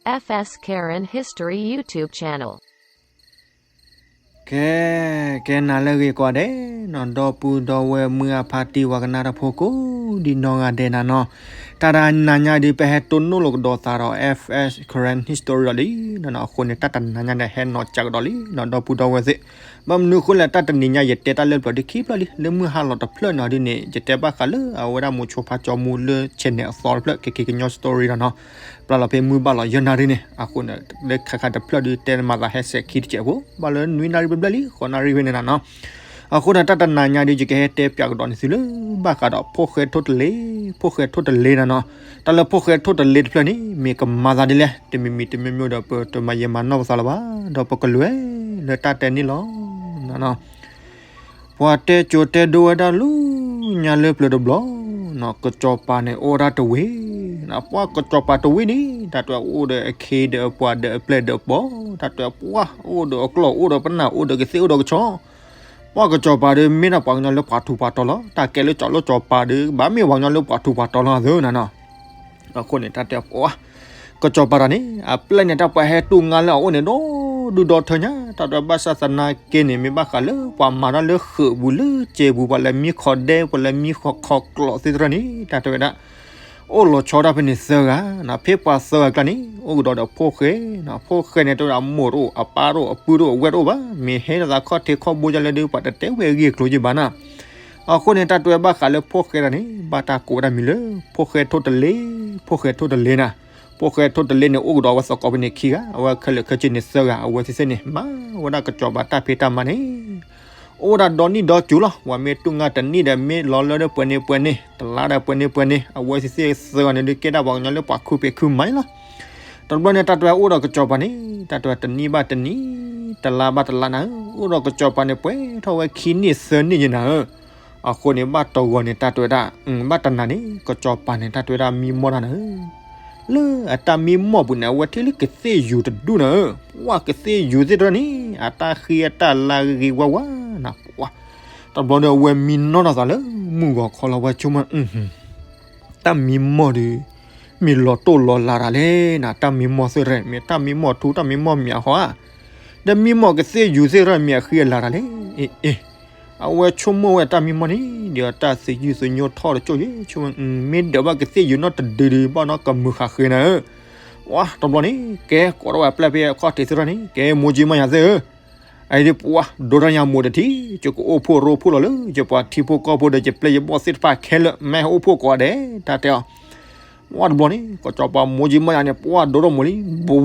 F S Karen History YouTube channel. ကဲ, ကဲနၤလၢအဂ့ၤကိးဂၤဒဲးနီၤ, ဒီပုၢ်ဒီဝဲၢ်မုၢ်အဖါတံၢ်ဝၤကနၣ်တၢ်ဖိကိးဒံးနီၢ်ဂၤဒဲးနၤနီၤ, တၢ်တနၤညါဒုး ပဟဲတိၢ်နီၣ်လိာ်ကဒီးသးဒီး F S Karen History ဒီးလံနီၤ, အဃိန့ၣ် တၢ်တနၤညါန့ၣ် ဟဲနီၤကးကဒီးလံနီၤ ဒီပုၢ်ဒီဝဲၢ်သ့ၣ်, ဘၣ်မနုၤအဃိလဲၣ် တၢ်တနံၤညါ ယတဲတၢ်လၢပျၢၤဒုးခံဖျၢၣ်လံ, လၢမုၢ်ဟါလီၤတဖျၢၣ်နီၤဒ်န့ၣ် ယတဲဘၣ်ဃးလၢအဝဲဒၣ်မိၤဆိဖါကၠီမူလၢ channel အသီတဖျၢၣ် ကက့ၤကညီ story ဒီးနီၤ, ပျၢ်လီၤဖဲမုၢ်ဘၣ်လီၤယဲၢ်နၣ်ရံၣ်န့ၣ်, အဃိန့ၣ် လၢခါခါတဖျၢၣ်ဒုး တဲမၤသးဟဲစဲးခံတစဲးဖိ ဘၣ်လၢနွံနၣ်ရံၣ်ဘျဲၣ်ဘျဲၣ်လံ ဃိးနၣ်ရံၣ်ဖဲန့ၣ်နၤနီၤ, အဃိန့ၣ် တၢ်တနၤညါဒုး ယကဟဲတဲပၠးကဒီးန့ၣ်သုလၢ ဘၣ်ဃးဒီးဖိၣ်ဃဲထိၣ်တလ့, ဖိၣ်ဃဲထိၣ်တလ့နၤနီၤ, တၢ်လၢဖိၣ်ဃဲထိၣ်တလ့တဖျၢၣ်န့ၣ် မ့ၢ်ကမၤသးဒ်လဲၣ် တမံၤမံၤတမံၤမံၤဒီး ပတမၤယဲၤမၤနီၢ်ပသးလၢၤဘၣ်, ဒီးပကလဲၤလၢတၢ်တဲန့ၣ်လီၤ ပှၤတဲကၠိတဲဒိဝဲဒၣ်လၢညါလၢပျၢၤတဘျီ, ကစီၤပၤန့ၣ်အိၣ်ဝဲဒၣ်တဝ့ၢ်, ပှၤကစီၤပၤတဝ့ၢ်န့ၣ် တၢ်တဲအိၣ်ဒီးအခ့ဒီးအပှၤဒီးအပျဲၢ်ဒီးအဘီၣ်, တၢ်တဲပှၤအိၣ်ဒီးအကျီၢ် အိၣ်ဒီးပနၢ် အိၣ်ဒီးကသ့ၣ် အိၣ်ဒီးကဆီ, ပှၤကစီၤပၤဒီး မ့ၢ်ဒၣ်ပှၤကညီလၢပှၤထူးပှၤတီၤလီၤ, တၢ်ကဲလၢကၠီလၢကစီၤပၤဒီး ဘၣ်မ့ၢ်ပှၤကညီလၢပှၤထူးပှၤတီၤလီၤသ့နၤနီၤ အဃိန့ၣ် တၢ်တဲပှၤ ကစီၤပၤတၢ်န့ၣ် အပျဲၢ်န့ၣ် တၢ်ပှၤဟဲတူၢ်ငါလၢအအိၣ်န့ၣ် ဒီဒူၣ်ဒီထၢညါ, တၢ်တဲဘၣ်ဆၣ်သနာ်က့န့ၣ် မ့ၢ်ဘၣ်ဃးလၢပှၤမၤတၢ်လၢဃုာ်ပူၤလၢစဲးပူၤ ပှၤလၢမံခီၣ်ဒဲ ပှၤလၢမံခီၣ်ကျိးသ့ၣ်တဖၣ်န့ၣ် တၢ်တဲဝဲဒၣ် အိၣ်လီၤဆီဒၣ်ဖဲန့ၣ်သၢဂၤ, ဖဲပှၤသၢဂၤအကျါန့ၣ် အိၣ်ကဒီးဒီးဖိၣ်ဃဲ, ဖိၣ်ဃဲန့ၣ် တဲဝဲဒၣ်အမိၢ်တအိၣ် အပၢ်တအိၣ် အပုၢ်တအိၣ် အဝဲၢ်တအိၣ်ဘၣ်, မ့ၢ်ဟဲနသးခီၣ်ထံးခီၣ်ဘိဒ်လဲၣ်ဒီး ပှၤတတဲဝဲအဂ့ၢ်အကျိၤယဘၣ်နၤ အဃိန့ၣ် တၢ်တဲဘၣ်ဃးလၢဖိၣ်ဃဲတၢ်န့ၣ် ဘၣ်တၢ်ကိးဝဲဒၣ်မံၤလၢ ဖိၣ်ဃဲထိၣ်တလ့, ဖိၣ်ဃဲထိၣ်တလ့နၤ, ဖိၣ်ဃဲထိၣ်တလ့န့ၣ် အိၣ်ကဒီးအဝဲသကိးဖဲန့ၣ်ခံဂၤ, အဝဲခဲလၢာ်ခဲဆ့န့ၣ်သၢဂၤ, အဝဲသ့ၣ်သ့ၣ်န့ၣ် မၤဝဲဒၣ်ကစီၤပၤတၢ်ဖံးတၢ်မၤန့ၣ် အိၣ်ဝဲဒၣ်ဒီနံၣ်ဒီကၠိလီၤ, ပှၤမ့ၢ်တူၢ်ငါတနံၣ်ဒီး မ့ၢ်လီၤလၢဒီးပှဲၤန့ၢ်ပှဲၤန့ၢ် တလါဒီးပှဲၤန့ၢ်ပှဲၤန့ၢ်, အဝဲသ့ၣ်သ့ၣ်သၢဂၤန့ၣ်ဒုး ကဲဒၣ်ပှၤကညီလၢပှၤခုဖံးခုမၤလီၤ. တဘျီန့ၣ် တၢ်တဲအိၣ်ဒီးကစီၤပၤန့ၣ် တၢ်တဲတနံၣ်ဘၣ်တနံၣ်, တလါဘၣ်တလါနၤဧၢ, အိၣ်ဒီးကစီၤပၤန့ၣ် ပှဲၤထီၣ်ဝဲခံနံၣ်သၢနံၣ်ယဲနၤဧၢ, အဃိန့ၣ် ဘၣ်တဂီၤန့ၣ် တၢ်တဲဝဲဒၣ် ဘၣ်တနၤန့ၣ် ကစီၤပၤန့ၣ် တၢ်တဲဝဲဒၣ်မံမီၢ်တၢ်နၤဧၢ, လၢအတၢ်မံမီၢ်ပူၤန့ၣ် အဝဲထံၣ်လၢကသ့ၣ်ယူၤတဒူၣ်နၤဧၢ, ပှၤကသ့ၣ်ယူၤသ့ၣ်တဖၣ်န့ၣ် အတၢ်ဃ့အတၢ်လၤဂ့ၤဂ့ၤဝါဝါနၤ, တဘျီန့ၣ် အဝဲမံနီၢ်နီၢ်သးလၢမုၢ်ဂီၤခီလီၤ ဝဲဆိကမိၣ် တၢ်မံမီၢ်ဒီး မ့ၢ်လီၤတိၢ်လီၤလၤတၢ်လဲၣ်နၤ, တၢ်မံမီၢ်သ့ၣ်တဖၣ် မ့ၢ်တၢ်မံမီၢ်ထူ တၢ်မံမီၢ်မံၤအဟီဧါ, ဒီးမံမီၢ်ကသ့ၣ်ယူၤသ့ၣ်တဖၣ် မ့ၢ်အဃံအလၤတၢ်လဲၣ်, အ့ အ့ အဝဲဆိကမိၣ်ဝဲတၢ်မံမီၢ်န့ၣ် ဒီးတၢ်သယုၢ်သညိထီၣ်တကၠိၢ်ယဲ ဆိကမိၣ် မ့ၢ်ဒၢးဘၣ်ကသ့ၣ်ယူၤနီၢ်တဒုဒုး ဘၣ်နီၢ်ကမုာ်ဃာ်ဃ့နၤဧၢ, ဝါ တဘျီန့ၣ် ကဲ ကိးထီၣ်ဝဲပျဲၢ်ဖဲအခီၣ်ထံးသ့ၣ်တဖၣ်န့ၣ် ကဲ မိၢ်ကၠံမီၢ်ယၤသ့ၣ်ဧၢ အံၤဒ်ပှၤ ဒိထီၣ်ညါမိၢ်တထံၣ် ယကအိၣ်ဖှိၣ်ရိဖှိၣ်လီၤလၢ ယပှၤထံဖိကီၢ်ဖိဒီး ယပျဲၢ်ယဘီၣ်သ့ၣ်တဖၣ်ခဲလၢာ် မ့ၢ်ဟဲအိၣ်ဖှိၣ်ကိးဂၤဒဲး တၢ်တဲအီၤ, ဝါတဘျီန့ၣ် ကစီၤပၤမိၢ်ကၠံမီၢ်ယၤန့ၣ် ပှၤဒိထီၣ်မိၢ်လံ, ပှ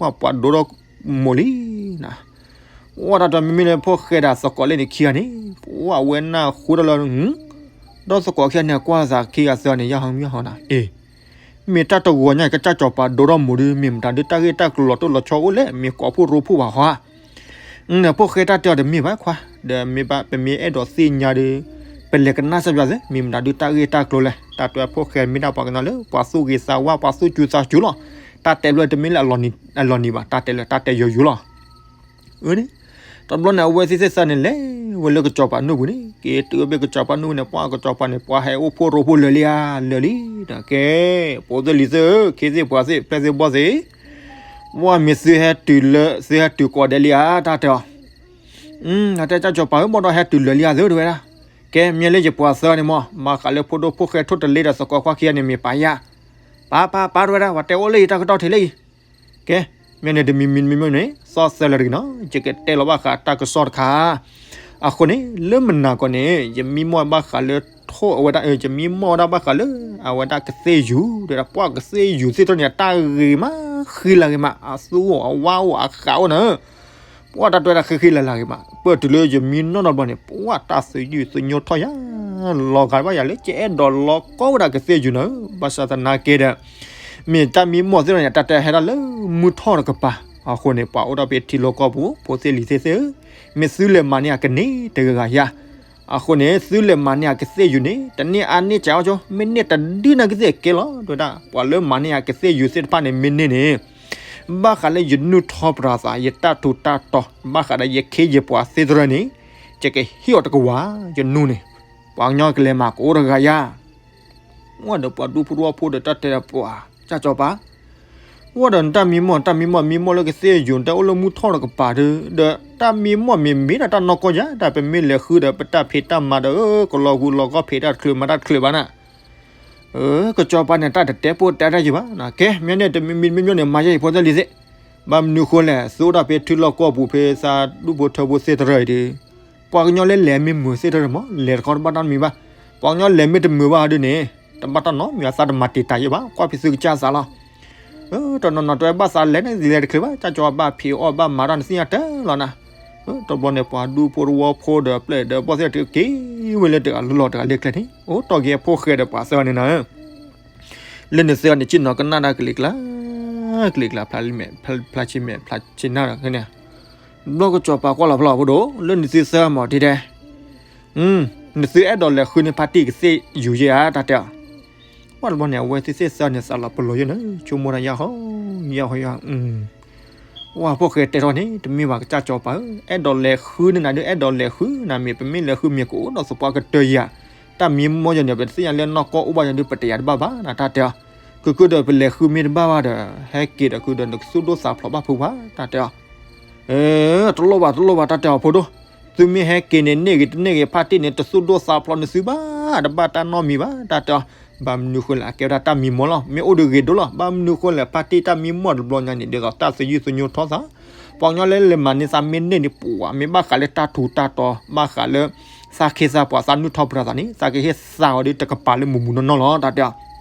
ၤပှၤဒိထီၣ်မိၢ်လံနၤ, ဝါတၢ်တဲမ့မ့ၢ်လၢဖိၣ်ဃဲဒီး သကိးလၢန့ၣ်ခံဂၤန့ၣ် ပှၤဝဲနၢ်ဟူတၢ်လၢ ဒီးသကိးခံဂၤန့ၣ် ကွၢ်သးခံဂၤသၢဂၤန့ၣ် ယဟီမံဟီနၤ, အ့ မ့ၢ်တၢ်တဂီၤညါ ကစၢ်စီၤပၤဒိထီၣ်မိၢ်ဒီး မ့ၢ်မတၤဒုး တၢ်ဂ့ၢ်တၢ်ကျိၤလီၤတိၢ်လီၤဆီအိၣ်လဲၣ် မ့ၢ်ကိးဖှိၣ်ရိဖှိၣ်ဘၣ်ဟီဧါ, နဖိၣ်ဃဲတၢ်တဲအီၤတမ့ၢ်ဘၣ်ခွါ, ဒီးမ့ၢ်ဘၣ် ပမ့ၢ်အဲၣ်ဒိးသ့ၣ်ညါဒီး ပလဲၤကနၣ်စၢ်ပၠးသ့ မ့ၢ်မတၤဒုး တၢ်ဂ့ၢ်တၢ်ကျိၤလဲၣ် တၢ်တဲဖိၣ်ဃဲမ့ၢ်ဒၣ်ပှၤကညီလၢ ပှၤသူၣ်ဂ့ၤသးဝါ ပှၤသူၣ်စူၤသးစူၤလီၤ, တၢ်တဲဘျီတမ့ၢ်လၢအလီၤနံၤဘၣ် တၢ်တဲလၢတၢ်တဲယိာ်ယိာ်လီၤ အန့ၣ်, တဘျီန့ၣ် အဝဲသ့ၣ်သ့ၣ်သၢန့ၣ် လဲၤဝဲလၢကစီၤပၤနူၢ်ပူၤန့ၣ် က့ၤတုၤဝဲဖဲကစီၤပၤနူၢ်ပူၤန့ၣ် ပှၤကစီၤပၤန့ၣ် ပှၤဟဲအိၣ်ဖှိၣ်ရိဖှိၣ်လၢာ်လံဧါ လၢာ်လံ, ကဲ ဖိသ့ၣ်လံၤသ့ၣ်ဧၢ ခ့သ့ၣ်ပှၤသ့ၣ် ပျဲၢ်သ့ၣ်ဘီၣ်သ့ၣ်, ပှၤမ့ၢ်သုဟဲတုၤလၢ သုဟဲတုၤကိးဂၤဒဲးလံဧါ တၢ်တဲအီၤ, တၢ်တဲကစီၤပၤဧၢ ဘၣ်ဒီးဟဲတုၤလၢာ်လံဧါသ့ၣ် တဲဝဲဒၣ်, ကဲ မ့ၢ်လၢယပှၤသၢန့ၣ်မ့ၢ် ဘၣ်ဃးလၢဖိဒိၣ်ဖိၣ်ဃဲထိၣ်တလ့ဒီးသကိးခွါခံဂၤန့ၣ် မ့ၢ်ပာ်ယၤ, ပာ် ပာ် ပာ် တဲဝဲဒၣ် ပှၤတဲအိၣ်လၢယတၢ်ကတီၢ်ထံးလၢအံၤ ကဲ, မ့ၢ်န့ၣ်တမံၤမံၤတမံၤမံၤန့ၣ် သီၣ်သၢလၢတဂ့ၤနီၤ ယကတဲလီၤဘၣ်ဃးတၢ်ကစီၣ်တခါ, အဃိန့ၣ် လၢမုၢ်နၤခီန့ၣ် ယမံမီၢ်ဘၣ်ဃးလၢထိၣ်အဝဲဒၣ် ယမံမီၢ်ဝဲဒၣ်ဘၣ်ဃးလၢ အဝဲဒၣ်ကသ့ၣ်ယူၤ တဲဝဲဒၣ် ပှၤကသ့ၣ်ယူၤသ့ၣ်တဖၣ်န့ၣ် အတၢ်ဂ့ၤမး ဃံလၤဂ့ၤမး အသူအိၣ်အဝါအိၣ်အဃးအိၣ်နၤ ပှၤတၢ်တဲဝဲဒၣ်ဃံဃံလၤလၤဂ့ၤမး ပၢၢ်တုၤလၢယမံနီၢ်နီၢ်တဘျီန့ၣ် ပှၤတၢ်သယုၢ်သညိထီၣ်ယၤ လီၤဂာ်ဘၣ်ယၤလၢကအဲၣ်ဒိးလီၤကီဝဲဒၣ်ကသ့ၣ်ယူၤနၤ ဘၣ်ဆၣ်သနာ်က့ဒီး မ့ၢ်တၢ်မံမီၢ်သ့ၣ်တဖၣ်န့ၣ် တၢ်တဲဟဲဒၣ်လၢမုၢ်ထီၣ်တကပၤ, အဃိန့ၣ် ပှၤအိၣ်ဒီးဖဲထံလီၢ်ကီၢ်ပူၤ ဖိသ့ၣ်လံၤသ့ၣ်သ့ၣ်ဧၢ, မ့ၢ်သုလဲၤမၤန့ၢ်အကန့ၢ်တဂၤဂၤယၤ, အဃိန့ၣ် သုလဲၤမၤန့ၢ်အကသ့ၣ်ယူၤန့ၣ် တန့ၢ်အါန့ၢ်စှၤအီၤကၠိ မ့ၢ်န့ၢ်တဒုနၤကသ့ၣ်ကဲလီၤ တဲဝဲဒၣ် ပှၤလၢမၤန့ၢ်အကသ့ၣ်ယူၤသ့ၣ်တဖၣ်န့ၣ် မ့ၢ်န့ၢ်န့ၣ် ဘၣ်ဃးလၢယနုၢ်ထီၣ်ပတြၢၤသး ယတၢ်ထူးတၢ်တီၤ ဘၣ်ဃးဒီးယခ့ယပှၤသ့ၣ်တဖၣ်န့ၣ် ယကဟ့ၣ်အီၤတကဝၤ ယနူန့ၣ်, ပှၤကညီကလဲၤမၤကအိၣ်တဂၤယၤ ဝါ ဝဲဒီးပှၤဒူဖိတဝီဖိဒီးတၢ်တဲဒီးပှၤ ကၢ်ကၠီၤပၤ ဝဲဒီးနတၢ်မံမီၢ် တၢ်မံမီၢ် မံမီၢ်လၢကသ့ၣ်ယိၤ နတၢ်အိၣ်လၢမုၢ်ထီၣ်တကပၤဒီး ဒီးတၢ်မံမီၢ်မ့ၢ်မ့ၢ်ဒီးတၢ်နီၢ်ကီၢ်ယၤ တၢ်ပမ့ၢ်လဲၤဃုဒီး ပတၢ်ဖံးတၢ်မၤဒီး ကလီၤဂူာ်လီၤဂီၢ် ဖံးတၢ်တချုးမၤတၢ်တချုးဘၣ်နၤ ကၠီၤပၤန့ၣ် တၢ်တတဲပိၢ်တဲတၢ်ယံၤဘၣ်, ကဲ မ့ၢ်န့ၣ် တမံၤမံၤတမံၤမံၤန့ၣ် မၤယဲၢ်ဟံၣ်ဖိသၢလံၤသ့ၣ်, ဘၣ်မနုၤဃိလဲၣ် သုအိၣ်ဒၣ်ဖဲထံလီၢ်ကီၢ်ပူၤဖဲသးဒူၣ်ဖိထၢဖိသ့ၣ်တရၢအံၤဒီး, ပှၤကညီလၢလဲၤမ့ၢ်မုာ်သ့ၣ်တရၢမး လဲၤတခီတဘၣ်တၢ်တမံၤဘၣ်, ပှၤကညီလဲၤမ့ၢ်တမုာ်ဘၣ်ဟီဒုန့ၣ် တဘၣ်တၢ်နီတမံၤဘၣ် သးတမၤတံာ်တာ်ယဲၢ်ဘၣ် ကွၢ်ဖံးသုကစၢ်သးလီၤ တနီၤနီၤတဲဘၣ်သးလဲၤန့ၣ် လဲၤတချုးဘၣ် ကၢ်ကၠီၤဘၣ်ဖံးအီၣ်ဘၣ်မၤတၢ်န့ၣ်သ့ၣ်ညါတၢ်လီၤနၤ, တဘျီန့ၣ် ပှၤဒူဖိတဝီဖိဒီးပျဲၢ်ဒီးဘီၣ်သ့ၣ်တက့ၤဝဲလၢတဂၤလီၤတဂၤလၢကျဲန့ၣ် အိၣ်တီၢ်က့ၤအဖိၣ်ဃဲဒီးပှၤသၢဂၤန့ၣ်နၤဧၢ လၢန့ၣ်သၢဂၤန့ၣ် ဆ့ၣ်နီၤကနၣ်တၢ်ကလံၤကျါ, ကလံၤကျါ ဖျါမဲာ် ဖျါဆ့မဲာ် ဖျါဆ့နၢ်ဒီးန့ၣ်, ဘျီကၠီၤပၤကွၢ်လီၤဖျါအီၤဖိဒိၣ် လၢန့ၣ်သုသၢဂၤမၤတံၢ်ဒဲး နသုအဲၣ်ဒိးလဲၤဃုန့ၢ်ဖါတံၢ်ကသ့ၣ်ယူၤယဲၢ်ဧါ တၢ်တဲအီၤ, ပှၤတဘျီန့ၣ် အဝဲသ့ၣ်သၢဂၤန့ၣ် သးလီၤပလိာ်ယဲၢ်န့ၣ် ဆိကမိၣ်တၢ်ယၢ်ဟီယၢ်ဟီယၢ် ပှၤဖိၣ်ဃဲတဲထီၣ်န့ၣ် တမ့ၢ်ဘၣ်ကစၢ်ကၠီၤပၤဧၢ, အဲၣ်ဒိးလဲၤဃုန့ၢ်နၤဒီး အဲၣ်ဒိးလဲၤဃုနၤမ့ၢ် ပမ့ၢ်လဲၤဃုမ့ၢ်ကအိၣ်ဒီးသပှၢ်ကတၢၢ်ယၤ, တၢ်မံမီၢ်ယၤန့ၣ် ပတသ့ၣ်ညါလၢနီၢ်ကီၢ်အိၣ်ဘၣ်ယၤဒီး ပတယာ်တဘၣ်ဘၣ်နၤ တၢ်တဲအီၤ, ကကုဒီးပလဲၤဃုမ့ၢ်တဘၣ်ဘၣ်ဒီး ဟဲက့ၤဒီးကုဒီး နကသူၣ်ဒိၣ်သးဖျိးဘၣ်ဖုးဘၣ် တၢ်တဲအီၤ တလိၣ်ဘၣ်တလိၣ်ဘၣ် တၢ်တဲအီၤဖိဒိၣ်, သုမ့ၢ်ဟဲက့ၤန့ၣ် န့ၢ်ဂ့ၤတန့ၢ်ဂ့ၤ ဖါတံၢ်န့ၣ် တသူၣ်ဒိၣ်သးဖျိးန့ၢ်သုဘၣ် တဘၣ်တၢ်နီတမံၤဘၣ် တၢ်တဲအီၤ, ဘၣ်မနုၤဃိလဲၣ် အကဲဝဲဒၣ်တၢ်မံမီၢ်လီၤ မ့ၢ်အိၣ်ဒီးဂ့ၤဒိၣ်လီၤ ဘၣ်မနုၤဃိလဲၣ် ဖါတံၢ်တၢ်မံမီၢ်တဘျီညါန့ၣ် ဒ်သိးတၢ်သယုၢ်သညိထီၣ်သး, ပှၤကညီလၢလဲၤမၤန့ၢ်သးမ့ၢ်န့ၢ်န့ၣ် ပှၤမ့ၢ်ဘၣ်ဃးလၢတၢ်ထူးတၢ်တီၤ ဘၣ်ဃးလၢ သးခ့သးပှၤ သးနုၢ်ထီၣ်ပတြၢၤသးန့ၣ် သးကဟ့ၣ်သးအီၤဒီးတကပၤလၢမုၢ်မုၢ်နီၢ်နီၢ်လီၤ တၢ်တဲအီၤ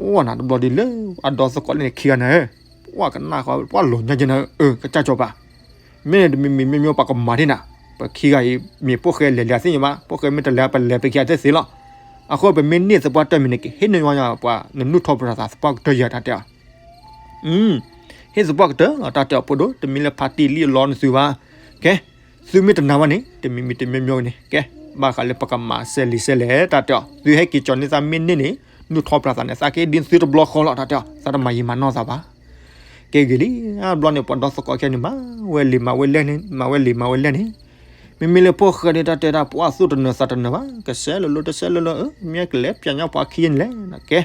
အိၣ်နၤတဘျီဒ်လၢ အဒီသကိးလၢန့ၣ်ခံဂၤန့ၣ်, ပှၤကနၣ်ဃီ ပှၤလီၤညါက့ၤနၤဧၢ ကစၢ်ကၠီၤပၤ, မ့ၢ်န့ၣ်တမံၤမံၤမ့ၢ်မ့ၢ်ပှၤကမၤဒ်နၤ, ပခံဂၤအံၤ မ့ၢ်ဖိၣ်ဃဲလဲၤလဲၤသ့ၣ်ညါဘၣ် ဖိၣ်ဃဲမ့ၢ်တလဲၤ ပလဲၤပက့ၤအသ့ၣ်သ့လီၤ, အဃိပမ့ၢ်န့ၢ်သပှၢ်တၢၢ်မံၤန့ၣ် ကဟ့ၣ်န့ၢ်ဝဲပှၤ နနုၢ်ထီၣ်ပတြၢၤသးသပှၢ်ကတၢၢ်ယၤ တၢ်တဲအီၤ ဟ့ၣ်သပှၢ်ကတၢၢ်လီၤ တၢ်တဲအီၤဖိဒိၣ် တမ့ၢ်လၢဖါတံၢ်လံအလီနသုဘၣ်, ကဲ, သုမ့ၢ်တနာ်ဘၣ်န့ၣ် တမံၤမံၤတမံၤမံၤန့ၣ် ကဲ, ဘၣ်ဃးလၢပကမၤစဲးလံာ်စဲးလဲၣ် တၢ်တဲအီၤ သုဟဲက့ၤကၠီၤန့ၢ်သးမ့ၢ်န့ၢ်န့ၣ် နုၢ်ထီၣ်ပတြၢၤသးန့ၣ် သးကဟ့ၣ်ဒ်သုတဘျီဃီလီၤ တၢ်တဲအီၤ သးတမၤယံာ်မၤနီၢ်သးဘၣ်, ကဲဂ့ၤလံ, အဘျီန့ၣ် ပှၤဒီသကိးခဲန့ၣ် မၤဝဲလံာ်မၤဝဲလဲၣ်န့ၣ် မၤဝဲလံာ်မၤဝဲလဲၣ်န့ၣ်, မ့မ့ၢ်လၢဖိၣ်ဃဲန့ၣ် တၢ်တဲဒၣ်ပှၤသူၣ်တနၢၤသးတနၢၤဘၣ် ကစဲးလၢလၢတစဲးလၢလၢ မ့ၢ်ကလဲၤပၠးညီပှၤခံန့ၣ်လဲၣ်, ကဲ,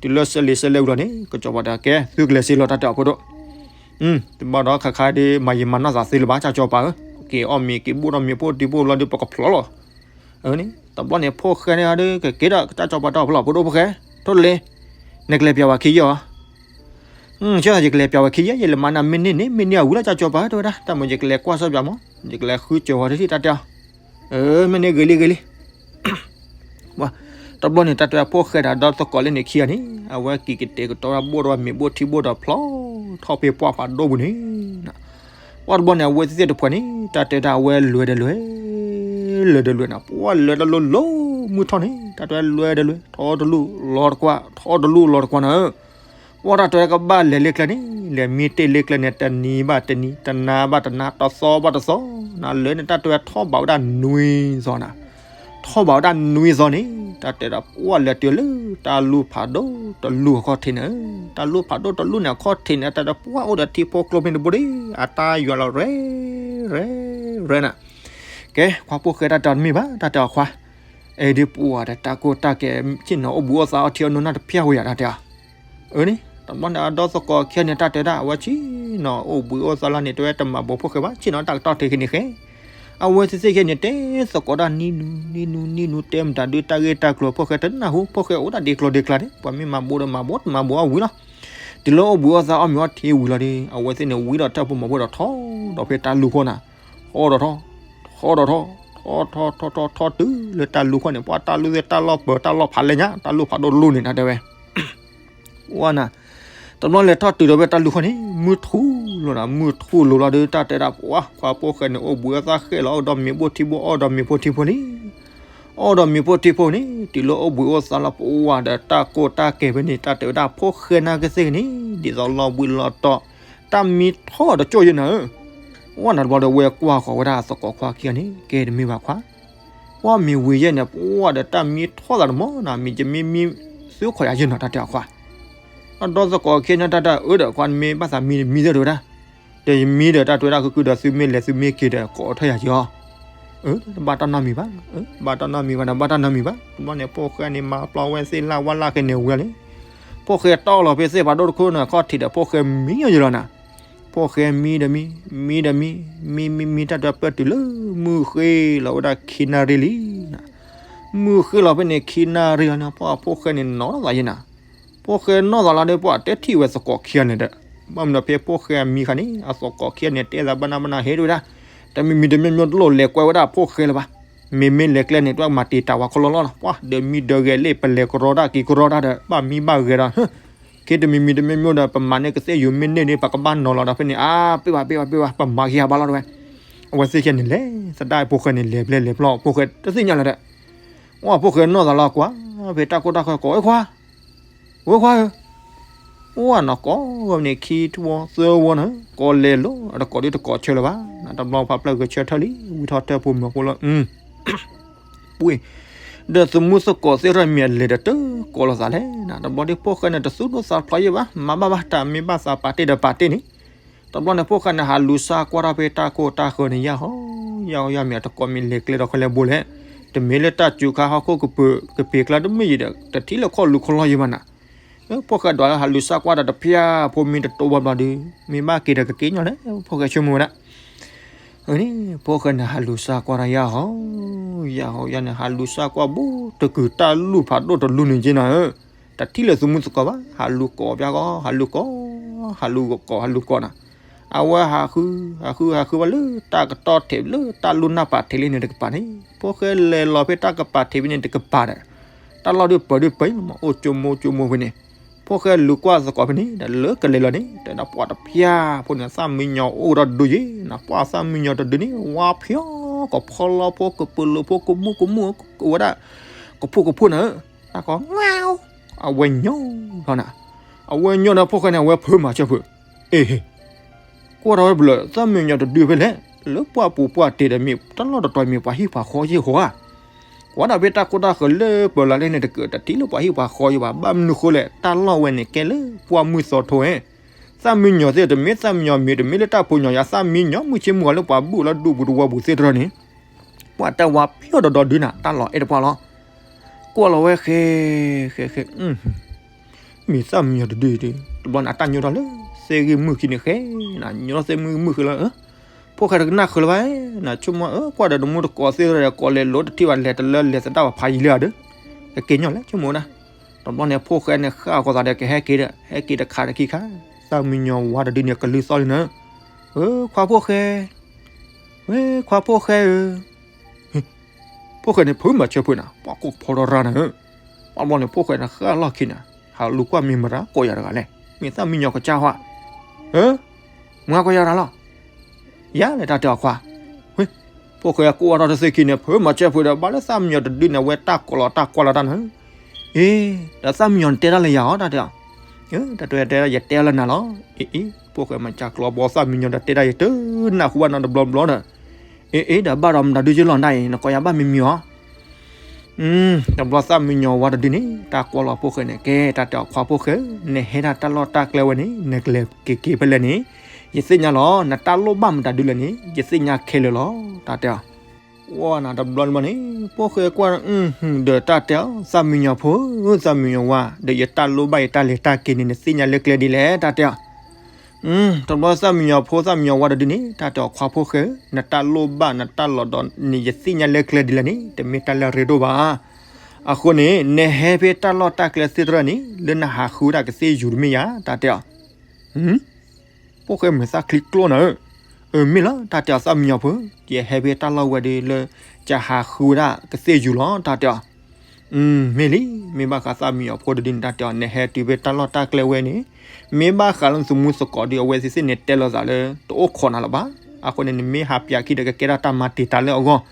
တုၤလၢစဲးလံာ်စဲးလဲၣ်ဝံၤလီၤန့ၣ် ကစီၤပၤတဲ ကဲ သုကလဲၤစ့လီၤ တၢ်တဲအီၤဖိဒိၣ် တဘၣ်ဒီးခါခါဒ်မၤယံာ်မၤနီၢ်သးသ့လၢၤဘၣ် ကၢ်ကၠီၤပၤဧၢ, က့ၤအီၣ်မ့ၤက့ၤဘိၣ်ဒီးမ့ၤဘိၣ်ထံဘိၣ်လီၤဒီး ပကဖျီလီၤ, အန့ၣ် တဘျီန့ၣ် ဖိၣ်ဃဲန့ၣ်ဒီး ကက့ၤဒီး ကၢ်ကၠီၤပၤတဲအီၤဖျီ ဖိဒိၣ်ဖိၣ်ဃဲ, ထိၣ်တလ့, နကလဲၤပၠးဝဲခံယဲၢ်ဧါ, ဆၢသး ယကလဲၤပၠးဝဲခံယဲၢ် ယလဲၤမၤနၤမ့ၢ်န့ၢ်န့ၣ် မ့ၢ်န့ၢ်အဝံၤလီၤ ကၢ်ကၠီၤပၤ တဲဝဲဒၣ် တၢ်မ့ၢ်ယကလဲၤကွၢ်ဆၢပၠးမး ယကလဲၤဃုစၢၤဝဲတထံၣ် တၢ်တဲအီၤ, မ့ၢ်န့ၣ်ဂ့ၤလံဂ့ၤလံ တဘျီန့ၣ် တၢ်တဲဝဲဖိၣ်ဃဲဒီးဒီသကိးလၢန့ၣ်ခံဂၤန့ၣ် အဝဲက့ၤကတဲာ်ကတီၤတၢ်ဘိၣ်ဒီးမ့ၤဘိၣ်ထံဘိၣ်ဒီးဖျီထီၣ်ဖဲပှၢ်ဖးဒိၣ်ပူၤန့ၣ်, ပှၢ်တဘျီန့ၣ် အဝဲသ့ၣ်တဖှဲးန့ၣ် တၢ်တဲဒၣ်အဝဲလဲၤဒီးလဲၤ, လဲၤဒီးလဲၤနၤ ပှၢ်လဲၤတၢ်လီၤလီၤမုၢ်ထီၣ်န့ၣ် တၢ်တဲဝဲလဲၤဒီးလဲၤ ထီတလူၢ်လီၤတကွၢ် ထီတလူၢ်လီၤတကွၢ်နၤ ပှၢ်တၢ်တဲဝဲကဘၣ်လဲၤလၢကျဲန့ၣ် လဲၤမံတ့ၢ်လၢကျဲန့ၣ် တနံၤဘၣ်တနံၤ တနၤဘၣ်တနၤ တသီဘၣ်တသီ နၤလၢန့ၣ် တၢ်တဲဝဲထီၣ်ဘးဝဲဒၣ်နွံသီနၤ, ထီၣ်ဘးဝဲဒၣ်နွံသီန့ၣ် တၢ်တဲဒၣ်ပှၢ်လဲၤတုၤလၢ တၢ်လူၢ်ဖးဒိၣ်တလူၢ်အခီၣ်ထံးန့ၣ်, တၢ်လူၢ်ဖးဒိၣ်တလူၢ်န့ၣ်အခီၣ်ထံးန့ၣ် တၢ်တဲပှၢ်အိၣ်ဒီးထံဖိကျိမ့ၢ်တဘိဒီး အတၢ်ယွၤလီၤရဲၣ် ရဲၣ် ရဲၣ်နၤ, ကဲ ခွါဖိၣ်ဃဲတၢ်တဲအီၤတမ့ၢ်ဘၣ် တၢ်တဲအီၤခွါ အဲဒ်ပှၢ်ဒီးတၢ်ကိၢ်တၢ်ကဲ ဆ့ၣ်နီၤအိၣ်ဘှံးအိၣ်သါအီထံအီနိနၢ်တဖျၢၣ်ဝဲယၤ တၢ်တဲအီၤ အန့ၣ် တဘျီန့ၣ် အဒီသကိးခံဂၤန့ၣ် တၢ်တဲဒၣ်အဝဲဆ့ၣ်နီၤအိၣ်ဘှံးအိၣ်သါလီၤန့ၣ် တဲဝဲတမၤဘူးဖိၣ်ဃဲဘၣ် ဆ့ၣ်နီၤတၢ်ကတီၢ်ထံးက့ၤန့ၣ်ဃဲ, အဝဲသ့ၣ်သ့ၣ်ခံဂၤန့ၣ် တဲသကိးတၢ်နံၤနုၤ နံၤနုၤ နံၤနုၤ တဲမတၤဒုးတၢ်ဂ့ၢ်တၢ်ကျိၤ ဖိၣ်ဃဲတနၢ်ဟူ ဖိၣ်ဃဲအိၣ်ဒၣ်ဒ့ကျိၤဒ့ကျါန့ၣ် ပှၤမ့ၢ်မၤဘူးဒီးမၤဘူး တမၤဘူးအဝံၤလီၤ, တုၤလၢအိၣ်ဘှံးအိၣ်သါအီၣ်မ့ၤအီထံဝံၤလီၤဒီး အဝဲသ့ၣ်န့ၣ်ဝံဒီးတၢ်ဖိမၤဖိဒီးထီၣ်ဒီးဖဲတၢ်လူၢ်ခိၣ်နၤ, ထီၣ်ဒီးထီၣ် ထီၣ်ထီၣ်ထီၣ်ထီၣ်ထီၣ်တုၤလၢတၢ်လူၢ်ခိၣ်န့ၣ် ပှၢ်တၢ်လူၢ်သ့ၣ်တၢ်လီၢ်ပၢၤတၢ်လီၢ်ဖးလဲၢ်ညါ တၢ်လူၢ်ဖးဒိၣ်တလူၢ်န့ၣ် တၢ်တဲဝဲ ဝဲနၤ, တဘျီလဲၤထီၣ်တုၤဒီးဖဲတၢ်လူၢ်ခိၣ်န့ၣ် မုၢ်ထူၣ်လိာ်နၤ မုၢ်ထူၣ်လိာ်လီၤဒီး တၢ်တဲဒၣ်ပှၢ် ခွါဖိၣ်ဃဲန့ၣ် အိၣ်ဘှံးအိၣ်သါဃဲလီၤ အိၣ်ဒီးမ့ၤဘိၣ်ထံဘိၣ် အီၣ်ဒီးမ့ၤဖိထံဖိလံ, အီၣ်ဒီးမ့ၤဖိထံဖိန့ၣ် တုၤလၢအိၣ်ဘှံးအိၣ်သါလီၤ ပဝဲဒီးတၢ်ကိၢ်တၢ်ကဲဖဲန့ၣ် တၢ်တဲဝဲဒၣ်ဖိၣ်ဃဲနာ်က့သ့ၣ်န့ၣ် ဒ်သိးလီၤဘှံးလီၤတီၤ တၢ်မံထီၣ်တကၠိၢ်ယဲၢ်နၤဧၢ, ဝဲနၤတဘျီဒီး ဝဲကွၢ်ဃီၤဝဲဒၣ်သကိးခွါခံဂၤန့ၣ် ကဲတမ့ၢ်ဘၣ်ခွါ ပှၢ်မ့ၢ်ဝံၤယဲၢ်န့ၣ် ပှၢ်ဒီးတၢ်မံထီၣ်သးတမီၤနၤ မ့ၢ်ယမ့ၢ်မံသုခိးယၤယဲၢ်နီၤ တၢ်တဲအီၤခွါ, အဒီသကိးခံဂၤန့ၣ် တၢ်တဲအၢဒီး ခွါနမ့ၢ်ဘၣ်သးမံမံသ့ၣ်တဲဝဲဒၣ်, ဒီးယမံဒီးတၢ်တဲဝဲဒၣ် ကကုဒီးသုမ့ၢ်လဲၤသုမ့ၢ်က့ၤဒီး ကိးထီၣ်ယၤယီၤ, ဘၣ်တၢ်နီတမံၤဘၣ်, ဘၣ်တၢ်နီတမံၤဘၣ်ဒီး ဘၣ်တၢ်နီတမံၤဘၣ်. တဘျီန့ၣ် ဖိၣ်ဃဲန့ၣ် မၤပျီဝဲသ့ၣ်လၢ်ဝါလၢ်ဃဲန့ၣ်ဝံၤလံ. ဖိၣ်ဃဲတီၢ်လီၤဖဲသ့ၣ်ဖးဒိၣ်တခိၣ်န့ၣ် ခီၣ်ထံးဒီးဖိၣ်ဃဲမံညီယလီၤနၤ. ဖိၣ်ဃဲမံဒီးမံ, မံဒီးမံ, မံမံမံတၢ်တပၢၢ်တုၤလၢ မုၢ်ဃ့လီၤဝဲဒၣ်ခံနၣ်ရံၣ်လံနၤ. မုၢ်ဃ့လီၤဖဲန့ၣ်ခံနၣ်ရံၣ်လီၤန့ၣ် ပှၤဖိၣ်ဃဲန့ၣ်နီၢ်သးယဲနၤ. ဖိၣ်ဃဲနီၢ်သးလီၤဒီး ပှၤတဲထံၣ်ဝဲသကိးခံဂၤန့ၣ်ဒီး ဘၣ်မနုၤဖဲဖိၣ်ဃဲအမံခါန့ၣ် အသကိးခံဂၤန့ၣ် တဲသးဘၣ်နၢ်ဘၣ်နၢ်ဟ့ၣ်ဒၣ်ဝဲဒၣ် တမံၤမံၤတမံၤမံၤတလိၣ်လဲၤကွဲဝဲဒၣ်ဖိၣ်ဃဲလၢၤဘၣ်. မ့မ့ၢ်လဲၤကျဲန့ၣ် တၢ်မၤတံာ်တာ်ဝဲခီလီၤလီၤလီၤ. ပှၤဒီးမံဒီးဂဲၤလ့ၣ် ပလဲၤကရီတၢ်က့ၤကရီတၢ်ဒီး ဘၣ်မံဘၣ်ဂဲၤဒီး ခ့တမံၤမံၤတမံၤမံၤဒီး ပမၤန့ၢ်ကသ့ၣ်ယိၤမ့ၢ်န့ၢ်န့ၣ် ပကဘၣ်နီၤလီၤဒီးဖဲန့ၣ် အါ ပ့ၢ်ဘၣ်ပ့ၢ်ဘၣ်ပ့ၢ်ဘၣ် ပမၤက့ၤယၤဘၣ်လီၤတဲဝဲ. အဝဲသ့ၣ်ခဲန့ၣ်လဲၤသဒၣ်ဖိၣ်ဃဲန့ၣ် လဲၤဘျဲလဲၤဘျီ ဖိၣ်ဃဲတသ့ၣ်ညါလၢၤဒီး ဝဲဖိၣ်ဃဲနီၢ်သးလီၤကွၢ် ဖဲတၢ်ကိၢ်တၢ်ဂီၤကိး ဝဲခွါ ဝဲခွါဧၢ, အိၣ်နီၢ်ကိးဝဲန့ၣ် ခံဝီသၢဝီန့ၣ် ကိးလဲၤလိၤ အတကိးဒ်တကိးဆၢလၢၤဘၣ်. တဘျီဖးဖျၢၣ်ဂဲၤဆၢထၢၣ်လံ ဝံထီၣ်တၢၢ်ဖိမုၣ်ဖိလီၤ ပှ့ၤ ဒီးသမူသကိးသ့ၣ်တဖၣ်မ့ၢ်အလဲၤဒီးတကိးလိာ်သးလဲၣ်နၤ. တဘျီဒ်ဖိၣ်ဃဲန့ၣ် တသူၣ်ဒိၣ်သးဖျိးယဲၢ်ဘၣ် မၤဘၣ်ဘၣ် တၢ်မ့ၢ်ဘၣ်သးပာ်တ့ၢ်ဒီးပာ်တ့ၢ်န့ၣ်. တဘျီန့ၣ် ဖိၣ်ဃဲန့ၣ် ဟးလူၤစၢ်ကွၢ်တၢ်ဖဲတၢ်ကိၢ်တၢ်ဂီၤန့ၣ် ယၢ်ဟီ ယၢ်ဟီ ယၢ်မ့ၢ်အတကိးမ့ၢ်လဲၤကျဲဒီးခဲလၢာ်ဘိလဲၣ်. တမ့ၢ်လၢတၢ်စူၤခါဟီၣ်ခိၣ်ကပၤ ကပၤကျါတမ့ၢ်ယံၤဒီး တထံၣ်လၢခီၣ်လူၤခီၣ်လီၢ်ယဲၢ်ဘၣ်နၤ. ဖိၣ်ဃဲဒွးလၢဟးလူၤစၢ်ကွၢ်ဒီးတဖၠၣ်ဖိမံတတိဘၣ်ဘျီဒီး မ့ၢ်ဘၣ်က့ၤဒီးကက့ၤညီလဲၣ် ဖိၣ်ဃဲဆိကမိၣ်ဝဲဒၣ် အန့ၣ် ဖိၣ်ဃဲန့ၣ်ဟးလူၤစၢ်ကွၢ်တၢ်ယၢ်ဟီ ယၢ်ဟီ ယၢ်န့ၣ် ဟးလူၤစၢ်ကွၢ်ဘူးတကုာ်တၢ်လူၢ်ဖးဒိၣ်တလူၢ်န့ၣ်က့နၤဧၢ, တထံၣ်လၢသမူသကိးဘၣ် ဟးလူၤကိးပၠၣ်ကီ ဟးလူၤကိး ဟးလူၤကိး ဟးလူၤကိးနၤ. အဝဲဟးဃု ဟးဃု ဟးဃုဘၣ်လၢတၢ်ကတီၢ်ထံးလၢတၢ်လူၢ်နၢ်ပာ်ထံးလံန့ၣ်တကပၤန့ၣ် ဖိၣ်ဃဲလဲၤလီၤဖဲတၢ်ကပာ်ထံးဖဲန့ၣ်တကပၤဒီး တၢ်လီၢ်ဒုးပၢၤဒုးပၢၤ အိၣ်ကၠိမိၢ်ကၠိမိၢ်ဖဲန့ၣ် ဖိၣ်ဃဲလူၤကွၢ်သကိးဖဲန့ၣ် ဒီးလၢကလဲၤလီၤန့ၣ် တဲဒၣ်ပှၤတဖၠၣ်ဖိန့ၣ် သၣ်မံညီၤအိၣ်ဒီးဒုးယဲၢ်နၤ ပှၤသၣ်မံညီၤတဒုန့ၣ် ဝါဖျိကဖီလီဖိကပၢၤလိာ်ဖိကမူၣ်ကမူၣ် ဝဲဒၣ် ကဖိကဖိနၤဧၢ, တၢ်ကီ အဝဲညီလီၤနၤ, အဝဲညီဒီးဖိၣ်ဃဲန့ၣ် အဝဲဖုးမၤစၢၤဖုး, အ့ဟ့ ကွၢ်ထီၣ်ဝဲဘျၢၣ် သၣ်မံညီၤတဒုဖဲလဲၣ်, လၢပှၢ်ပူၤပှၢ်တ့ၢ်ဒီးမ့ၢ်တၢ်လီၢ်တတီၤမ့ၢ်ပှၤဟံၣ်ပှၤဃီယ့ၢ်ဃီဧါ, ကွၢ်ဒၣ်ဖဲတၢ်ကိၢ်တၢ်ဃၢၤလၢပၢၤလၢ်လၢန့ၣ်တကၢၢ် တထံၣ်လၢပှၤဟံၣ်ပှၤဃီယ့ၢ်ဘၣ်, ဘၣ်မနုၤဃိလဲၣ် တၢ်လီၢ်ဝဲန့ၣ်ကဲလၢပှၢ်မုၢ်သီထိဧဲ, သၣ်မံညီၤသ့ၣ်တမ့ၢ်သၣ်မံညီၤမ့ၢ်တမ့ၢ်လၢတၢ်ဖိညီၤယၤ သၣ်မံညီၤမုၢ်ဆ့မုၢ်ဂီၤလၢပှၤဘူၣ်လၢဒူပူၤတဝီပူၤသ့ၣ်တဖၣ်န့ၣ် ပှၤတၢ်ဝါဖျိဒီးဒီဒုနၤ တၢ်လီၤအဲၣ်တပှၢ်လီၤ, ကွၢ်လီၤဝဲဃဲ ဃဲ ဃဲ မ့ၢ်သၣ်မံညီၤတဒုဒု တဘျီန့ၣ် အတၢ်ညိထီၣ်လၢ သ့ၣ်ဂ့ၢ်မုၢ်ခံန့ၣ်ဃဲ, ညိထီၣ်သ့ၣ်ဂ့ၢ်မုၢ်ဃဲလီၤ, ဖိၣ်ဃဲတကနၣ်ဃုာ်လၢၤဘၣ်, ဆိကမိၣ် ကွၢ်ဒီးတမူတကိးသ့ၣ်တဖၣ်ဒီး ကိးလဲၤလိၤတထံၣ်ဘၣ် လဲၤတလၢလဲၤသဒၣ်ဘၣ်ဖးယံၤလၢအဒု, ကက့ၤညီလဲၣ်ဆိကမိၣ်ဝဲဒၣ်, တဘျီန့ၣ် ဖိၣ်ဃဲန့ၣ်ဃၣ်အဃိသးဒီးကဟဲက့ၤဒီး ဟဲက့ၤတခါတခံခါ, သၣ်မံညီၤဝါတဒုန့ၣ် ကလုၢ်သီၣ်လံနၤ, ခွါဖိၣ်ဃဲ ဝဲခွါဖိၣ်ဃဲဧၢ, ဖိၣ်ဃဲန့ၣ် ဖုးမၤစၢၤဖုးနၤ ပှၤကိးဖီထီၣ်ရၢနၤဧၢ, ပှၤဘျီန့ၣ် ဖိၣ်ဃဲန့ၣ် ဃၣ်လီၢ်ခံနၤ, ဟးလူၤကွၢ်မ့ၢ်မတၤကိးယၤတဂၤလဲၣ်, မ့ၢ်သၣ်မံညီၤကစၢ်ဟီဧါ, ဧၢ, မတၤကိးယၤတဂၤလီၤ, ယၤလဲၣ်တၢ်တဲအီၤခွါ, ဖိၣ်ဃဲကိးထီၣ်တသ့ခံန့ၣ် ဖုးမၤစၢၤဖုးဒီး ဘၣ်လၢသၣ်မံညီၤတဒုန့ၣ် အဝဲတၢ်ကိးလီၤတၢ်ကွၢ်လီၤတၢ်နၤ, အ့ ဒီးသၣ်မံညီၤန့ၣ်တဲတၢ်လၢယၤအီၤ တၢ်တဲအီၤ, တၢ်တဲတဲယတဲလၢနၤလီၤ, အ့အ့ ဖိၣ်ဃဲမၤစၢၤကျီဘီသၣ်မံညီၤဒီးတဲတၢ်ယတနၢ်ဟူဘၣ်နီတဘျီဘျီဒီး, အ့အ့ ဒီးဘၣ်ဒီးမတၤဒုကလီၤနတၢ်အံၤ နကိးယၤဘၣ်မံမံၤအီၤ, တဘျီသၣ်မံညီၤဝါတဒုန့ၣ် တၢ်ကွၢ်လီၤဖိၣ်ဃဲန့ၣ် ကဲ တၢ်တဲအီၤခွါဖိၣ်ဃဲဧၢ, နဟဲဒၣ်တၢ်လီၢ်တၢ်ကျဲဝဲန့ၣ် နကလဲၤက့ၤက့ၤဖဲလဲၣ်န့ၣ်, ယသ့ၣ်ညါလီၤ, နတၢ်လိၣ်ဘၣ်မတၤဒုလဲၣ်န့ၣ် ယသ့ၣ်ညါခဲလၢာ်လီၤ တၢ်တဲအီၤ, ကွၢ်နၤတဘျီတဘျီန့ၣ် ဖိၣ်ဃဲကွၢ်ဒီး သၣ်မံညီၤဖိဧၢ သၣ်မံညီၤဝါ ဒီးယတၢ်လိၣ်ဘၣ်ယတၢ်လဲၤတၢ်က့ၤန့ၣ် နသ့ၣ်ညါလၢကျဲဒ်လဲၣ် တၢ်တဲအီၤ တဘျီသၣ်မံညီၤဖိသၣ်မံညီၤဝါတဒုန့ၣ် တၢ်တဲအီၤခွါဖိၣ်ဃဲဧၢ, နတၢ်လိၣ်ဘၣ်နတၢ်လီၤဒီးန့ၣ် ယသ့ၣ်ညါလၢကျဲဒ်လဲၣ်န့ၣ် တမ့ၢ်တၢ်လၢအရ့ဒိၣ်ဘၣ်. အဃိန့ၣ် နဟဲဖဲတၢ်လီၢ်တၢ်ကျဲသ့ၣ်တဖၣ်န့ၣ် လၢနဟးဃုဝဲဒၣ်ကသ့ၣ်ယူၤတမ့ၢ်ဧါ တၢ်တဲအီၤ ဖိၣ်ဃဲမုာ်သၣ်ချံကျိနၤဧၢ, အမ့ၢ်လီၤ တၢ်တဲအီၤသၣ်မံညီၤဖိ, ယဟဲဖဲတၢ်လီၢ်ဝဲဒီးလၢ ယဟးဃုဝဲဒၣ်ကသ့ၣ်ယူၤလီၤ တၢ်တဲအီၤ မ့ၢ်လံ, မ့ၢ်ဘၣ်ဃးသၣ်မံညီၤဖိတဒုန့ၣ် တၢ်တဲအီၤ နဟဲတုၤဖဲတၢ်လီၢ်တၢ်ကျဲဝဲန့ၣ်, မ့ၢ်ဘၣ်ဃးလၢနသမူသကိးဒီး အဝဲသ့ၣ်သ့ၣ်န့ၣ်တဲလိာ်သးလၢ တအိၣ်ခိးနၤလၢၤဘၣ်. အဃိန့ၣ် နမ့ၢ်ဟးပၠးခံဒီးကကဲထီၣ်တၢ်မၤတံာ်တာ်လၢအဂီၢ်,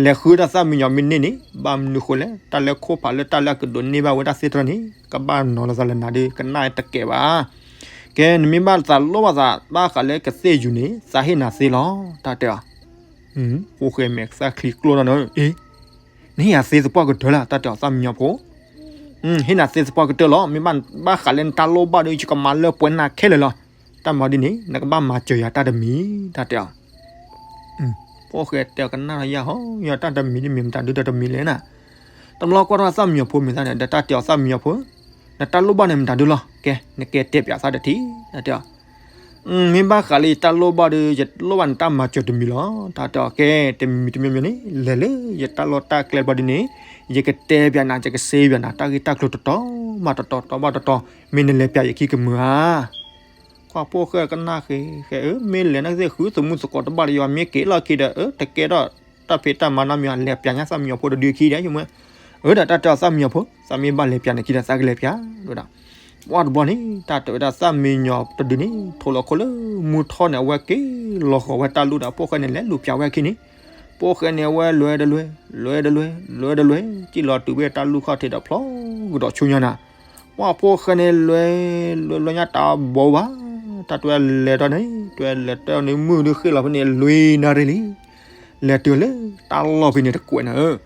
လဲၤဃုတၢ်သၣ်မံညီၤမ့ၢ်န့ၢ်န့ၣ် ဘၣ်မနုၤဃိလဲၣ် တၢ်လၢခိၣ်ဖးလၢတၢ်လၢအကဒိးန့ၢ်ဘၣ်ဝဲဒၣ်သ့ၣ်တဖၣ်န့ၣ် ကဘၣ်နီၤလိာ်သးလၢနၤဒီး ကနၣ်တကဲဘၣ် ကဲ နမ့ၢ်ဘၣ်သးလိၣ်ဘၣ်သး ဘၣ်ဃးလၢကသ့ၣ်ယူၤန့ၣ် သးဟ့ၣ်နၤသ့လီၤ တၢ်တဲအီၤ. ဖိၣ်ဃဲမဲာ်သၣ်ချံကျိနီၤန့ၣ်, အ့, နဟ့ၣ်ယၤသ့သပှၢ်ကတၢၢ်လၢ တၢ်တဲအီၤသၣ်မံညီၤဖိ, ဟ့ၣ်နၤသ့သပှၢ်ကတၢၢ်လီၤ. မ့ၢ်ဘၣ်ဃးလၢနတၢ်လိၣ်ဘၣ်ဒီး ယကမၤလၢပှဲၤနၤခဲလၢာ်လီၤ. တၢ်မၤဒ်န့ၣ် နကဘၣ်မၤစၢၤယၤတၢ်တမံၤ တၢ်တဲအီၤ. ဖိၣ်ဃဲတဲအီၤ ကနၣ်ထီၣ်ယၤဟီ ယတၢ်တမံၤတမံၤမတၤဒုဒီးတမံၤလဲၣ်နၤ. တဘျီကွၢ်ထီၣ်သၣ်မံညီၤဖိမ့ၢ်သးန့ၣ် ဒီးတၢ်တဲအီၤ သၣ်မံညီၤဖိ နတၢ်လိၣ်ဘၣ်န့ၣ်မတၤဒုလီၤ. ကဲ နကဲတဲပၠးသးတထံၣ် တၢ်တဲအီၤ မ့ၢ်ဘၣ်ဃးလၢယတၢ်လိၣ်ဘၣ်ဒီး ယလိၣ်ဘၣ်နတၢ်မၤစၢၤတမံၤလီၤ. တၢ်တဲအီၤ ကဲ တမံၤတမံၤမံၤန့ၣ် လဲၤလၢယတၢ်လီၢ်တၢ်ကျဲဘျီဒ်န့ၣ် ယကတဲပၠးနၤ ယကစ့ပၠးနၤ တၢ်ဂ့ၢ်တၢ်ကျိၤတတီၤဘၣ်တတီၤ တတီၤဘၣ်တတီၤ မ့ၢ်နလဲၤပၠးယခံကမုာ်ဧါ. ကွၢ်ဖိၣ်ဃဲကနၣ်ဃဲ ဃဲဧၢ မ့ၢ်လဲၤနၢ်သ့ၣ်ဃု သမူသကိးတဘၣ်တယွၤ မ့ၢ်က့ၤလီၢ်ခံဒီး အၢ တကဲထီၣ်တၢ်ဖံးတၢ်မၤနီတမံၤ လဲၤပၠးညါသၣ်မံညီၤဖိတဒုခံဒီး ယမ့ၢ် အၢ ဒီးတၢ်တဲအီၤ သၣ်မံညီၤဖိ သးမ့ၢ်ဘၣ်လဲၤပၠးနခံဒီး သးကလဲၤပၠး တဲဝဲဒၣ်. ပှၢ်တဘျီန့ၣ် တၢ်တဲဝဲဒၣ် သၣ်မံညီၤတဒုန့ၣ် ထိးလီၤခိၣ်လၢမူထီၣ်န့ၣ် အဝဲက့ၤလီၤဃီၤဝဲတၢ်လူၢ်ဒီး ဖိၣ်ဃဲန့ၣ် လဲၤလူၤပၠးဝဲအခံန့ၣ် ဖိၣ်ဃဲန့ၣ် အဝဲလဲၤတလဲၤ လဲၤတလဲၤ လဲၤတလဲၤ စံၣ်လီၤတုၤဖဲတၢ်လူၢ်ခီၣ်ထံးဒီးဖျီကဒီးဆူညါနၤ. ပှၢ်ဖိၣ်ဃဲန့ၣ် လဲၤ လဲၤ လဲၤညါတၢ်ဘီဘၣ် တၢ်တဲဝဲလဲၤတၢ်န့ၣ် တဲဝဲလဲၤတၢ်န့ၣ် မုၢ်ဒုးဃ့ၣ်လီၤဖဲန့ၣ် လွံၢ်နၣ်ရံၣ်လံ. လဲၤတုၤလၢတၢ်လီၢ်ဖဲန့ၣ်တကွဲးနၤဧၢ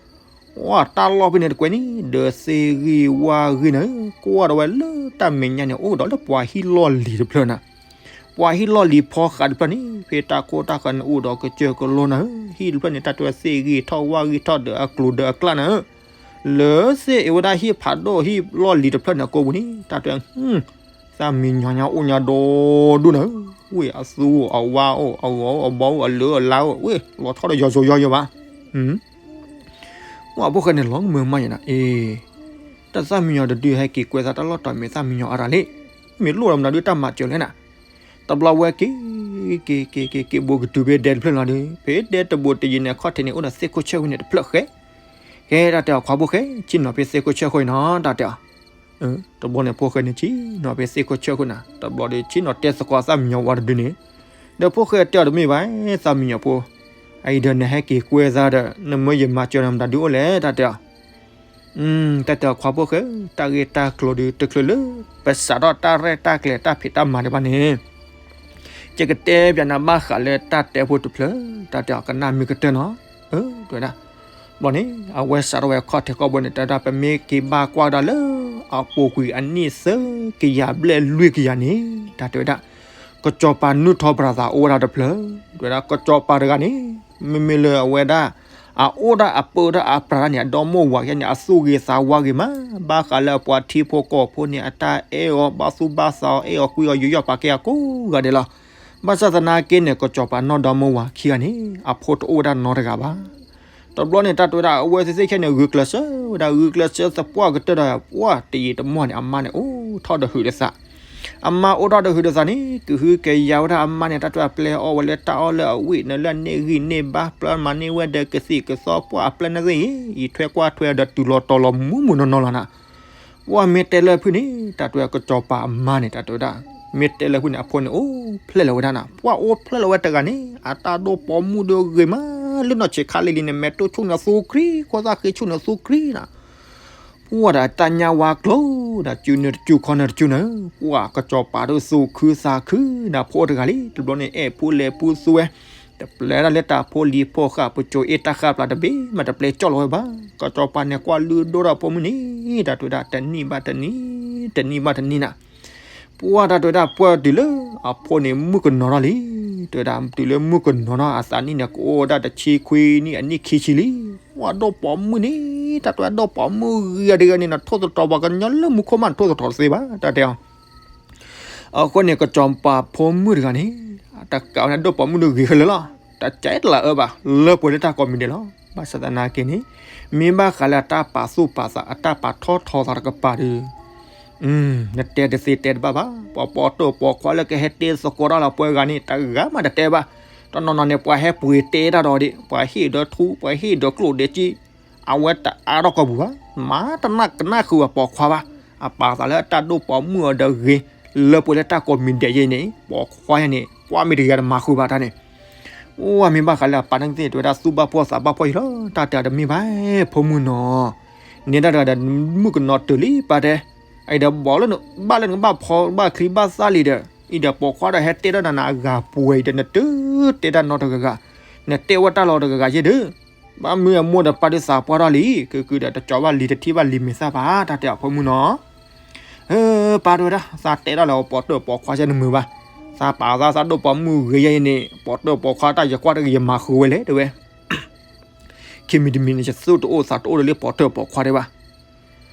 ပှၢ်တၢ်လီၢ်ဖဲန့ၣ်တကွဲးန့ၣ် ဒီးသ့ၣ်ဂံၢ်ဝၣ်ဂံၢ်နၤဧၢ ကွၢ်ဒီးဝဲလၢတၢ်မဲာ်ညါန့ၣ် အိၣ်ဒီးလၢပှၤဟံၣ်လီၢ်လံၤတဖျၢၣ်နၤ. ပှၤဟံၣ်လီၢ်လံၤဖီဃးတဖျၢၣ်န့ၣ် ဖဲတၢ်ခိၣ်တၢ်ဃၢၤန့ၣ် အိၣ်ဒီးကစၢၢ်ကလိနၤဧၢ ဟံၣ်တဖျၢၣ်န့ၣ် တၢ်တဲဝဲသ့ၣ်ဂံၢ်ထီၣ်ဝၣ်ဂံၢ်ထီၣ်ဒီးအကျိၤဒီးအကျၣ်နၤဧၢ လၢသ့ၣ်အ့ၣ်ဝဲဒၣ်ဟံၣ်ဖးဒိၣ်ဟံၣ်လီၢ်လံၤတဖျၢၣ်န့ၣ်အကိာ်ပူၤန့ၣ် တၢ်တဲဝဲ သၣ်မံညီၤညါအိၣ်ညါဒီဒူၣ်နၤဧၢ, ဝ့ၢ်အသူအိၣ်အဝါအိၣ်အဂီၤအိၣ်အဘီအိၣ်အလၢအလါအိၣ် ဝ့ၢ်လီၤဆီဒီးယီၤစိၤယီၤယီၤဘၣ်. ပှၢ်ဖိၣ်ဃဲန့ၣ်လီၤမုာ်မးယဲနၤ အ့ တၢ်သၣ်မံညီၤတဒုဟဲက့ၤကွဲသးတၢ်လီၢ်တတီၤမ့ၢ်သၣ်မံညီၤအါတၢ်လံ, မ့ၢ်လိၣ်ဒီးမနုၤဒုတၢ်မၤစၢၤလဲၣ်နၤ. တဘျီဝဲက့ၤ က့ၤ က့ၤ က့ၤ က့ၤဘိးကတုၤဖဲဒဲတဖျၢၣ်လီၤဒီး ဖဲဒဲတဘိးတယံၤန့ၣ် ခီၣ်ထံးန့ၣ် အိၣ်ဒီးသ့ၣ်ခိၣ်ဆၢၣ်ဝဲန့ၣ်တဖျၢၣ်ဃဲ, ကဲတၢ်တဲအီၤခွါဖိၣ်ဃဲ ဆ့ၣ်နီၤဖဲသ့ၣ်ခိၣ်ဆၢၣ်ဃိအံၤနီၤ တၢ်တဲအီၤ တဘျီန့ၣ်ဖိၣ်ဃဲန့ၣ်ဆ့ၣ်နီၤဖဲသ့ၣ်ခိၣ်ဆၢၣ်ဃိနၤ တဘျီဒီးဆ့ၣ်နီၤတဲသကိးသၣ်မံညီၤဝါတဒုန့ၣ်, ဒီးဖိၣ်ဃဲတဲအီၤတမ့ၢ်ဘၣ် သၣ်မံညီၤဖိ, အအံၤဒီးနဟဲက့ၤကွဲသးဒီး နမၢယမၤစၢၤနၤမတၤဒုအိၣ်လဲၣ် တၢ်တဲအီၤ တၢ်တဲအီၤခွါဖိၣ်ဃဲ တၢ်ဂ့ၢ်တၢ်ကျိၤဒုးတချုးလၢ ပစးထီၣ်တၢ်ရဲၣ်တၢ်ကျဲၤတၢ်ဖံးတၢ်မၤဒံးဘၣ်န့ၣ်, ယကတဲပၠးနၤဘၣ်ဃးလၢတၢ်တဲဖိတဖျၢၣ်, တၢ်တဲအီၤကနၣ်မ့ၢ်ကတၢၢ်နီၤ, တဲဝဲဒၣ်, ဘျီန့ၣ် အဝဲစးထီၣ်ဝဲခီၣ်ထံးခီၣ်ဘိန့ၣ် တဲဝဲဒၣ် ပမ့ၢ်က့ၤဘၣ်ကွၢ်ကဒါလၢ အပူၤကွံာ်အနံၣ်သၢကယၤဘျဲၣ်လွံၢ်ကယၤန့ၣ် တၢ်တဲဝဲဒၣ်, ကစီၤပၤနုၢ်ထီၣ်ပြၤသးအိၣ်ဝဲဒၣ်တဖျၢၣ်, တဲဝဲဒၣ် ကစီၤပၤတဂၤန့ၣ် မ့မ့ၢ်လၢအဝဲဒၣ် အအိၣ်ဒၣ်အပၢဒၣ်အပြၤဒၣ်န့ၣ် အဒီမိၢ်ဝၤခဲန့ၣ် အသူၣ်ဂ့ၤသးဝါဂ့ၤမး, ဘၣ်ဃးလၢအပှၤထံဖိကီၢ်ဖိန့ၣ် အတၢ်အဲၣ်အီၤ ဘၣ်သူၣ်ဘၣ်သးအီၤ အဲၣ်အီၤကွံအီၤ ယူးယီၣ်ပာ်ကဲအီၤကိးဂၤဒဲးလီၤ. ဘၣ်ဆၣ်သနာ်က့န့ၣ် ကစီၤပၤနီၢ်ဒီမိၢ်ဝၤခံဂၤန့ၣ် အဖိတအိၣ်ဝဲဒၣ်နီတဂၤဘၣ်. တဘျီန့ၣ် တၢ်တဲဝဲဒၣ် အဝဲသ့ၣ်သ့ၣ်ခဲန့ၣ် ဂုာ်ကျဲးစၢးဝဲဒၣ် ဂုာ်ကျဲးစၢးသပှၢ်ကတၢၢ်ဒီး ပှၢ်တယံာ်တမီၢ်န့ၣ် အမါန့ၣ် အိၣ်ထီၣ်ဒီးဟုးဒီးသး အမါအိၣ်ထီၣ်ဒီးဟုးဒီးသးန့ၣ် ကဟုကယာ်ဝဲဒၣ်အမါန့ၣ် တၢ်တဲအီၤပျဲအီၣ်ဝဲလၢတၢ်အီၣ်လၢအဝံၣ် နလၢန့ၢ်ဂံၢ်န့ၢ်ဘါ ပျဲမၤန့ၢ်ဝဲဒီးကသံၣ်ကသီ ပှၢ်အပျဲၢ်န့ၣ်သ့ၣ်အံၤ အံးထွဲကွၢ်ထွဲဒီးတုၤလီၤတီၤလီၤမူမူနီၢ်နီၢ်လီၤနၤ. ပှၢ်မ့ၢ်တဲလၢဖုၣ်န့ၣ် တၢ်တဲဝဲကစီၤပၤအမါန့ၣ် တၢ်တဲဝဲဒၣ် မ့ၢ်တဲလၢဖုၣ်န့ၣ် အဖိန့ၣ်အိၣ်ဖျဲၣ်လီၤဝဲဒၣ်နၤ. ပှၢ်အိၣ်ဖျဲၣ်လီၤဝဲတဂၤန့ၣ် အတၢ်ဒိၣ်ပိာ်မုၣ်ဒီးဂ့ၤမး လၢနီၢ်ဆံးခါလံၤလံၤန့ၣ် မဲာ်တိၢ်ဆူၣ်န့ၣ်သူခရံာ် ခိၣ်သၣ်ဃ့ဆူၣ်န့ၣ်သူခရံာ်နၤ. ပှၢ်ဒီးတၢ်ညါဝါကျိၤဒီး စုန့ၣ်တစုခီန့ၣ်တစုန့ၣ် ပှၢ်ကစီၤပၤဒိၣ်သူၣ်ခုသးခုနၤ ဖိတဂၤလံ တဘျီန့ၣ် အဲၣ်ဖိလဲၤဖုသူဝဲ တပျဲဒၣ်လၢတၢ်ဖိလံၤဖိဃာ် ပစိၤအ့ၣ်တၢ်ဃာ်ပျၢ်တဘ့ၣ်မး တပျဲကၠီၣ်လီၤဝဲဘၣ်. ကစီၤပၤန့ၣ် ကွၢ်လုၢ်ဒိၣ်ထီၣ်ဖိမုၣ်န့ၣ် တၢ်တဲဝဲဒၣ် တနံၣ်ဘၣ်တနံၣ် တနံၣ်ဘၣ်တနံၣ်နၤ. ပှၢ်တၢ်တဲဝဲဒၣ် ပှၢ်တုၤလၢအဖိန့ၣ် မုၣ်ကနီၤထီၣ်လံ. တဲဝဲဒၣ် တုၤလၢမုၣ်ကနီၤထီၣ် အသးနံၣ်န့ၣ် ကအိၣ်ဝဲဒၣ်တဆံခွံနံၣ် အနံၣ်ခံဆံလံ. ပှၢ်ဒိၣ်ပိာ်မုၣ်န့ၣ် တၢ်တဲဝဲဒၣ် ဒိၣ်ပိာ်မုၣ်ဂ့ၤတဂၤန့ၣ် နထိၣ်သတြီၤပှၤကညီလၢမူခိၣ်မး နထိၣ်သတြီၤတသ့ဘၣ် တၢ်တဲအီၤ အဃိန့ၣ် ကစီၤပၤဖိမုၣ်တဂၤန့ၣ် တကးဝဲန့ၣ် ဒိၣ်ပိာ်မုၣ်ဒုးဂ့ၤခဲလၢာ်လီၤ. တကဲတလးအၢဘၣ် လၢပှဲၤလၢတၢ်ကိးမံၤဒဲးလီၤ. ဘၣ်ဆၣ်သနာ်က့န့ၣ် မ့ၢ်ဘၣ်ဃးလၢအတၢ်ပာ်သူၣ်ပာ်သး အတၢ်ပာ်ထီၣ်ထီသးတကပၤဒီး နတဲတသ့တဲတဘၣ်ဘၣ်. ပှၤပိာ်တိၢ်ပိာ်ခွါလၢကဟဲတ့သကိးတၢ်လီၤ ပှၤဂၤန့ၣ် တဂၤမးတတဲဘၣ်. တနီၤနီၤန့ၣ် ပှၤဟဲပှ့ၤတဲတၢ်ဒီးဒံး ပှၤဟ့ၣ်ဒီးထူ ပှၤဟ့ၣ်ဒီးကျိၣ်ဒဲးကံ အဝဲတအါထီၣ်ကီၢ်ပူၤဘၣ်. မၤတနၢ်ကနၣ်ဃုာ်အပိာ်ခွါဘၣ်. အပာ်သးလၢအတၢ်ဒိၣ်ပိာ်မုၣ်အီၤဒီးဂ့ၤ လၢပှဲၤလၢတၢ်ကိးမံၤဒဲးယဲအံၤန့ၣ် ပိာ်ခွါယဲန့ၣ် ကွၢ်မ့ၢ်တဂ့ၤတမၤဃုာ်ဘၣ်တၢ်န့ၣ် အိၣ်မ့ၢ်ဘၣ်ဃးလၢအပၢ်န့ၣ်သ့ၣ် တဲဝဲဒၣ်သူၣ်ဘၣ်ဖှီၣ်သးဘၣ်ဖှီၣ်ယံၤလီၤ. တၢ်တဲတမ့ၢ်ဘၣ် ဖိမုၣ်နီၤ နဲဒၣ်တဂၤဒီး မုၣ်ကနီၤတၢၢ်လံပၢ်တဲ အအံၤဒီးဘီၣ်လၢနဘၣ်လၢနကဘၣ်ဖီဘၣ်ချံဘၣ်သၣ်လံဒီး အံၤဒီးပိာ်ခွါဒီးဟဲတဲထီၣ်နၤနၤအဂၤပှဲၤအံၤဒီး နတတဲတၢ်နီတဂၤဂၤ နတဲဝဲတၢ်လီၤတဂၤဂၤယဲၢ်ဒီး ဘၣ်မနုၤအမိၢ်ဒီးပၢ်ဒုးသးပှၢ်ထီၣ်လံ ကကုဒီးတကၠီဘၣ်လံတထံၣ်ဘၣ်လံမ့ၢ်သၣ်ဘၣ် တၢ်တဲအီၤဖိမုၣ်နီၤ ပၢ်တဲဝဲဒၣ် သးတဲတၢ်လီၤပိာ်တိၢ်ပိာ်ခွါယဲၢ်နမုာ်ဘၣ်. သးပာ်သးသးဒိၣ်ပိာ်မုၣ်ဂ့ၤယဲအံၤန့ၣ် ပိာ်တိၢ်ပိာ်ခွါတၢ်ယကွၢ်တဂ့ၤယမၤဃုာ်ဝဲလဲၣ်တဲဝဲ ခံမံၤတမံၤန့ၣ် ယသူၣ်တအိၣ်သးတအိၣ်ဒီးလၢပီၤတၢၢ်ပီၤခွါဒံးဘၣ်.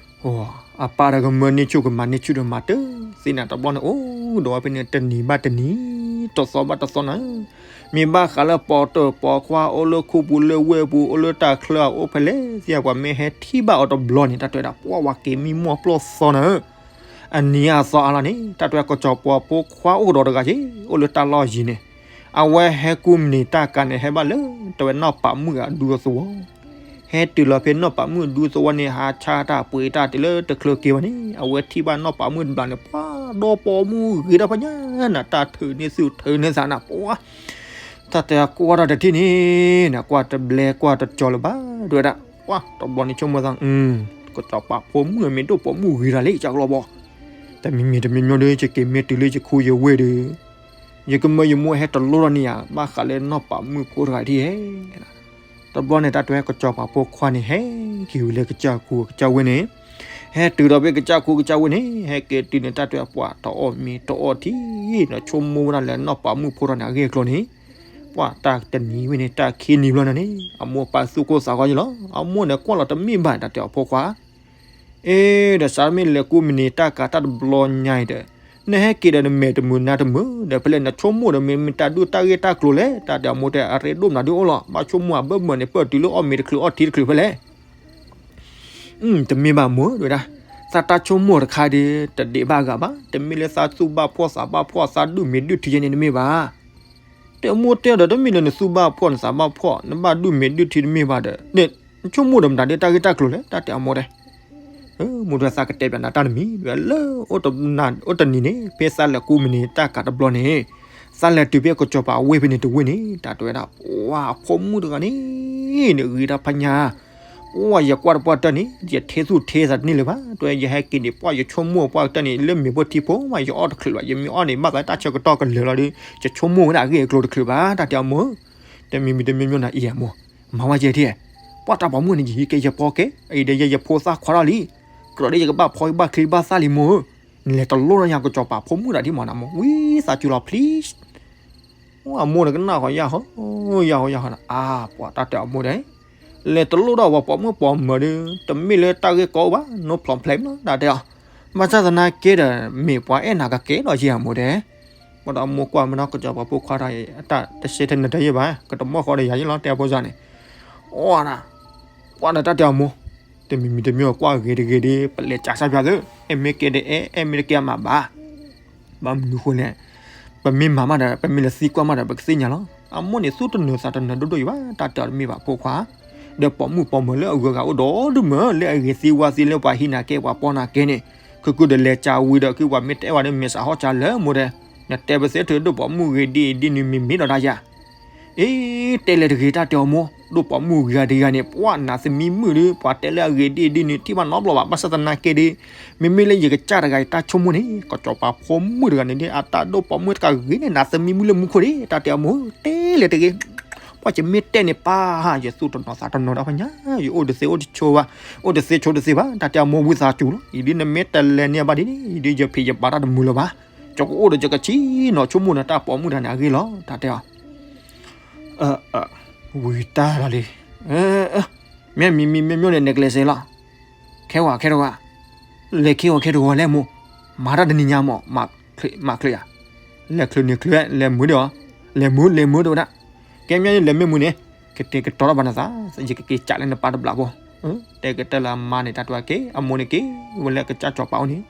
အပၢ်ဒီးကမၢန့ၢ်ဆူၣ်ကမၤန့ၢ်ဆူၣ်ဒီးမၤတသ့န့ၣ် တဘျီန့ၣ် အိၣ်ဒီးဝဲဖဲန့ၣ် တနံၤဘၣ်တနံၤ တသီဘၣ်တသီနၤဧၢ, မ့ၢ်ဘၣ်ဃးလၢပီၤတၢၢ်ပီၤခွါ အိၣ်လၢခူပူၤလၢဝ့ၢ်ပူၤ အိၣ်လၢတၢ်ချၢအအိၣ်ဖဲလဲၣ်သ့ၣ် ပှၤမ့ၢ်ဟဲထံၣ်ဘၣ်အီၤတဘျီန့ၣ် တၢ်တဲဝဲဒၣ် ပှၤဝၤက့ၤမံမီၢ်ပျီၢ်သီနၤဧၢ. အနံၤအသီအါလီၤန့ၣ် တၢ်တဲဝဲကစီၤပၤဖိခွါအိၣ်ကဒီးတဂၤက့ၤ အိၣ်လၢတၢ်လီၢ်ယံၤန့ၣ်, အဝဲဟဲကူမန့ၢ်တၢ်ကၤန့ၣ် ဟဲဘၣ်လၢ တဝဲနီၢ်ပာ်မုၣ်အဒူသဝီ ဟဲတုၤလီၤဖဲနီၢ်ပာ်မုၣ်ဒူသဝီန့ၣ် ဟးဆါတၢ်ပှ့ၤတၢ်တုၤလၢတချုးက့ၤဘၣ်န့ၣ် အဝဲထံၣ်ဘၣ်နီၢ်ပာ်မုၣ်တဘျီန့ၣ် ပှၤဒီပိာ်မုၣ်ဂ့ၤတၢ်ဖးညါနၤ တၢ်ထုးန့ၢ်သူၣ်ထုးန့ၢ်သးနၤ ပှၤ တၢ်တဲကွၢ်တၢ်တထံၣ်န့ၣ် နကွၢ်တဘျဲကွၢ်တကၠီလၢၤဘၣ် တဲဝဲဒၣ် ပှၤတဘျီန့ၣ်ဆိကမိၣ်သး ကစီၤပၤဖိမုၣ်မ့ၢ်ဒိၣ်ပိာ်မုၣ်ဂ့ၤတၢ်လံ ကၢ်လီၤဘီ တမံၤမံၤတမံၤမံၤဒီး ယက့ၤမ့ၢ်တုၤလၢယခူယဝ့ၢ်ဒီး ယကမၢယမိၢ်ဟဲတလိၣ်ထီၣ်န့ၢ်ယၤ ဘၣ်ဃးလၢနီၢ်ပာ်မုၣ်ဖိတဂၤထံၣ်ဧါ. တဘျီန့ၣ် တၢ်တဲကစီၤပၤဖိခွါန့ၣ် ဟဲက့ၤဝံၤလၢကစၢ်ခူကစၢ်ဝ့ၢ်န့ၣ်, ဟဲတုၤဒီးဖဲကစၢ်ခူကစၢ်ဝ့ၢ်န့ၣ် ဟဲက့ၤတုၤန့ၣ် တၢ်တဲပှၤတအီၣ်မ့ၤတအီၣ်ထံ ဒီးဆိကမိၣ်ဝဲဒၣ်လၢနီၢ်ပာ်မုၣ်ဖိတဂၤန့ၣ် အဂ့ၢ်အကျိၤန့ၣ်, ပှၤတၢ်တနံၤဝဲန့ၣ် တၢ်ခံနံၤဘျီန့ၣ်န့ၣ် အမိၢ်ပၢ်သူၣ်ကိၢ်သးဂီၤယလီၤ. အမိၢ်န့ၣ်ကွၢ်လီၤတမ့ၢ်ဘၣ် တၢ်တဲအီၤဖိခွါ အ့ ဒီးစးမ့ၢ်လဲၤကူမန့ၢ်တၢ်ကၤတၢ်တဘျီညါအံၤဒီး နဟဲက့ၤဒီးနမဲာ်တမုာ်နါတမုာ်ဒီး ဖဲလဲၣ်နဆိကမိၣ်ဒီး မ့ၢ်မ့ၢ်တၢ်ဒုးတၢ်ဂ့ၢ်တၢ်ကျိၤလဲၣ် တၢ်တဲအမိၢ်တဲ အရ့ဒိၣ်မနုၤဒုးအိၣ်လီၤ ဘၣ်ဆိကမိၣ်အဘၢၣ်မုာ်န့ၣ် ပၢၢ်တုၤလၢအီၣ်မ့ၤတချုးအီထံတချုးဖဲလဲၣ် တမ့ၢ်ဘၣ်မိၢ် တဲဝဲဒၣ်, သးတၢ်ဆိကမိၣ်တခါဒီး တဒံးဘၣ်ဂၤဘၣ်, တမ့ၢ်လၢသးသူၣ်ဘၣ်ဖှီၣ်သးဘၣ်ဖှီၣ် သးဒုၣ်မ့ၤဒုၣ်ထံယဲန့ၣ်တမ့ၢ်ဘၣ်. တဲအမိၢ်တဲဒီး တမ့ၢ်လၢနသူၣ်ဘၣ်ဖှီၣ်နသးဘၣ်ဖှီၣ် နဘၣ်ဒုၣ်မ့ၤဒုၣ်ထံတမ့ၢ်ဘၣ်ဒီး နဆိကမိၣ်ဒီးမတၤဒ်တၢ်ဂ့ၢ်တၢ်ကျိၤလဲၣ် တၢ်တဲအမိၢ်တဲ မိၢ်တဲသးကတဲပျးနၤတၢ်တမံၤ လၢ အိၣ်တနံၤန့ၣ် ဖဲသးလဲၤကူမန့ၢ်တၢ်ကၤတဘျီန့ၣ် သးလဲၤတုၤဖဲကစီၤပၤအဝ့ၢ်ဖဲန့ၣ်တဝ့ၢ်န့ၣ် တၢ်တဲဝဲဒၣ် ပှၤအဖိမုၣ်တဂၤန့ၣ် နဂ့ၤတၢ်ဖးညါ ပှၤယကွၢ်တပှၢ်တၢၢ်န့ၣ် ယထဲသူၣ်ထဲသးတန့ၢ်လၢၤဘၣ်, တဲယဟဲက့ၤန့ၣ် ပှၤယဆိကမိၣ်ပှၢ်တၢၢ်န့ၣ် လၢမ့ၤဖိထံဖိမး ယအီၣ်တချုးဘၣ်, ယမ့ၢ်အီၣ်န့ၣ် ဘၣ်သးတၢ်ဆၢကတီၢ်ကလၢာ်လီၤဒီး ယဆိကမိၣ်ဝဲဒၣ်အဂ့ၢ်အကျိၤတချုးဘၣ် တၢ်တဲအမိၢ်ဧၢ, တမံၤမံၤတမံၤမံၤနၤအံၤအမိၢ်, မၤဝဲကဲထံၣ်, ပှၤတၢ်ပိာ်မုၣ်န့ၣ် ယဟံးကဲယဖီကဲ, အံၤဒီးယဲယဖိသၣ်ခွါထီၣ်လံ, ကြၢးဒီးယကဘၣ်ဖီကဘၣ်ချံဘၣ်သၣ်လံမိၢ်ဧၢ, နလဲၤတလိၣ်နီၢ်ယၤကစီၤပၤဖိမုၣ်တဂၤဒ်မးနၤမိၢ်, ဝံသးစူၤလီၤ please အမိၢ်န့ၣ်ကနၣ်ဃီယၢ်ဟီ ယၢ်ဟီယၢ်ဟီန့ၣ် အါ ပှၤတၢ်တဲအမိၢ်ဒဲး, လဲၤတလိၣ်ဒီးပှၤပိာ်မုၣ်ပိာ်မၢၤဒီး တမ့ၢ်လၢတၢ်ဂ့ၢ်ကီဘၣ် no problem လီၤ တၢ်တဲအီၤ, ဘၣ်ဆၣ်သနာ်က့ဒီး မ့ၢ်ပှၤအဲၣ်နၤကကဲလီၤယဲအမိၢ်ဒဲး, ဘၣ်ဒီးအမိၢ်ကွၢ်မ့ၢ်နီၢ်ကစီၤပၤဖိခွါဒီး အတၢ်တရှဲထဲနတၢ်ယဲဘၣ် ကတမီၢ်ဃီဒီးယၤယဲလီၤ တဲအဖိစၢ်န့ၣ်, အီၣ်ဒၣ်, ပှၤဒီးတၢ်တဲအမိၢ်, တမံၤမံၤတမံၤကွၢ်ဂ့ၤတဂ့ၤဒီး ပလဲၤကးစၢ်ပၠးသၢ, အဲၣ်မ့ၢ်ကဲဒီးအဲၣ် အဲၣ်မ့ၢ်တကဲအမးဘၣ် ဘၣ်မနုၤဃိလဲၣ်, ပမ့ၢ်မၤမးဒီး ပမ့ၢ်လဲၤသံကွၢ်မးဒီး ပကသ့ၣ်ညါလီၤ. အမိၢ်န့ၣ်သူၣ်တနၢၤသးတနၢၤဒိၣ်ဒိၣ်အံၤဘၣ် တၢ်တဲအီၤတမ့ၢ်ဘၣ်ဖိခွါ, ဒီးပိာ်မုၣ်ပိာ်မၢၤလၢအဂုၤအဂၤအိၣ်ဒီဒူၣ်မး လၢအဂ့ၤသံဝါသံလၢပှၤဟံးနၤကဲပှၤပီနၤကဲန့ၣ်, ခုကုဒီးလဲၤကးဝံၤဒီး ခုပှၤမ့ၢ်တအဲၣ်ဝဲဒီး မ့ၢ်စးဟီၣ်ကၢလၢမိၢ်ဒဲး, နတဲပသ့ၣ်ထုးဒိၣ်ပိာ်မုၣ်ဂ့ၤဒ်အံၤဒ်နုၤမ့ၢ်မ့ၢ်ဒီးတၢ်ယၤ အ့ တဲလဲၤတဂ့ၤတၢ်တဲအီၤမိၢ်, ဒိၣ်ပိာ်မုၣ်ဂ့ၤဂၤတဂၤန့ၣ် ပှၤနးသမံမုၣ်ဒီး ပှၤတဲလၢအဂ့ၤဒ်အံၤဒ်နုၤ ထံၣ်ဘၣ်နီတဘျီဘၣ် ဘၣ်ဆၣ်သနာ်က့ဒီး, မ့မ့ၢ်လၢယကစၢ်တဂၤအံၤတၢ်ဆိကမိၣ်န့ၣ် ကစီၤပၤဖိမုၣ်တဂၤန့ၣ် အတၢ်ဒိၣ်ပိာ်မုၣ်တကးဂ့ၤန့ၣ် နးသမံမုၣ်လၢမူခိၣ်ဒံး တၢ်တဲအီၤမိၢ်, တဲလဲၤတဂ့ၤ ပှၤကမ့ၢ်တဲန့ၣ်ပၢ် ယသူၣ်တနီၤသးတနီၤဒီးဖးညါ ယအိၣ်တသ့အိၣ်တဆိဘၣ်, အိၣ်တသ့ဆိတသ့ဘၣ် တၢ်တဲအီၤမိၢ်ဝံသးစူၤလီၤ, အံၤဒ်နမ့ၢ်တလဲၤန့ၢ်ဘၣ်ဒ်န့ၣ် အံၤဒ်ယဖံးယဘၣ်တၢ်တမုာ်လၢၤဘၣ်, ကအိၣ်ဒီးယကဆံးနီၤဆိကမိၣ်ဒီးတၢ်ပိာ်မုၣ်တဂၤန့ၣ်အဂ့ၢ်လီၤ တၢ်တဲအီၤ ဝံၤတၢ်လီၤလံ, မ့ၢ်မံၤမံၤမ့ၢ်မ့ၢ်န့ၣ် necklace လီၤ, ခဲဝဲခဲတဝဲ, လဲၤခ့ဂီၤခဲတဂီၤလဲၣ်မိၢ်, မၤတၢ်တနံၤညါမး, မၤချ့ဧါ, လဲၤချုးန့ၣ်ချုး, လဲၤမုာ်ဒီး, လဲၤမုာ်လဲၤမုာ်တဝဲဒၣ်, ကဲမ့ၢ်လဲၤမ့ၢ်မုာ်န့ၣ်, ကတဲာ်ကတီၤထီၣ်ဘၣ်နသး, ယကက့ၤကးလၢနပၢ်တဘျီဖိ, တဲကတၢၢ်လၢအမါန့ၣ် တၢ်တဝဲက့ၤ အမိၢ်န့ၣ်က့ၤဝဲလၢကစၢ်စီၤပၤအိၣ်န့ၣ်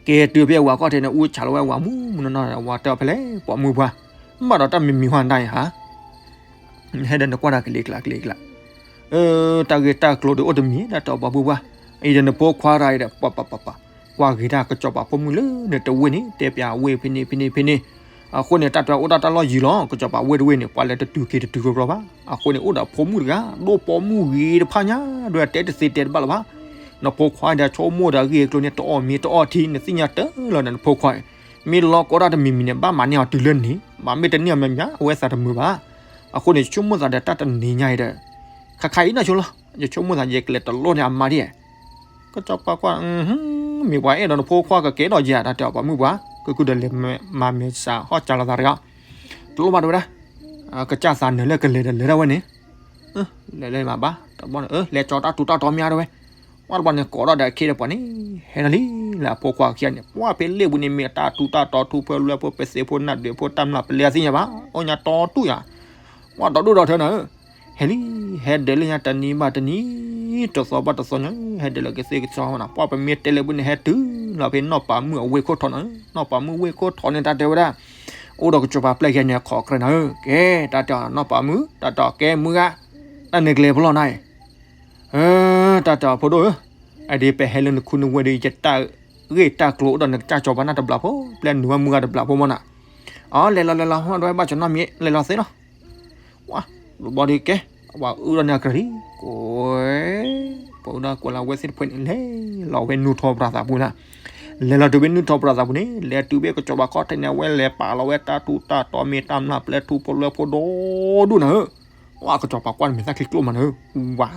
က့ၤတုၤဖဲအဝၤခီၣ်ထံးန့ၣ် အူဆးလီၤဝဲအဝၤမူမူနီၢ်နီၢ် အဝၤတဲအီၤဖဲလဲၣ် ပိာ်မုၣ်ပှၢ်, ဘၣ်ဒီးတၢ်မံၤမံၤဟီၣ်နတၢ်အံၤဟါ, ဟဲဒီးနကွၢ်တၢ်ကလံၤကျါကလံၤကျါ, တၢ်ဂ့ၢ်တၢ်ကျိၤဒီးအိၣ်တမံၤ တၢ်တဲအီၤပိာ်မုၣ်ပှၢ်, အံၤဒီးနဖိခွါတဂၤအံၤဒီး ပှၤပှၤပှၤပှၤ, ကွၢ်ဂ့ၤတၢ်ကစီၤပၤဖိမုၣ်လၢနတဝ့ၢ်န့ၣ် တဲပျးဝ့ၢ်ဖဲန့ၣ်ဖဲန့ၣ်ဖဲန့ၣ်, အဃိန့ၣ် တၢ်တဲအီၤအိၣ်ဒၣ်တၢ်လီၢ်ယံၤလီၤ ကစီၤပၤဝ့ၢ်တဝ့ၢ်န့ၣ် ပှၤလဲၤတတုၤက့ၤတတုၤကပြီဘၣ်, အဃိန့ၣ်အိၣ်ဒီးဖိမုၣ်တဂၤ ဒိၣ်ပိာ်မုၣ်ဂ့ၤတဖၣ်ညါ ဒွဲၣ်တဲတသ့တဲတဘၣ်လၢၤဘၣ် နဖိခွါဒီးဆိကမိၣ်ဒီးအဂ့ၢ်အကျိၤန့ၣ် တအီၣ်မ့ၤတအီၣ်ထံ နသ့ၣ်ညါတၢ်လီၤဒီးနဖိခွါအံၤ, မ့ၢ်လီၤကီတၢ်တမံၤမံၤန့ၣ် ဘၣ်မၤန့ၢ်အီၤတုၤလၢန့ၣ်, မ့မ့ၢ်တန့ၢ်အီၤမ့ၢ်မ့ၢ် အဝဲသးတမုာ်ဘၣ်. အဃိန့ၣ် ယဆိကမိၣ်သးဒီးတၢ်တနံၤညါအံၤဒီး ခါခါအံၤနီၢ်ဆိလီၤ, ယဆိကမိၣ်သးယကလဲၤတလိၣ်န့ၢ်အမါဒ်, ကစီၤပၤကွၢ် မ့ၢ်ပှၤအဲၣ်ဒိးနဖိခွါကကဲထီၣ်ယၤ တၢ်တဲအီၤပိာ်မုၣ်ပှၢ်, ကကုၢ်ဒီးလဲၤမၤမဲာ်ဆှးဟီၣ်ကၢလီၤသးတဂၤ, တလိၣ်ဘၣ်တဝဲဒၣ်, ကစၢ်သးနၢၤလၢကလဲၤဒီးလဲၤဒၣ်ဝဲန့ၣ်, လဲၤလဲၤမၤဘၣ်တဘျီန့ၣ် လဲၤကၠီၤတၢ်ထူးတၢ်တီၤမ့ၢ်အါတဝဲ, ပှၢ်တဘျီန့ၣ် ကိးထီၣ်ဒီးအခ့ဒီးပှၤန့ၣ် ဟဲထီၣ်လံ လၢအဖိခွါခံဂၤန့ၣ် ပှၢ်ဖဲလ့ၣ်ပူၤန့ၣ် မ့ၢ်တၢ်ထူးတၢ်တီၤ ထူဖိလွဲဖိပသ့ဖိနၢ်ဒုးဖိတၢ်မျၢ်ပလဲအသ့ၣ်ညါဘၣ် အိၣ်ညါတီတူၢ်ယၤ, ပှၢ်ဒီဒူၣ်ဒီထၢနၤဧၢ, ဟဲလံ, ဟဲဒၢးလၢညါတနံၤဘၣ်တနံၤ, တသီဘၣ်တသီညါ, ဟဲဒၢးလၢကသ့ကသီနၤ, ပှၢ်ပမ့ၢ်တဲလၢပူၤန့ၣ် ဟဲတုၤလီၤဖဲနီၢ်ပၤမုၣ်အဝ့ၢ်ခိၣ်ထီနၤဧၢ, နီၢ်ပၤမုၣ်ဝ့ၢ်ခိၣ်ထီန့ၣ် တၢ်တဲဝဲဒၣ် အိၣ်ဒီးကစီၤပၤပျဲၢ်ယဲန့ၣ် ခိးကြၢးနၤဧၢ, ကဲ တၢ်တဲအီၤနီၢ်ပၤမုၣ် တၢ်တဲအီၤကဲမုၢ်ဂၤ, တၢ်န့ၣ်ကျဲၤဖဲလဲၣ်နၤအံၤ, တၢ်တဲအီၤဖိဒိၣ်ဧၢ, အဒ်ပဟဲလၢနခူနဝ့ၢ်ဒီး ယတၢ်ဂ့ၢ်တၢ်ကျိၤအိၣ်ဒီးနကစၢ်စီၤပၤနၢ်တဘျီဖိ, ပျဲနုာ်ဝဲမုၢ်ဂၤတဘျီဖိမ့ၢ်နၤ, အလဲၤလီၤလဲၤလီၤ ဟီၣ်ဒွဲဘၣ်ကနီၣ်မံၤ လဲၤလီၤသ့လီၤ ဝါ, တဘျီဒ်ကဲ, ပှၤအုၣ်ဒီးန့ၣ်အကရံၤ, ကိး, ပှၤအုၣ်ဒီးကွဲးလီၤဝဲသ့ၣ်တဖၣ်န့ၣ် လဲၤလီၤဝဲနူၢ်ထီၣ်ပြၤသးပူၤနၤ, လဲၤလီၤတုၤဝဲနူၢ်ထီၣ်ပြၤသးပူၤန့ၣ် လဲၤတုၤဝဲကစီၤပၤခီၣ်ထံးန့ၣ် အဝဲလဲၤပာ်လီၤဝဲတၢ်ထူးတၢ်တီၤမ့ၢ်တၢ်မျၢ်ပျဲထူဖိလွဲဖိဒီဒူၣ်နၤဧၢ, ဝါ ကစီၤပၤကွၢ်န့ၣ်မ့ၢ်သၣ်ချံကျိၣ်မးနၤဧၢ, ဝါ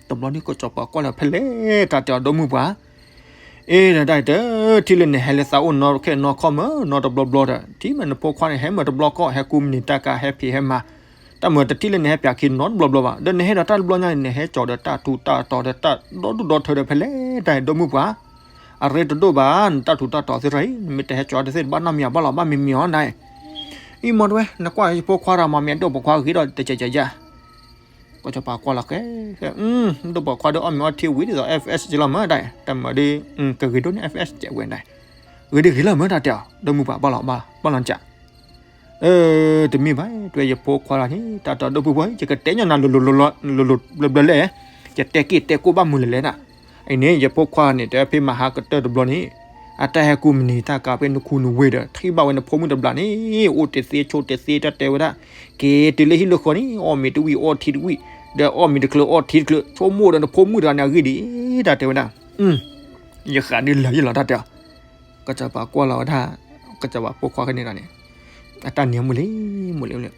တဘျီဒ်ကစီၤပၤကွၢ်လၢဖဲလဲၣ် တၢ်တဲအီၤဒီမုၢ်ပှၢ်, အ့ တၢ်တဲ ထံၣ်လၢနဟဲလၢသးအိၣ်နီတဘျီဘျီဒီး ထံၣ်မးနဖိခွါန့ၣ် ဟဲမၤတဘျီကီၢ် ဟဲကူမနံၤတၢ်ကၤ ဟဲဖံးဟဲမၤ, တၢ်မၤတထံၣ်လၢနဟဲပၠးခံနီတဘျီဘျီဘၣ်, ဒီးနဟဲဒီးတၢ်တဘျီညါန့ၣ် နဟဲကၠီၤဒီးတၢ်ထူးတၢ်တီၤဒီးတၢ်ဒီဒူၣ်ဒီထၢဒီးဖဲလဲၣ် တၢ်တဲဒီမုၢ်ပှၢ်, အရ့တဒိၣ်ဘၣ် နတၢ်ထူးတၢ်တီၤသ့ၣ်တဖၣ်အံၤ နမ့ၢ်တဟဲကၠီၤတသ့ၣ်တဘၣ်နီတမံၤအဘၣ်လီၤ ဘၣ်မံၤမံၤအီၤနၤ အံၤမ့ၢ်တဝဲ နကွၢ်ယဖိခွါဒီးမၤမ့ၢ်အဒိၣ်ပိာ်ခွါဂ့ၤဒီး တကဲကဲယၤ, ကစီၤပၤကွၢ်လီၤကဲ, ဒိၣ်ပိာ်ခွါဒီးအီၣ်မ့ၤအီထံဝံၤဒ်သိး F S က့လီၤမၢဒၣ်, တၢ်မၤဒီး ကဂ့ၤဒိၣ်န့ၣ် F S ကဲဝဲဒၣ်, ဂ့ၤဒ်ဂ့ၤလီၤမၢတၢ်တဲအီၤ ဒီမုၢ်ပှၢ် ဘၣ်လီၤဘၣ်လီၤ ဘၣ်လီၤကး တမ့ၢ်ဘၣ် တဝဲယဖိခွါလီၤန့ၣ် တၢ်တဲအီၤဒီပုၢ်ဖိ ယကတဲညီနၤလိၤလိၤလိၤလိၤလိၤဘျၢဘျၢလဲၣ်, ယတဲက့ၢ်တဲကိၢ်ဘၣ်မုာ်လဲၣ်လဲၣ်နၤ, အံၤန့ၣ် ယဖိခွါန့ၣ် တဲဖဲမဟါကတၢၢ်တဘျီန့ၣ် အတၢ်ဟဲကူမနံၤတၢ်ကၤဖဲနခူနဝ့ၢ်ဒီး ထံၣ်ဘၣ်ဝဲနဖိမုၣ်တဘျီန့ၣ် အိၣ်တသ့ဆိးတသ့ တၢ်တဲဝဲဒၣ်, က့ၤတုၤလၢဟံၣ်လၢဃီန့ၣ် အီၣ်မ့ၤတဝံၣ်အီထံတဝံၣ်, ဒီးအီၣ်မ့ၤတချုးအီထံတချုး ဆိကမိၣ်ဒီးနဖိမုၣ်တဂၤန့ၣ်အဂ့ၢ်ဒ်အံၤ တၢ်တဲဝဲဒၣ်, ယဃးဒ်လၢာ်ယလီၤတၢ်တဲအီၤ ကစီၤပၤကွၢ်လီၤဝဲဒၣ်, ကစီၤပၤဖိခွါကန့ၣ်ဒီးန့ၣ်, အတၢ်နံၤမုာ်လံ, မုာ်လံ,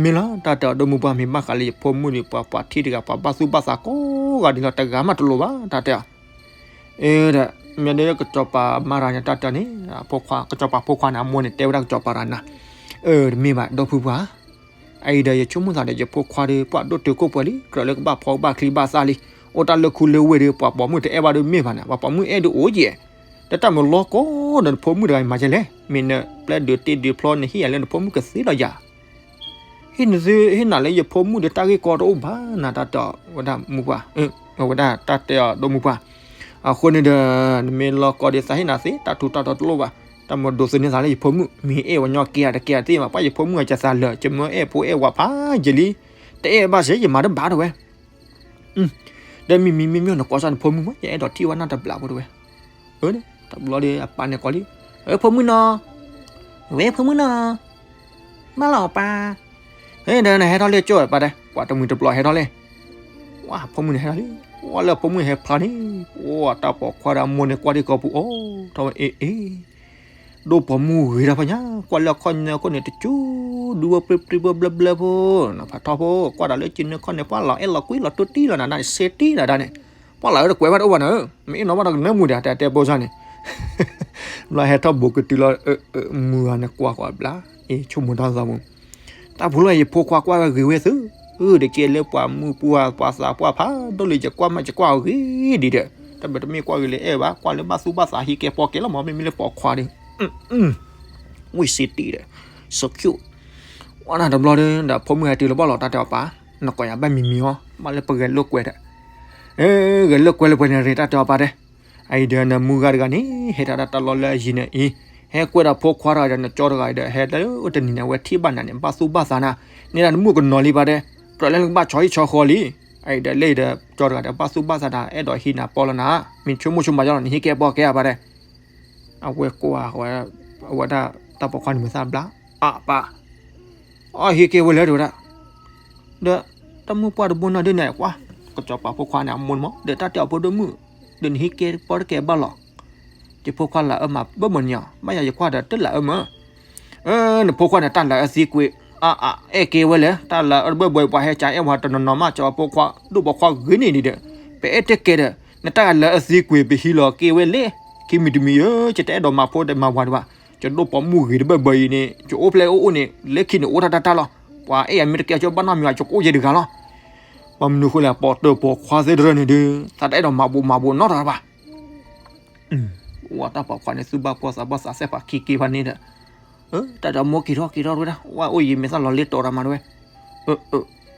မ့ၢ်လီၤ တၢ်တဲအီၤဒီမုၢ်ပှၢ် မ့ၢ်ဘၣ်ဃးလၢယဖိမုၣ်ဒီး ပှၤပှၤထံၣ်တဂၤ ပှၤဘၣ်သူၣ်ဘၣ်သးကိးဂၤဒ်လီၤ တဂၤမးတလိၤဘၣ် တၢ်တဲအီၤ, အဒီး မ့ၢ်ဒ်ကစီၤပၤမၤရၤန့ၣ် တၢ်တဲအီၤန့ၣ်, ကစီၤပၤဖိခွါန့ၣ် အမိၢ်န့ၣ် တဲဝဲဒၣ်ကစီၤပၤရၤနၤ, တမ့ၢ်ဘၣ် ဒီပုၢ်ပှၢ် အအံၤဒီး ယဆိကမိၣ်သးဒီး ယဖိခွါဒီး ပှၤဒိၣ်တုာ်ခိၣ်ပှဲၤလံ, ကြၢးလၢကဘၣ်ဖီကဘၣ်ချံဘၣ်သၣ်လံ, အိၣ်တၢ်လၢခူလၢဝ့ၢ်ဒီး ပှၤပိာ်မုၣ်တအဲၣ်ဘၣ်ဒီးမ့ၢ်ဘၣ်န့ၣ်, ပှၤပိာ်မုၣ်အဲၣ်ဒုးအိၣ်ကဲ, ဒီးတၢ်မၤလီၤကိးဒီးနဖိမုၣ်တဂၤအံၤမၤယဲလဲၣ်, မ့ၢ်နပျဲဒုးတ့ဒုးဖျီ နဟ့ၣ်ယၤလၢနဖိမုၣ်ကသ့ဒီးယၤ ဟ့ၣ်နသု ဟ့ၣ်နၤလၢယဖိမုၣ်ဒီး တၢ်ဂ့ၢ်ကီတအိၣ်ဘၣ်နၤ တၢ်တဲအီၤဝဲဒၣ်မုၢ်ပှၢ်, အဝဲဒၣ်တၢ်တဲအီၤဒီမုၢ်ပှၢ်, အဃိန့ၣ်ဒီး နမ့ၢ်လီၤကိးဒီးသးဟ့ၣ်နၤသ့ တၢ်ထူးတၢ်တီၤတလိၣ်ဘၣ်, တၢ်မၤဒိးသန့ၤသးလၢယဖိမုၣ် မ့ၢ်အဲၣ်ဝဲညီကဲဧါတကဲဧါသ့ၣ်မး ပှၤယဖိမုၣ်အကသးလၢာ် ယမၢအဲၣ်ဖိအဲၣ်ဝၤဖးယံာ်လံ, တအဲၣ်ဘၣ်စ့ၢ် ယမၤတဘၣ်တဝဲ ဒီးမံၤမံၤမ့ၢ်မ့ၢ်နကိးစၢ်နဖိမုၣ်မး ယအဲၣ်ဒိးထံၣ်ဝဲနၢ်တဘျီဖိတဝဲ, တဘျီဒီးအပၢ်န့ၣ်ကိးလံ, ဖိမုၣ်နီၤ, ဝဲဖိမုၣ်နီၤ, ဘၣ်လီၤပၢ်, ဒီးနဟဲထီၣ်လၢကၠိပၢ်တဲ, ပှၤတမှံၤတဘျီဟဲထီၣ်လံ, ဝဲဖိမုၣ်န့ၣ်ဟဲထီၣ်လံ, ဝဲလၢဖိမုၣ်န့ၣ်ဟဲဖျါန့ၣ်, ပှၤတၢ်ပိာ်ခွါဒီးအမိၢ်န့ၣ်ကွၢ်ဒံးကီၢ်ပူၤအိၣ်ထီၣ်ဝဲအ့ၣ်အ့ၣ် ဒိၣ်ပိာ်မုၣ်ဂ့ၤတၢ်ဖးညါ ကွၢ်လၢအခီၣ်ညါခိၣ်န့ၣ် တကၠူ ဒူဝဲပြံပြံဘျၢဘျၢဖိ, နဖးထီဖိ ကွၢ်တၢ်လၢကၠိန့ၣ်ခီၣ်န့ၣ် ပှၢ်လီၤအဲၣ်လီၤကွံလီၤတိၢ်တံၢ်လီၤနၤဒၣ်န့ၣ် စ့တံၢ်နၤဒၣ်န့ၣ်, ပှၢ်လီၤအၢတကွဲးဘၣ်တအိၣ်ဘၣ်နၤဧၢ, မ့ၢ်အ့ၣ်နီၤဘၣ်ဒီးကနၢမူဒါ တဲတဲပိစၢ်န့ၣ်, ဘျီဟဲထီၣ်ဘူးကတုၤလီၤ, မုၢ်ဂၤန့ၣ်ကွၢ်ကွၢ်ဘျါ, အ့ၣ် ဆိကမိၣ်တၢ်သးပူၤ တၢ်ပူၤလီၤ ယဖိခွါကွၢ်ဝဲဂ့ၤဝဲသု, အၢ တကဲလၢပှၤမုၣ်ပှၢ်ပှၤသးပှၢ်ဖးဒိၣ်လံ ယကွၢ်မးယကွၢ်အီၤဂ့ၤဒံးဒီး, တၢ်ဘၣ်တမ့ၢ်ကွၢ်ဂ့ၤလၢအဲၣ်ဘၣ် ကွၢ်လၢဘၣ်သူၣ်ဘၣ်သးဟံးကဲပီကဲလီၤမး မ့မ့ၢ်လၢပိာ်ခွါဒီး, ဝံၣ်စ့တံၢ်ဒီး, စကၠူၣ်, ဝဲဒၣ်တဘျီဒီး ဒီးဖိမုၣ်ဟဲတုၤလၢဘၣ်လီၤ တၢ်တဲအီၤပၢ်, နကိးယၤဘၣ်မံၤမံၤအီၤ ဘၣ်လၢပဂဲၤလိာ်ကွဲဒီး, ဂဲၤလိာ်ကွဲလၢပှဲၤန့ၣ်ရ့ တၢ်တဲအီၤပၢ်တဲ အအံၤဒီးနမုၢ်ဂၤတဂၤန့ၣ် ဟဲထီၣ်ဒၣ်တၢ်လီၢ်လၢအယံၤန့ၣ်အံၤ, ဟဲကွဲဒီးဖိခွါတဂၤဒီးနကၠီတဂၤဒီး ဟဲလၢတနံၤန့ၣ် အဝဲထံၣ်ဘၣ်နၤန့ၣ် ဘၣ်သူၣ်ဘၣ်သးနၤ, န့ၣ်ဒၣ်နမုၣ်ကနီၤလံပၢ်တဲ, ကြၢးလၢနကဘၣ်ဆီဟံၣ်ဆီဃီလံ, အအံၤဒီးလၢအံၤဒီးကၠီတဂၤဒီး ဘၣ်သူၣ်ဘၣ်သးနၤ အဲၣ်ဒိးဟံးနၤပီလီၤနၤ, မ့ၢ်ဆိကမိၣ်ဆိကမးလီၤ နဟံးကဲပီကဲဧါပၢ်တဲ အဝဲကွၢ်ဝဲ, အဝဲဒၣ်တၢ်ပိာ်ခွါန့ၣ်မုၢ်သၣ်ဘျါ, အၢ ပၢ်, အီၣ်ဟံးကဲဝဲလဲၣ်တဲဝဲဒၣ်, ဒီးတၢ်မုၣ်ပှၢ်တဘိန့ၣ်ဒ်န့ၣ်ကွၢ်, ကစီၤပၤဖိခွါန့ၣ် အမိၢ်မး ဒီးတၢ်တဲအီၤဖိဒိၣ်မုၣ်, ဒီးနဟံးကဲပီတကဲဘၣ်လီၤ, ယဖိခွါလၢအအၢမးဘၣ်မနုၤ, ဘၣ်ယၤယကွၢ်ဒီးတလၢအၢမး နဖိခွါန့ၣ် တၢ်လၢအသံကွံာ်, အါအါ အဲၣ်က့ၤဝဲလဲၣ်, တၢ်လၢအၢတဘၢဘၢ ပှၤဟဲကၢအဲၣ်ဝဲတနီၤနီၤမး ကၠီဖိခွါ ဒိၣ်ပိာ်ခွါဂ့ၤန့ၣ်ဒံးဒီး, ပအဲၣ်တကဲဒီး, နတၢ်လၢအသံကွံာ် ပဟံးလီၤက့ၤဝဲလဲၣ်, ခံမံၤတမံၤဧၢ, ယတအဲၣ်ဒိးမၤဖိဒီးမၤဝၤဒံးဘၣ်, ယဒိၣ်ပိာ်မုၣ်ဂ့ၤတဘၢဘၢအံၤန့ၣ် ယအိၣ်ဖျဲၣ်အိၣ်အိၣ်န့ၣ် လၢခံန့ၣ်အိၣ်တၢ်တၢ်တၢ်လီၤ, ပှၤအဲၣ်ယၤမ့ၢ်တကဲအီၤ ကၠီဘၣ်နီတမံၤ ယကအိၣ်ယဲတဂၤလီၤ. ဘၣ်မနုၤဃိလဲၣ် ပိာ်တၢၢ်ပိာ်ခွါသ့ၣ်တဖၣ်န့ၣ်ဒီး သးတအဲၣ်ဒိးမၤဘၣ်မၤဘၣ်နီတဂၤဘၣ်. အိၣ်တၢ်ပိာ်ခွါန့ၣ် သူၣ်ဘၣ်ဖှီၣ်သးဘၣ်သး စဲးဖးခံက့ၤဖးန့ၣ်ဒီး တၢ်တဲအီၤ မိၢ်က့ၤထီၣ်က့ၤထီၣ်တဝဲဒၣ် ဝဲအိၣ်ယံၤ မ့ၢ်သးလီၤလ့တီၤတၢ်မးတဝဲ.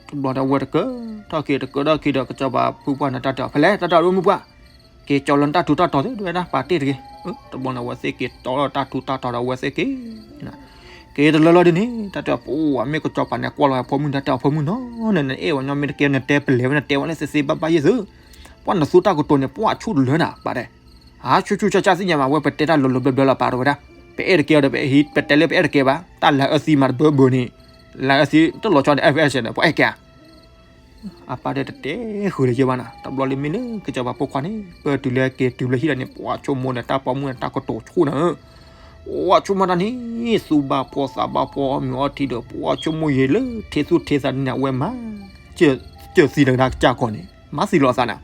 တဘျီန့ၣ် အဝဲတကၢထီၣ်က့ၤ တကၢထီၣ်က့ၤဒီး ကစီၤပၤဖုပှၢ်န့ၣ် တၢ်တဲအီၤ ဖဲလဲၣ် တၢ်တဲအီၤ ဒိၣ်မုၣ်ပှၢ်, က့ၤကၠီလီၤနတၢ်ထူးတၢ်တီၤသ့ၣ်တဝဲဒၣ် ပာ်တ့ၢ်တဂ့ၤ. တဘျီန့ၣ် အဝဲသ့ၣ်က့ၤတီလီၤတၢ်ထူးတၢ်တီၤဒီး အဝဲသ့ၣ်က့ၤ က့ၤတလၢလီၤဒ်န့ၣ် တၢ်တဲအီၤ ပအိၣ်ဝဲမ့ၢ်ကစီၤပၤန့ၣ် ကွၢ်လီၤဝဲဖိမုၣ် တၢ်တဲအီၤ ဖိမုၣ်နီၤ နအဲၣ်ဝဲညီမ့ၢ်တကဲ နတဲပလဲၤဝဲ နတဲဝဲလၢသ့သ့ဘၣ်ဘၣ်ယ့ၣ်သု, ပှၢ်နသူတၢ်ကတိၤန့ၣ် ပှၢ်ဆူၣ်တလၢနၤ ပာ်တဲ ဟးဆူၣ်ဆူၣ်ဆါဆါသ့ၣ်ညါမး ဝဲပတဲတၢ်လီၤလီၤဘျီဘျီလီၤ ပာ်တဝဲဒၣ်, ပအဲၣ်တကဲဒီး ပတဲလၢပအဲၣ်တကဲဘၣ် တၢ်လၤအၢသံမးတဘၢဘၢန့ၣ်, လၤအၢသံတလီၤဆီဒီး အဲၣ်ဖဲအဲၣ်စဲးဒီး ပှၤအဲၣ်ကဲဧါ အပၢ်တဲတတဲဃုာ်လၢၤယဲဘၣ်နၤ တဘျီလၢမ့ၢ်လၢကစီၤပၤဖိခွါန့ၣ် ပၢၢ်တုၤလၢက့ၤတုၤလၢဟံၣ်လီၤန့ၣ် ပှၤဆိကမိၣ်ဒီးတၢ်ပိာ်မုၣ်န့ၣ် တၢ်ကတိၤဆိၣ်နၤဧၢ, ပှၤဆိကမိၣ်တၢ်န့ၣ် သူၣ်ဘၣ်ဖှီၣ်သးဘၣ်ဖှီၣ် အီၣ်မ့ၤအီထံဒီး ပှၤဆိကမိၣ်ယံၤလၢထံသူၣ်ထံသးန့ၣ် အဝဲမၤ ကၢၢ်သံတဂၤကစၢ်ကီၢ်န့ၣ် မၤသံလီၤအသးနၤ,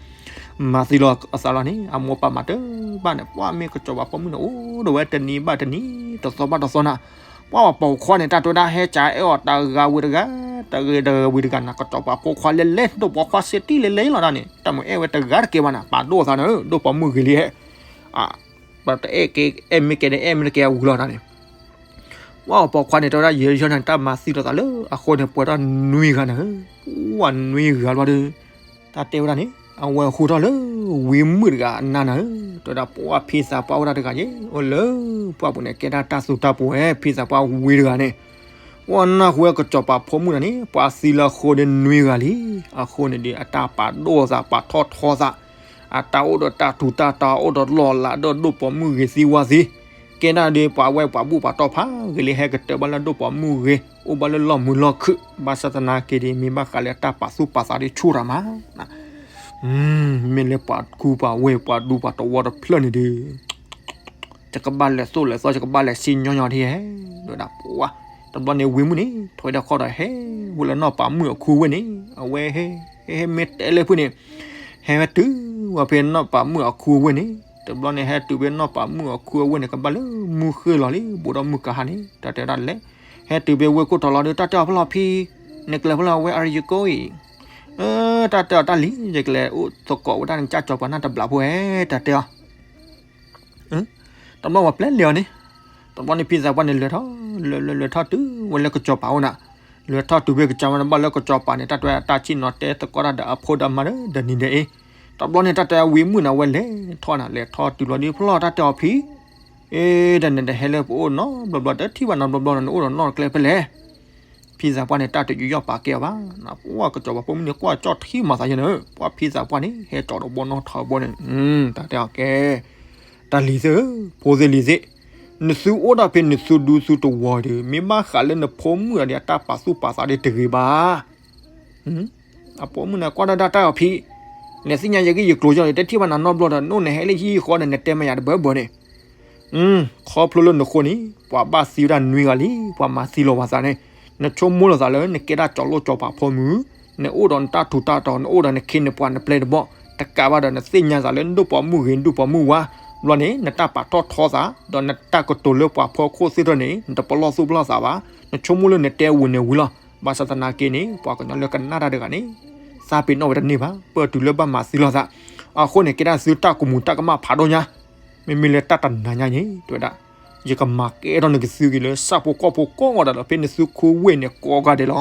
မၤသံလီၤအသးလီၤန့ၣ် အမိၢ်ပၢ်မၤတဘၣ်န့ၣ် ပှၤမ့ၢ်ကစီၤပၤဖိမုၣ်န့ၣ် အိၣ်ဒီးဝဲတနံၤဘၣ်တနံၤ တသီဘၣ်တသီနၤ, ပှၤပိာ်ခွါန့ၣ် တၢ်တဲဝဲဒၣ် ဟဲကၠးအဲၣ်အီၤတဂၤဝံၤတဂၤ တဂ့ၤတဂ့ၤဝံၤတဂၤနၤ ကစီၤပၤဖိခွါလဲၤလဲၤ ဒိၣ်ပိာ်ခွါစ့တံၢ်လဲၤလဲၤလီၤဒၣ်န့ၣ် တၢ်မ့ၢ်အဲၣ်ဝဲတဂၤတကဲဘၣ်နၤ ပာ်ဒိၣ်အသးနၤ ဒိၣ်ပိာ်မုၣ်ဂ့ၤလံဟဲ ပတအဲၣ်က့ၤ အဲၣ်မ့ၢ်ကဲဒီး အဲၣ်မ့ၢ်တကဲဝံၤလီၤဒၣ်န့ၣ် ပှၤပိာ်ခွါန့ၣ် တဲဝဲဒၣ် ယဲယဲန့ၣ် တၢ်မၤသံလိာ်သးလၢအဃိန့ၣ် ပှဲၤထီၣ်နွံဂၤနၤဧၢ, ပှၤနွံဂၤဘျီဒီး တၢ်တဲဝဲဒၣ်န့ၣ် အဝဲဟူထီၣ်လၢ ဝံမုၣ်တဂၤအနါနၤဧၢ, တဲဝဲဒၣ် ပှၤဖံသးပှၢ်အိၣ်ဒၣ်တဂၤယဲ အိၣ်လၢ ပှၢ်ပူၤန့ၣ် ကဲဒၣ်တၢ်သူတၢ်ပှီၤဝဲ ဖံသးပှၢ်ဝံတဂၤန့ၣ်, ပှၤနၢ်ဟူဝဲကစီၤပၤဖိမုၣ်တဂၤန့ၣ် ပှၤသံလၢအဃိဒီးနွံဂၤလံ, အဃိန့ၣ်ဒီး အတၢ်ပာ်ဒိၣ်အသး ပာ်ထီၣ်ထီသး အတၢ်အိၣ်ဒီးတၢ်ထူးတၢ်တီၤ အိၣ်ဒီးလီၢ်လၤဒီးဒိၣ်ပိာ်မုၣ်ဂ့ၤသံဝါသံ, ကဲဒၣ်ဒီးပှၤဝဲပှၤဘူၣ်ပှၤတီၢ်ဖးဂ့ၤလံ ဟဲကတၢၢ်ဘၣ်လၢဒိၣ်ပိာ်မုၣ်ဂ့ၤ အိၣ်ဘၣ်လၢလီၢ်မုာ်လီၢ်ခုၣ်, ဘၣ်ဆၣ်သနာ်က့ဒီး မ့ၢ်ဘၣ်ဃးလၢတၢ်ပာ်သူၣ်ပာ်သးဒီးဆူၣ်တၢ်မး, မ့ၢ်လၢပှၤကူပှၤဝဲပှၤဒူပှၤတဝီတဖျၢၣ်န့ၣ်ဒီး ယကဘၣ်လဲၤသိၣ်လဲၤသီ ယကဘၣ်လဲၤဆံညီညီဒ်ဟဲ, ဒၣ်ပှၤ, တဘျီန့ၣ်ဝံမုၣ်န့ၣ် ထီၣ်ဝဲဒၣ်ခီၣ်ဒီးဟဲ, ဝဲလၢနီၢ်ပၤမုၣ်အခိဝဲၢ်န့ၣ်, အဝဲဟဲ, ဟဲမ့ၢ်တဲလၢဖုန့ၣ်, ဟဲဝဲတုၤဝဲဖဲနီၢ်ပၤမုၣ်အခိဝဲၢ်န့ၣ်, တဘျီန့ၣ်ဟဲတုၤဖဲနီၢ်ပၤမုၣ်အခိအဝဲၢ်န့ၣ် ကဘၣ်လၢမုၢ်ဃ့ၢ်လီၤလံ ဘူးဒီးမုၢ်ကဟါန့ၣ် တၢ်တဲဒၣ်လဲၣ်, ဟဲတုၤဖဲဝ့ၢ်ခိၣ်ထီလီၤဒီး တၢ်တဲအီၤဖဲလီၤဖံ, နကျဲဖဲလီၤ where are you going, တၢ်တဲအီၤတၢ်လံ ယကလဲၤအိၣ်သကိးဝဲဒၣ်နကစၢ်စီၤပၤနၢ်တဘျီဖိဟဲ တၢ်တဲအီၤ တဘျီဝဲပျဲလဲၤအီၤန့ၣ်, တဘျီန့ၣ်ဖံသးပှၢ်န့ၣ်လဲၤထီၣ်, လဲၤလဲၤလဲၤထီၣ်တုၤဝဲလၢကစီၤပၤအိၣ်နၤ, လဲၤထီၣ်တုၤဖဲကစၢ်ဝဲန့ၣ်ဘၣ်လၢကစီၤပၤန့ၣ် တၢ်တဲတၢ်ဆံၣ်နီၤတဲသကိးတၢ်ဒီးအဖိဒီးမါဒီးနံၤဒီးအ့, တဘျီန့ၣ်တၢ်တဲဝံမုၣ်န့ၣ် အဝဲလဲၤထီၣ်နၤ လဲၤထီၣ်တုၤလီၤဒ်ဖျီၣ်တၢ်တဲအီၤဖံ, အ့ တၢ်န့ၣ်တဟဲလၢပအိၣ်နီတဘျီဘျီ တထံၣ်ဘၣ်နီတဘျီဘျီနီၤ နအိၣ်ဒီးနီၢ်တကျဲဖဲလဲၣ် ဖံသးပှၢ်န့ၣ် တၢ်တယူးယီၣ်ပာ်ကဲအီၤဘၣ်, ပှၤကစီၤပၤဖိမုၣ်န့ၣ် ကွၢ်ကၠီၣ်ထံမၤသးယဲၢ်န့ၣ်, ပှၤဖံသးပှၢ်န့ၣ် ဟဲကၠီၣ်ဒီးဘီနီၢ်ထီဘီန့ၣ်, တၢ်တဲအီၤကဲ, တၢ်လံၤသ့ၣ်ဧၢ, ဖိသ့ၣ်လံၤသ့ၣ်, နသုအိၣ်ဒၣ်ဖဲနသုဒူသုတဝီၤဒီး မ့ၢ်ဘၣ်ဃးလၢနဖိမုၣ်အံၤဒီး အတၢ်ပာ်သူၣ်ပာ်သးဒီးတဂ့ၤဘၣ် အဖိမုၣ်န့ၣ် ကွၢ်ဒၣ်ဒၣ်တၢ်အီၤဖံ, နသ့ၣ်ညါယဂ့ၢ်ယကျိၤယီၤဒီး တထံၣ်ဘၣ်နၤနီတဘျီဒီး နအိၣ်နဟဲလၢဟံၣ်ဃီဒီး နတဲမယၤတဘၢဘၢန့ၣ်, ခီဖျိလၢနဃိန့ၣ် ပှၤဘၣ်သံဝဲဒၣ်နွံဂၤလံ, ပှၤမၤသံလီၤပှၤသးန့ၣ်, နဆိကမိၣ်လီၤသးလၢ နကဲဒၣ်ကၠီၤလိၣ်ကၠီၤပၤဖိမုၣ်, နအိၣ်ဒီးနတၢ်ထူးတၢ်တီၤ နအိၣ်ဒီးနခ့နပှၤနပျဲၢ်တဘီၣ်, တကးဘၣ်ဒီး နသ့ၣ်ညါသးလၢနဒိၣ်ပိာ်မုၣ်ဂ့ၤ နဒူၣ်ပိာ်မုၣ်ဝါ, ဘျီန့ၣ် နတၢ်ပာ်ထီၣ်ထီသး ဒီးနတၢ်ကတိၤလၢပှၤဖီခိၣ်သ့ၣ်တဖၣ်န့ၣ် နတပလီၢ်သူၣ်ပလီၢ်သးဘၣ်, နဆိကမိၣ်လၢနတဲဝံၤန့ၣ်ဝံၤလီၤ. ဘၣ်ဆၣ်သနာ်က့န့ၣ် ပှၤကညီလၢကနၣ်တၢ်တဂၤန့ၣ် သးပ့ၤနီၣ်ဝဲတန့ၢ်ဘၣ်, ပၢၢ်တုၤလၢဘၣ်မၤသံလိာ်သး, အဃိန့ၣ် ကဲဒၣ်သုတၢ်ကမူၤတၢ်ကမၣ်ဖးဒိၣ်ညါ, မ့မ့ၢ်လၢတၢ်တနၤညါန့ၣ် တဲဝဲဒၣ်, ယကမၤကဲထီၣ်နကသုက့ၤလၢ ဆၣ်ဖိကီၢ်ဖိကိးဂၤဒဲးလီၤ, ဖဲနသုခိဝဲၢ်န့ၣ်ကိးဂၤဒဲးလီၤ.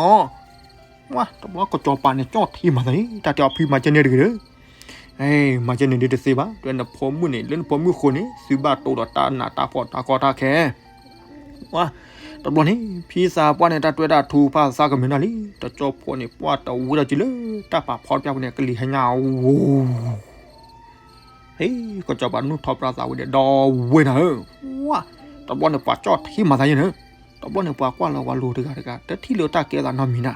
ဝါ တဘျီကစီၤပၤန့ၣ် ကၠီၣ်ထံမၤသးန့ၣ် တၢ်တဲအီၤဖံမၤကဲန့ၣ်တဂ့ၤဒီး, မၤကဲန့ၣ်ဒ်တသ့ဘၣ်, တဲနဖိမုၣ်န့ၣ် လၢနဖိမုၣ်ဃိန့ၣ် သုဘၣ်တိၢ်ဒီးတၢ်နးတၢ်ဖှီၣ်တၢ်ကီတၢ်ခဲ ဝါ တဘျီန့ၣ် ဖံသးပှၢ်န့ၣ် တၢ်တွဲဒၣ်ထူဖးသးကမ့ၢ်နီၤလံ, တကၠီဖိန့ၣ် ပှၢ်တဝံထီၣ်ကံလၢ တၢ်ပာ်ဖီတပျၢ်ပူၤန့ၣ် ကလံၤဟဲညါဝူ ဟ့ၣ် ကစီၤပၤနုၢ်ထီၣ်ပြၢ်သးဝံၤဒီး ဒီဝဲနၤဧၢ, ဝါ တဘျီန့ၣ် ပှၤကၠီၣ်ထံမၤသးယဲၢ်န့ၣ်, တဘျီန့ၣ် ပှၤကွၢ်လီၤဝဲလိၤတဂၤတဂၤ တထံၣ်လၢတၢ်ကဲသးနီတမံၤနၤ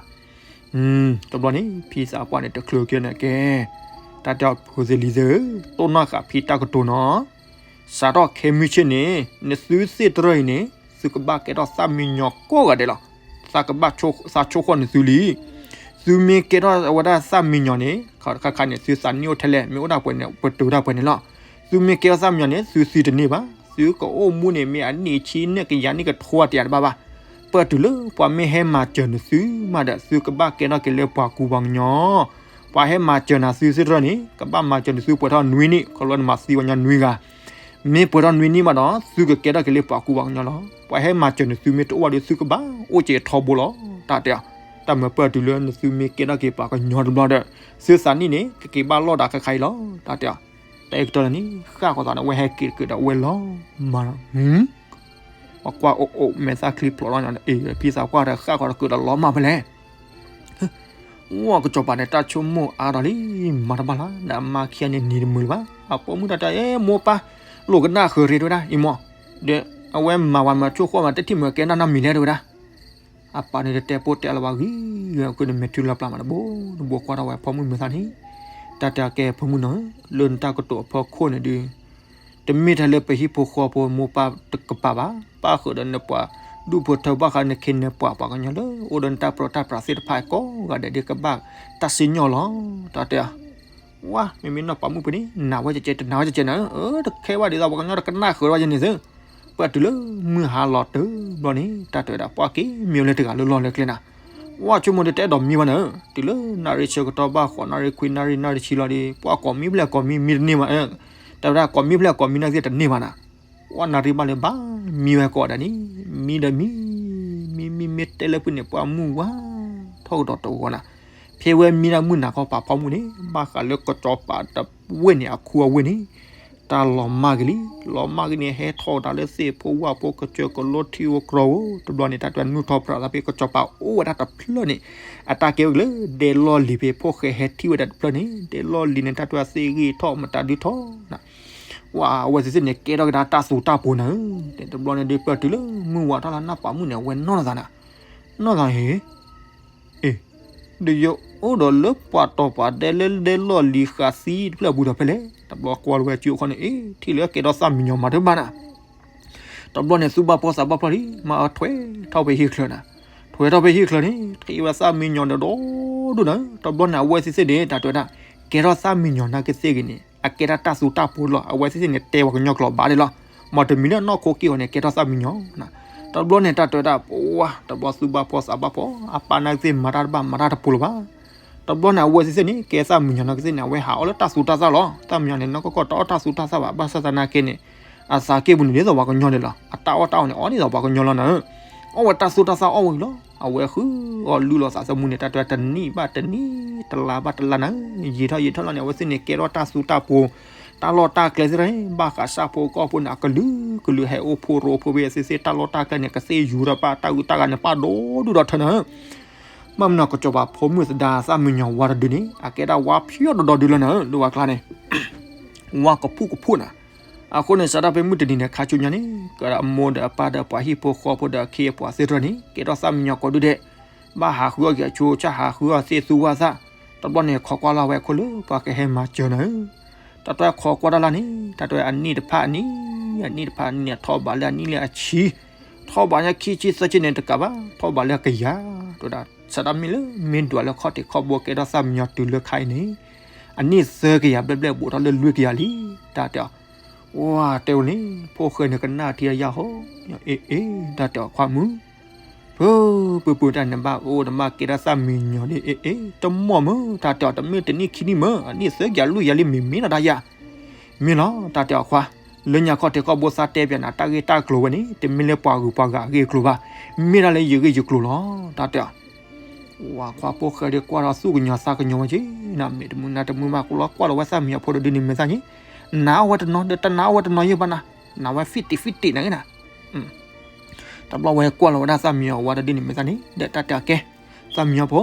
တဘျီန့ၣ် ဖံသးပှၢ်န့ၣ် တချုးကဲန့ၣ်ကဲ, တၢ်တဲအီၤဖိသ့ၣ်လံၤသ့ၣ်ဧၢ, တိၢ်နီၣ်ဃာ်ဖံတၢ်ကတိၤနီၤ, စးထီၣ်ခဲမုၢ်ဆ့ၣ်န့ၣ် နသုသ့ၣ်တရၢအံၤန့ၣ် သုကဘၣ်ကဲထီၣ်သၣ်မံညီၤကိးဂၤဒဲးလီၤ. သးကဘၣ်သးဆိကမိၣ်နသုလံ. သုမ့ၢ်ကဲထီၣ်ဝဲဒၣ်သၣ်မံညီၤန့ၣ် ခါခါန့ၣ် သုသးနံၣ်အိၣ်ထဲလဲၣ်, မ့ၢ်အိၣ်ဒၣ်ပှဲၤန့ၣ် ပတုာ်ဒၣ်ပှဲၤန့ၣ်လီၤ. သုမ့ၢ်ကဲထီၣ်သၣ်မံညီၤန့ၣ် သုသံတန့ၢ်ဘၣ်. သုကအိၣ်မူန့ၣ် မ့ၢ်အနံၣ်ဆံနံၣ်ကယၤနံၣ်ကထိတယၤတဘၣ်ဘၣ်. ပၢၢ်တုၤလၢပှၤမ့ၢ်ဟဲမၤစၢၤနသုမးဒီး သုကဘၣ်ကဲထီၣ်က့ၤလၢပှၤကူပှၤကညီ, ပှၤဟဲမၤစၢၤနၤသုစ့ၢ်ကီးန့ၣ် ကဘၣ်မၤစၢၤနသုပှဲၤထီၣ်နွံနံၣ် ခီဖျိနမၤသံပှၤကညီနွံဂၤ, မ့ၢ်ပှဲၤထီၣ်နွံနံၣ်ဘၣ်ဒီး သုကကဲထီၣ်က့ၤလၢပှၤကူပှၤကညီလီၤ. ပှၤဟဲမၤစၢၤနသုမ့ၢ်တအိၣ်ဘၣ်ဒီး သုကဘၣ်အိၣ်က့ၤထီဘိလီၤ. တၢ်တဲအီၤ, တၢ်မၤပၢၢ်တုၤလၢနသုမ့ၢ်ကဲထီၣ်က့ၤပှၤကညီတဘျီဒီး သုသးနံၣ်န့ၣ် ကက့ၤဘၣ်လီၢ်ဒၣ်ခါခါအံၤလီၤ. တၢ်တဲအီၤ, တၢ်အံၤကတၢၢ်န့ၣ် ဃၣ်ဃီသးန့ၣ် အဝဲဟဲက့ၤတက့ၤဒီးအဝဲလီၤမၤ ပှၤကွၢ်အိၣ်အိၣ်မဲာ်သၣ်ချံဖျိးလီၤညါ အ့ၣ် ဖံသးပှၢ်ဒီးဃၣ်ဃီတက့ၤဒီးလီၤမၤဖဲလဲၣ်. ဝဲကစီၤပၤန့ၣ် တၢ်ဆိကမိၣ်အါထီၣ်လံ မၤတဘၣ်လၢၤ ဒီးအမါခံဂၤန့ၣ်နံၤတမုာ်လၢၤဘၣ်. အပိာ်မုၣ်တၢ်တဲ အဲ မိၢ်ပၢ် လိာ်ကနၣ်ဃုာ်ရ့တဝဲဒၣ် အံၤမိၢ်, ဒီးအဝဲမၤဝဲမၤဆိၣ်ဃီမး တထံၣ်မုာ်ကဲနၢ်နီတမံၤလဲၣ်တဝဲဒၣ်. အပၢ်န့ၣ်တတဲပိၢ်တဲလၢၤဘၣ်ဂ့ၤ, အဃိန့ၣ်မဲာ်ထံလီၤပျၢ်မးတဘိတဘိကွၢ်ထီၣ်ဝဲအပိာ်မုၣ်မဲာ်သၣ်န့ၣ်, တၢ်တဲအီၤ ကဲ ပိာ်မုၣ်နီၤ, လၢနတၢ်ကတိၤအဖီခိၣ်န့ၣ်ဒုး တမ့ၢ်ထဲလၢပဟံၣ်ဖိဃီဖိမိၢ်ပၢ်တကပၤဘၣ်, ပၣ်ဃုာ်ဒီးနပှၤဒူၣ်ဖိထၢဘၣ်ဃးနခ့နပှၤပှၤကညီလၢ အိၣ်ဒီးနတၢ်ပြၢတၢ်ပြးသ့ၣ်တဖၣ်ကိးဂၤဒဲးဒ်ကဘၣ်တၢ်စံၣ်ညီၣ်လီၤ. တၢ်တဲအီၤ, ဝါ မ့မ့ၢ်နီၢ်ပိာ်မုၣ်ပှဲၤန့ၣ် နာ်ဝဲကဲကဲ တနာ်ဝဲကဲကဲနၤဧၢ, တခဲဘၣ်ဒ်သိးပှၤကညီတကနၣ်ဃုာ်ဝဲယဲန့ၣ်သု. ပှၤတုၤလၢမုၢ်ဟါလီၤတဘျီန့ၣ် တၢ်တဲဝဲဒၣ် ပှၤက့ၤမံဝဲလၢတဂၤလၢလီၢ်လၢကျဲနၤ, ဝါ ဆိကမိၣ်ဒီးတအဲၣ်ဒိးမံဘၣ်နၤဧၢ, တုၤလၢနၣ်ရံၣ်ဆၢကတီၢ်ဘၣ်ဃိးနၣ်ရံၣ်ခွံနၣ်ရံၣ်နၣ်ရံၣ်ဆံလီၤဒီး ပှၤကိးမံဖျဲၣ်ကိးမံမံတန့ၢ်ဘၣ်, တၢ်ဝဲဒၣ်ကိးမံဖျဲၣ်ကိးမံနၣ်ရံၣ်တန့ၢ်ဘၣ်နၤ, ဝါ နၣ်ရံၣ်ဘၣ်လၢၤဘၣ် မံဝဲကိးဂၤဒဲးန့ၣ်, မံဒီးမံ, မံမံမ့ၢ်တဲလၢဖုန့ၣ် ပှၤမုၢ်ဝါထီၣ်ကဒီးတဂီၤနၤ, ဖဲဝဲမံတၢ်မုၢ်နၤခီပၤ ပိာ်မုၣ်န့ၣ် ဘၣ်ဃးလၢကစီၤပၤတဝ့ၢ်န့ၣ် အခူအဝ့ၢ်န့ၣ် တၢ်လီၤမၢ်က့ၤလံ, လီၤမၢ်က့ၤန့ၣ် ဟဲထီၣ်ဝဲဒၣ်လၢသ့ၣ်ဖိဝၣ်ဖိ ကစၢၢ်ကလိထံဧိၤကြီဧိၤ, တဘျီန့ၣ် တၢ်တဲနူၢ်ထီၣ်ပြးသးဖဲကစီၤပၤအိၣ်ဝဲဒၣ်တဖျၢၣ်န့ၣ်, အတၢ်ကဲဝဲက့ၤလၢ ဒဲလီၢ်လံၤဖဲ ဖိၣ်ဃဲဟဲထံၣ်ဝဲဒၣ်တဖျၢၣ်န့ၣ် ဒဲလီၢ်လံၤန့ၣ် တၢ်တဲသ့ၣ်ဂံၢ်ထီၣ်မတၤဒုထီၣ်နၤ, ဝါ အဝဲသ့ၣ်သ့ၣ်န့ၣ် ကဲထီၣ်က့ၤတၢ်စူၤတၢ်ပိၤနၤဧၢ, တဘျီန့ၣ်ဒုး ပၢၢ်တုၤလၢမုၢ်ဝါထီၣ်လၢနၢ်ပိာ်မုၣ်န့ၣ် အဝဲနီၢ်သးနၤ, နီၢ်သးဟ့ၣ် အ့ၣ်, ဒီးယအိၣ်ဒီးလၢပှၤတီၤပှၤဒဲလၢဒဲလီၢ်လံၤဃာ်သံတဖျၢၣ်ပူၤဒီးဖဲလဲၣ်, တဘျီကွၢ်လီၤဝဲစုအခီၣ်န့ၣ် အ့ၣ် ထံၣ်လၢကဲထီၣ်သၣ်မံညီၤမၤတဘၣ်နၤ, တဘျီန့ၣ် သူၣ်ဘၣ်ဖှီၣ်သးဘၣ်ဖှီၣ်လံ မၤအီၤထွဲထီၣ်ဖဲဟံၣ်ချၢနၤ, ထွဲထီၣ်ဖဲဟံၣ်ချၢန့ၣ် ထံၣ်ဝဲသၣ်မံညီၤဒီးဒီဒိၣ်နၤ, တဘျီန့ၣ် အဝဲသ့ၣ်သ့ၣ်န့ၣ် တၢ်တဲဝဲဒၣ် ကဲထီၣ်သၣ်မံညီၤနာ်က့သ့ၣ်ဂ့ၤန့ၣ် အကဲထီၣ်တၢ်စူၤတၢ်ပိၤလီၤ, အဝဲသ့ၣ်သ့ၣ်န့ၣ် တဲပှၤကညီကျိာ်ဘၣ်ဒဲးလီၤ, မ့ၢ်တမံၤလၢနီၢ်ခိက့ၢ်အီၤန့ၣ် ကဲထီၣ်သၣ်မံညီၤနၤ, တဘျီန့ၣ် တၢ်တဲဝဲဒၣ် ပဝါ တဘျီသူၣ်ဘၣ်ဖှီၣ်သးဘၣ်ဖှီၣ် အပၢ်နာ်က့သ့ၣ်မၤတၢ်တဘၣ်မၤတၢ်တပိၤလၢၤဘၣ်, တဘျီန့ၣ် အဝဲသ့ၣ်သ့ၣ်န့ၣ် ကဲသၣ်မံညီၤနာ်က့သ့ၣ်န့ၣ် အဝဲဟးအီၣ်လၢတၢ်စူၤတၢ်သၣ်လီၤ, သၣ်မံညီၤန့ၣ် နီၢ်ကီၢ်ကီၢ်တအီၣ်တၢ်စူၤတၢ်သၣ်ဘၣ်, ဘၣ်ဆၣ်သနာ်က့န့ၣ် အသးက့ၢ်ပူၤန့ၣ် ဒ်သိးပှၤကညီန့ၣ်လီၤ, အတၢ်အီၣ်တၢ်အီန့ၣ် အီၣ်ဒ်သိးပှၤကညီလီၤနၤ, အီၣ်ဝဲတၢ်စူၤတၢ်သၣ်အီၣ်ဝဲလီၤ, အဝဲဃုအီၣ်လုၢ်လီၤသးသမူန့ၣ် တၢ်တဲတနံၣ်ဘၣ်တနံၣ် တလါဘၣ်တလါနၤ, ယံာ်ထီၣ်ယံာ်ထီၣ်လီၤန့ၣ် အဝဲသ့ၣ်န့ၣ် ကဲထီၣ်တၢ်စူၤတၢ်ပိၤ, တၢ်လီၢ်တၢ်ကျဲသ့ၣ်တဖၣ်န့ၣ် ဘၣ်ဃးဆၣ်ဖိကီၢ်ဖိန့ၣ် အကလုာ်ကလုာ်ဟဲအိၣ်ဖိရိဖိဝဲသ့ၣ်သ့ၣ် တၢ်လီၢ်တၢ်ကျဲန့ၣ် ကသ့ၣ်ယူၤဒီးဘၣ် တၢ်ဂုၤတၢ်ဂၤန့ၣ် ပၣ်ဒိဒုၣ်ဒီးထၢနၤ, မ့ၢ်မနီၤ ကစီၤပၤဖိမုၣ်သဒါသၣ်မံညီၤဝါတဒုန့ၣ် အကဲဒၣ်ဝါဖျိးဒီဒူၣ်လၢနၤ လၢဝဲကျါန့ၣ် ဝါကဖူၣ်ကဖူၣ်နၤ, အဃိန့ၣ် စးထီၣ်ဖဲမုၢ်တနံၤန့ၣ် ခါဆူညါန့ၣ် ကဒီးအမိၢ်ဒီးအပၢ်ဒီးပှၤဟံၣ်ဖိဃီဖိဒီးအခ့အပှၤသ့ၣ်တဖၣ်န့ၣ် ကဲထီၣ်သၣ်မံညီၤကိးဒူၣ်ဒဲး, ဘၣ်ဟးဃုအီၣ်က့ၤအဆိအဆၣ် ဟးဃုအီၣ်သ့ၣ်သူဝၣ်သၣ်, တဘျီန့ၣ် ခိးကွၢ်လၢ်ဝဲအခိၣ်လၢပှၤကဟဲမၤစၢၤနၤဧၢ, တၢ်တဲခိးကွၢ်တၢ်လၢ်န့ၣ် တၢ်တဲအနံၣ်တဖၣ်အနံၣ်, အနံၣ်တဖၣ်အနံၣ်န့ၣ် ထီၣ်ဘးလၢအနံၣ်လၢအဆံ, ထီၣ်ဘးညါခံဆံသၢဆံန့ၣ်တကးဘၣ် ထီၣ်ဘးလၢအကယၤ, တဲဝဲဒၣ် စးထီၣ်မ့ၢ်လၢမ့ၢ်ဒွးလၢခီၣ်ထံးခီၣ်ဘိကဲထီၣ်သၣ်မံညီၤတုၤလၢခါအံၤန့ၣ် အနံၣ်သၢကယၤဘျဲၣ်ဘျဲၣ်ဘူးထီၣ်လၢလွံၢ်ကယၤလံ, တၢ်တဲအီၤ, ဝါ တဲဝဲန့ၣ် ဖိၣ်ဃဲန့ၣ်ကနၣ်ထံအယၢ်ဟီ, အ့ၣ်အ့ၣ် တၢ်တဲအီၤ ခွါမုၣ်, ဖု ပုၢ်ပုၢ်တၢ်န့ၣ်ဘၣ်အိၣ်နဘၣ်ကဲထီၣ်သၣ်မံညီၤန့ၣ် အ့ၣ်အ့ၣ် တမီၢ်မုၢ် တၢ်တဲအီၤ တမ့ၢ်တနံၣ်ခံနံၣ်မုၢ် အနံၣ်သၢကယၤလွံၢ်ကယၤလံ မ့ၢ်မ့ၢ်လီၤတၢ်ယၤ မ့ၢ်လီၤ တၢ်တဲအီၤခွါ, လၢညါခီၣ်ထံးခီၣ်ဘိသးတဲပၠးနၤ တၢ်ဂ့ၢ်တၢ်ကျိၤဝဲန့ၣ် တမ့ၢ်လၢပှၤဂုၤပှၤဂၤအဂ့ၢ်အကျိၤဘၣ်, မ့ၢ်ဒၣ်လၢယဂ့ၢ်ယကျိၤလီၤ တၢ်တဲအီၤ, ဝါ ခွါဖိၣ်ဃဲဒီးကွၢ်ဒီးသူၣ်ကညီၤသးကညီၤဝဲက့ၤနၤ မ့ၢ်တမုာ်နၤတမုာ်ဘၣ် ကလီကွၢ်လီၤဝဲသၣ်မံညီၤဖိတဒုန့ၣ်မဲာ်သၣ်န့ၣ်, နာ်အီၣ်ဝဲတနီၤဒီးတနာ်အီၣ်ဝဲတနီၤယဲၢ်ဘၣ်နၤ, နာ်ဝဲ fifty fifty နၤဂ့ၤနၤ တဘျီဝဲကွၢ်လီၤဝဲဒၣ်သၣ်မံညီၤဝါတဒုန့ၣ်မဲာ်သၣ်န့ၣ် ဒီးတၢ်တဲအီၤကဲ, သၣ်မံညီၤဖိ,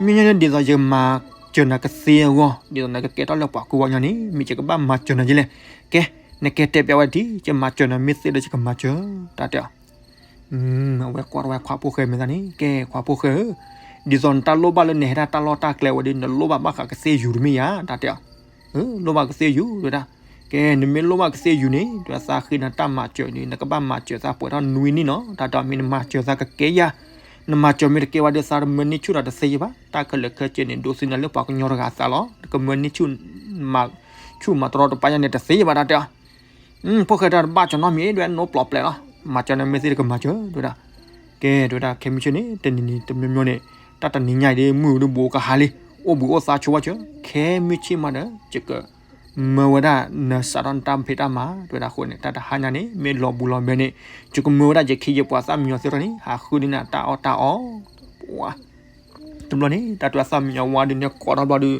မ့ၢ်ညီန့ၣ်ဒ်သိး ယမၤစၢၤနၤကသ့အဂီၢ် ဒ်သိးနကကဲထီၣ်လၢပှၤကူပှၤကညီန့ၣ် မ့ၢ်ယကဘၣ်မၤစၢၤနၤယဲလဲၣ်, ကဲ, နကတဲပျးဝဲဒ် ယမၤစၢၤနၤမ့ၢ်သ့ဒီးယကမၤစၢၤ, တၢ်တဲအီၤ အဝဲကွၢ်ထီၣ်ဝဲခွါဖိၣ်ဃဲမဲာ်သၣ်န့ၣ် ကဲ ခွါဖိၣ်ဃဲဧၢ, ဒ်သိးနတၢ်လိၣ်ဘၣ်လၢနဟဲဒၣ်တၢ်လီၢ်တၢ်ကျဲဝဲဒီး နလိၣ်ဘၣ်ဘၣ်ဃးကသ့ၣ်ယူၤတမ့ၢ်ဧါ, တၢ်တဲအီၤ လိၣ်ဘၣ်ကသ့ၣ်ယူၤ တဲဝဲဒၣ်, ကဲ နမ့ၢ်လိၣ်ဘၣ်ကသ့ၣ်ယူၤန့ၣ် တဲဝဲဒၣ် သးဃ့နၤတၢ်မၤစၢၤန့ၣ် နကဘၣ်မၤစၢၤသးပှဲၤထီၣ်နွံနံၣ်နီၤ, တၢ်တဲအီၤ မ့ၢ်နမၤစၢၤသးကကဲယၤ, နမၤစၢၤမ့ၢ်တကဲဝဲဒီး သးတမၢန့ၢ်ဆူၣ်တၢ်တသ့ယဲၢ်ဘၣ်, တၢ်ခဲလၢာ်ခဲဆ့န့ၣ် ဒိးသန့ၤလၢပှၤကညီတဂၤအသးလီၤ, နကမၢန့ၢ်ဆူၣ် ဆူၣ်မၤတရီတပါယၤန့ၣ်တသ့ယဲၢ်ဘၣ် တၢ်တဲအီၤ ဖိၣ်ဃဲတၢ်တဘၣ်ကၠီနီတမံၤ ဒွဲၣ်နိပျီပျဲလီၤ, မၤစၢၤနၤမ့ၢ်သ့တကမၤစၢၤ တဲဝဲဒၣ်, ကဲ တဲဝဲဒၣ် ခဲမုၢ်ဆ့ၣ်န့ၣ် တနံၤနံၤတမံၤမံၤန့ၣ် တၢ်တနံၤညါအံၤဒ် မုၢ်အူဒ်ဘူးကဟါလံ, အိၣ်ဘှံးအိၣ်သါဆိဝဲကၠီ, ခဲမုၢ်ဆ့ၣ်မးဒီး ယက မၢဝဲဒၣ်နစးထီၣ်နတၢ်ဖံးတၢ်မၤ, တဲဝဲဒၣ်အဃိန့ၣ် တၢ်တဟါညါန့ၣ် မ့ၢ်လီၤဘူးလီၤဘဲန့ၣ် ယကမၢဝဲဒၣ်ယခ့ယပှၤသၣ်မံညီၤသ့ၣ်ထီၣ်န့ၣ် ဟးဃုန့ၢ်နၤတၢ်အီၣ်တၢ်အီ, ပှၤ တဘျီန့ၣ် တၢ်တဲဝဲသၣ်မံညီၤဝါဒုးန့ၣ် ကိးထီၣ်ဘျီဒုး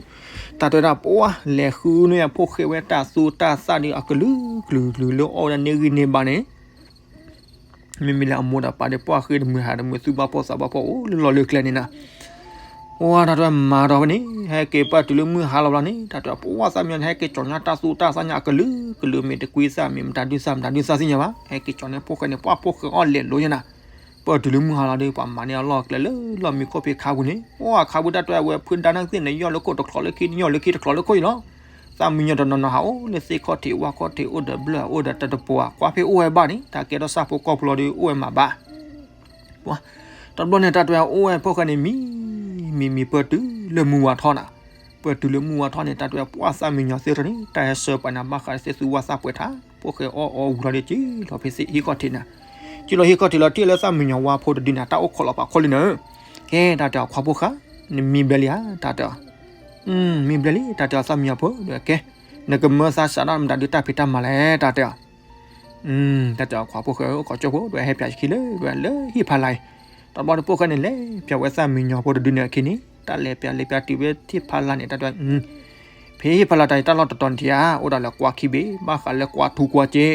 တၢ်တဲဝဲဒၣ်ပှၤ လဲၤဃုန့ၢ်ဖိၣ်ဃဲဝဲတၢ်သူတၢ်သၣ်ဒုး အကလုာ်ကလုာ်ကလုာ်လၢအီၣ်ဝဲဒၣ်န့ၢ်ဂံၢ်န့ၢ်ဘါန့ၣ် မ့မ့ၢ်လၢအမိၢ်ဒီးပၢ်ဒီး ပှၤဃ့တမုာ်ဟးတမုာ် သူၣ်ဘၣ်ဖှီၣ်သးဘၣ်ဖှီၣ် အိၣ်လၢလီၢ်လၢကျဲန့ၣ်နၤ, ပှၤ တၢ်တဲဝဲမၤဒီးဝဲန့ၣ် ဟဲက့ၤပၢၢ်တုၤလၢမုၢ်ဟါလီၤဘျီန့ၣ် တၢ်တဲဝဲပှၤသၣ်မံညီၤန့ၣ် ဟဲက့ၤကၠီၤညါတၢ်သူတၢ်သၣ်ညါအကလုာ်ကလုာ် မ့ၢ်တကွံသၣ် မ့ၢ်မတၤဒုးသၣ် မတၤဒုးသၣ်သ့ၣ်ညါဘၣ် ဟဲက့ၤကၠီၤန့ၢ်ဖိၣ်ဃဲန့ၣ် ပှၤဖိၣ်ဃဲအီၣ်လဲၤလိၤညါနၤ, ပၢၢ်တုၤလၢမုၢ်ဟါလီၤဒီး ပှၤမၤန့ၢ်အလီၢ်ကျဲလၢလီၢ်မံခိၣ်ဖံးခါပူၤန့ၣ် ပှၤခါပူၤတၢ်တဲဝဲ ဖုဒါနၢ်သ့ၣ်န့ၣ် ယီၢ်လၢခိၣ်တချီးလၢခံ ယီၢ်လၢခံတချီးလၢခိၣ်အံၤလီၤ, သၣ်မံညီၤတနီၤနီၤဟးအိၣ်လၢသ့ၣ်ခီၣ်ထံးဝၣ်ခီၣ်ထံး အိၣ်ဒီးဘျၢၣ် အိၣ်ဒီးတၢ်တပှၤ ကွၢ်ဖဲအိၣ်ဝဲဘၣ်န့ၣ် တၢ်ကဲထီၣ်ဆၣ်ဖိကီၢ်ဖိလီၤဒီး အိၣ်ဝဲမးဘၣ် ပှၤ တဘျီန့ၣ် တၢ်တဲဝဲအိၣ်ဝဲဖိၣ်ဃဲန့ၣ် မံ မံမံပၢၢ်တုၤလၢမုၢ်ဝါထီၣ်နၤ, ပၢၢ်တုၤလၢမုၢ်ဝါထီၣ်န့ၣ် တၢ်တဲဝဲပှၤသၣ်မံညီၤသ့ၣ်ထီၣ်န့ၣ် တၢ်ဟဲဆှၢပှၤန့ၣ် ဘၣ်ဃးလၢသ့ၣ်သူဝၣ်သၣ်ပှဲၤထါ, ဖိၣ်ဃဲအီၣ်အီဝံၤလီၤဒီး က့ၤလီၤဖဲသ့ၣ်ဟံၣ်ခီၣ်ထံးနၤ, က့ၤလီၤဟံၣ်ခီၣ်ထံးလီၤ ထံၣ်လၢသၣ်မံညီၤဝါဖိတဒုန့ၣ် တၢ်အိၣ်ခိးလီၤပာ်ခီလံနၤ, ကဲ တၢ်တဲအီၤ ခွါဖိၣ်ဃဲ နမံဘျဲလံဧါ တၢ်တဲအီၤ, မံဘျဲလံ တၢ်တဲအီၤ သၣ်မံညီၤဖိ ကဲ နကမၢသးစးထီၣ်မတၤဒုးတၢ်ဖံးတၢ်မၤလဲၣ် တၢ်တဲအီၤ တၢ်တဲအီၤ ခွါဖိၣ်ဃဲဧၢ ခီကၠိဖိ ဒွဲဟဲပၠးယခံလၢဒွဲလၢဟံၣ်ဖးလၢ်အံၤ, တဘျီန့ၣ်ဖိၣ်ဃဲန့ၣ် လဲၤပၠးဝဲသၣ်မံညီၤဖိတဒုန့ၣ်အခံန့ၣ် တၢ်လဲၤပၠးလဲၤပၠးတုၤဝဲဟံၣ်ဖးလၢ်န့ၣ် တၢ်တဲဝဲ ဖဲဟံၣ်ဖးလၢ်တၢ်အံၤ တၢ်လီၢ်တတီၤန့ၣ်ထံဧါ အိၣ်ဒၣ်လၢကွါခံဘ့ၣ် ဘၣ်ဃးလၢကွါထူကွါစ့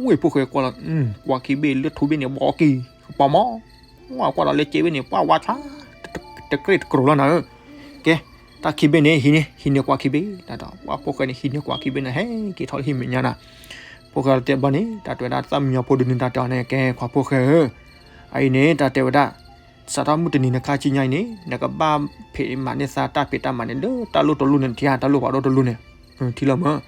ဝ့ၢ်ဖိၣ်ဃဲကွၢ်လီၤ ကွါခံဘ့ၣ်လၢထူဘ့ၣ်န့ၣ် ဘီကံၢ်ကပီၤမီၢ် ကွၢ်ဒီးလၢစ့ဘ့ၣ်န့ၣ် ပှၤဝါဆါ တကြ့ၢ်တကြိၤလီၤနၤဧၢ, ကဲ တၢ်ခံဘ့ၣ်န့ၣ် ဟံးန့ၢ် ဟံးန့ၢ်ကွါခံဘ့ၣ် တၢ်တဲအီၤ ပှၤဖိၣ်ဃဲန့ၣ် ဟံးန့ၢ်ကွါခံဘ့ၣ်န့ၣ် ဟဲက့ၤထီၣ်လၢဟံၣ်မဲာ်ညါနၤ, ဖိၣ်ဃဲတဲဘျီန့ၣ် တၢ်တဲဝဲဒၣ်သၣ်မံညီၤဖိတဒုန့ၣ် တၢ်တဲအီၤန့ၣ် ကဲ ခွါဖိၣ်ဃဲဧၢ, အအံၤန့ၣ် တၢ်တဲဝဲဒၣ် စးထီၣ်မုၢ်တနံၤနခါဆူညါအံၤန့ၣ် နကဘၣ်ဖံးမၤန့ၢ်သးတၢ်ဖံးတၢ်မၤန့ၣ် လၢတၢ်လိၣ်တလိၣ်န့ၣ်ထံဧါ တၢ်လိၣ်ဖးဒိၣ်တလိၣ်န့ၣ် ထံလီၤမး,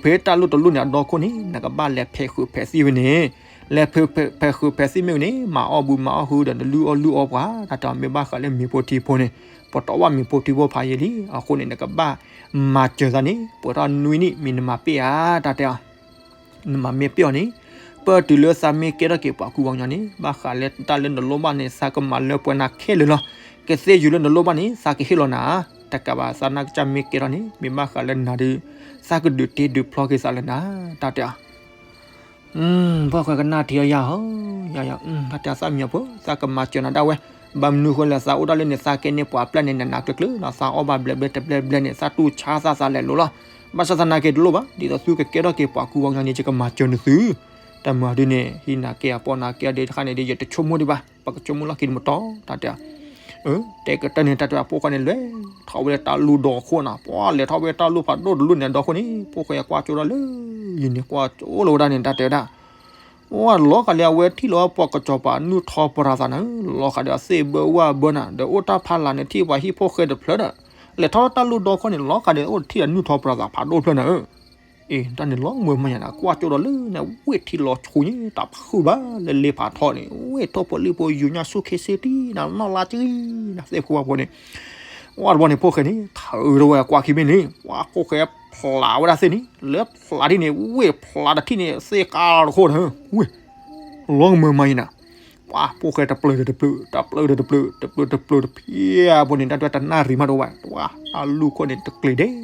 ဖဲတၢ်လိၣ်တလိၣ်န့ၣ်အဒီခိၣ်န့ၣ် နကဘၣ်လဲၤဖဲးဃုာ်ဖဲးသံၣ်ဝဲန့ၣ်, လဲၤဖဲးဃုာ်ဖဲးသံၣ်မ့ၢ်ဝဲန့ၣ် မၤအီၣ်ဘုမၤအီၣ်ဟုဒီးနလုၢ်အီၣ်လုၢ်အီပှၤ တၢ်တဲအီၤ မ့ၢ်ဘၣ်ဃးလၢမ့ၤဖိထံဖိန့ၣ် ပတီၢ်ဘၣ်မ့ၤဖိထံဖိဖးယံာ်လံ, အဃိန့ၣ် နကဘၣ်မၤစၢၤသးန့ၣ် ပှဲၤထီၣ်နွံနံၣ် မ့ၢ်နမၤပ့ၢ်ဧါ တၢ်တဲအီၤ နမၤမ့ၢ်ပ့ၢ်အီၤန့ၣ် ပၢၢ်တုၤလၢသးမ့ၢ်ကဲထီၣ်က့ၤပှၤကူပှၤကညီန့ၣ် ဘၣ်ဃးလၢတၢ်လၢနလိၣ်ဘၣ်န့ၣ် သးကမၤလၢပှဲၤနၤခဲလၢာ်လီၤ. ကသ့ၣ်ယုာ်လၢနလိၣ်ဘၣ်န့ၣ် သးကဟ့ၣ်လီၤနၤ, တကးဘၣ်သးနၢ်ကစၢ်မ့ၢ်ကဲထီၣ်န့ၣ် မ့ၢ်ဘၣ်ဃးလၢနၤဒီး သးကဒုးတ့ဒုးဖျီက့ၤသးလၢနၤ, တၢ်တဲအီၤ ဖိၣ်ဃဲကနၣ်ထံအီၤယၤဟီ, ယၤယၤ, တၢ်တဲအီၤသၣ်မံညီၤဖိ သးကမၤစၢၤနၤဒၣ်ဝဲ, ဘၣ်မနုၤဃိလဲၣ် သးအိၣ်ဒၣ်လၢန့ၣ် သးကဲန့ၢ်ပှၤပျဲၢ်န့ၣ် နနးကျၢၤကျၢၤလီၤ, သးအီၣ်ဘၣ်ဘျဲးဘျဲးတဘျဲးဘျဲးန့ၣ် သးတူၢ်ဆါသးသးလဲၤလိၤလီၤ, ဘၣ်ဆၣ်သနာ်က့တလိၣ်ဘၣ်, ဒ်သိးသုကကဲထီၣ်က့ၤပှၤကူပှၤကညီန့ၣ် ယကမၤစၢၤနသု, တၢ်မၤဒ်န့ၣ် ဟံးနၤကဲအပီၢ်နၤကဲအဒ့တခါန့ၣ်ဒီး ယတဆိကမိၣ်ဒံးဘၣ်, ပကဆိကမိၣ်လီၢ်ခံတမတီၤ, တၢ်တဲအီၤ တဲကတၢၢ်န့ၣ် တၢ်တဲအီၤ ဖိၣ်ဃဲန့ၣ် လဲၤထီၣ်ဝဲလၢတၢ်လူၢ်ဒီခိၣ်နၤ, ပှၤလဲၤထီၣ်ဝဲတၢ်လူၢ်ဖးဒိၣ်တလူၢ်န့ၣ် အဒီခိၣ်န့ၣ် ဖိၣ်ဃဲကွၢ်ကၠိဒီးလၢ ယံၤန့ၣ် ကွၢ်ကၠိလီၤဝဲဒၣ်န့ၣ် တၢ်တဲဝဲဒၣ်, ဝဲလီၤဃာ်လၢအဝဲထံၣ်လီၤပှၤကစီၤပၤနုၢ်ထီပရၤသးန့ၣ်, လီၤဃာ်ဒီးအသ့ၣ်ဘၢဝၣ်ဘၢနၤ, ဒီးအိၣ်တၢ်ဖးလၢ်န့ၣ် ထံၣ်ပှၤဟံၣ်ဖိၣ်ဃဲတဖျၢၣ်ဒီး လဲၤထီၣ်တၢ်လူၢ်ဒီခိၣ်န့ၣ် လီၤဃာ်ဒီးအိၣ်ထံၣ်ဒီးနုၢ်ထီပရၤသးဖးဒိၣ်တဖျၢၣ်နၤဧၢ အ့ တၢ်န့ၣ်လီၤမုာ်မးယၤနၤ, ကွၢ်ကၠိဒီးလၢန့ၣ် ဝ့ၢ်ထံလီၤဆူညါ တၢ်ဖုၣ်ဘၣ်လၢလ့ဖးထီန့ၣ် ဝ့ၢ်ထိၣ်ဖိလံၣ်ဖိယူၤညါဆူခ့ဆ့တံၢ်နၤ နီၢ်လါကံနၤ သ့ၣ်ဖိဝါဖိန့ၣ်, ဝဲတဘျီန့ၣ် ဖိၣ်ဃဲန့ၣ် ထၢဒီးဝဲကွၢ်ခံဘ့ၣ်န့ၣ် ပှၤဖိၣ်ဃဲဖျးဝဲဒၣ်သ့ၣ်န့ၣ် လၢဖျးထံၣ်န့ၣ် ဝ့ၢ်ဖျးတထံၣ်န့ၣ် သ့ၣ်ကါလီၤတခိၣ်နၤ, ဝ့ၢ် လီၤမုာ်မးယၤနၤ, ပှၤဖိၣ်ဃဲတပျၢၤတပျၢၤ တပျၢၤတပျၢၤ တပျၢၤတပျၢၤတဖျၢၣ်ဖိန့ၣ် တၢ်တဲတနၣ်ရံၣ်မးတဝဲ ပှၤတၢ်လူၢ်ခိၣ်န့ၣ်တကျ့ၤဒဲး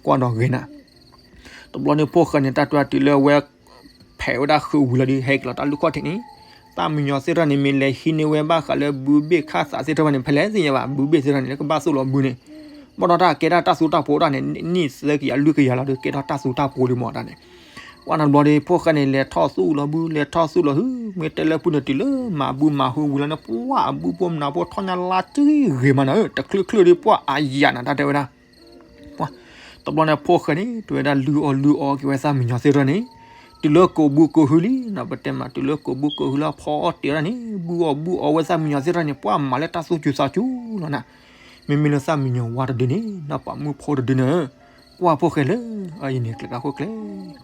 ကွၢ်နီၣ်ဂ့ၤနၤ, တဘျီန့ၣ်ဖိၣ်ဃဲန့ၣ် တၢ်တဲတုၤလၢအဝဲ ဖဲးဝဲဒၣ်ဃုာ်ဝံၤလီၤဒီး ဟဲက့ၤလီၤတၢ်လူၢ်ခီၣ်ထံးန့ၣ်, သၣ်မံညီၤသ့ၣ်တဖၣ်န့ၣ် မ့ၢ်လဲၤဟံးန့ၢ်ဝဲဘၣ်ဃးလၢဘုဘ့ၣ်ခၣ်သးသ့ၣ်တဖၣ်န့ၣ် ဖဲလဲၣ်သ့ၣ်ညါဘၣ် ဘုဘ့ၣ်သ့ၣ်တဖၣ်န့ၣ် လၢကဘၣ်သိၣ်လီၤဘုန့ၣ်, ဘၣ်ဒီးတၢ်ကဲဒၣ်တၢ်သူတၢ်ဖိဒၣ်န့ၣ် နံၣ်သၢကယၤလွံၢ်ကယၤလီၤဒီး ကဲထီၣ်တၢ်သူတၢ်ဖိလံမးတၢ်န့ၣ်, ပှၤတဘျီဒီး ဖိၣ်ဃဲန့ၣ် လဲၤထီၣ်သူၣ်လီၤဘု လဲၤထီၣ်သူၣ်လီၤဟု မ့ၢ်တဲလၢပုၢ်န့ၣ်တုၤလၢမၤဘုမၤဟုဝံၤလီၤန့ၣ် ပှၤအဘုဖိမနၤဖိထီၣ်ညါလါကံဂ့ၤမးနၤဧၢ တချုးချုးဒီးပှၤအယၤနၤ တၢ်တဲဝဲဒၣ် ပှၤ တဘျီန့ၣ်ဖိၣ်ဃဲန့ၣ် တဲဝဲဒၣ်လုၢ်အီၣ်လုၢ်အီက့ၤဝဲသၣ်မံညီၤသ့ၣ်တဖၣ်န့ၣ်, တုၤလၢကိးဘုကိးဟုလံ ပတဲမး တုၤလၢကိးဘုကိးဟုလၢအဖီအီၣ်တ့ၢ်ဒၣ်န့ၣ် ဘုအီၣ်ဘုအီဝဲသၣ်မံညီၤသ့ၣ်တဖၣ်န့ၣ် ပှၤမၤလၢတၢ်သူၣ်စူၤသးစူၤလီၤနၤ, မ့မ့ၢ်လၢသၣ်မံညီၤဝါတဒုန့ၣ် နီၢ်ပၤမုၣ်ဖိတဒုန့ၣ် ကွၢ်ဖိၣ်ဃဲလၢ အအံၤန့ၣ် ကျဲၤတၢ်ခိၣ်ကျဲၤ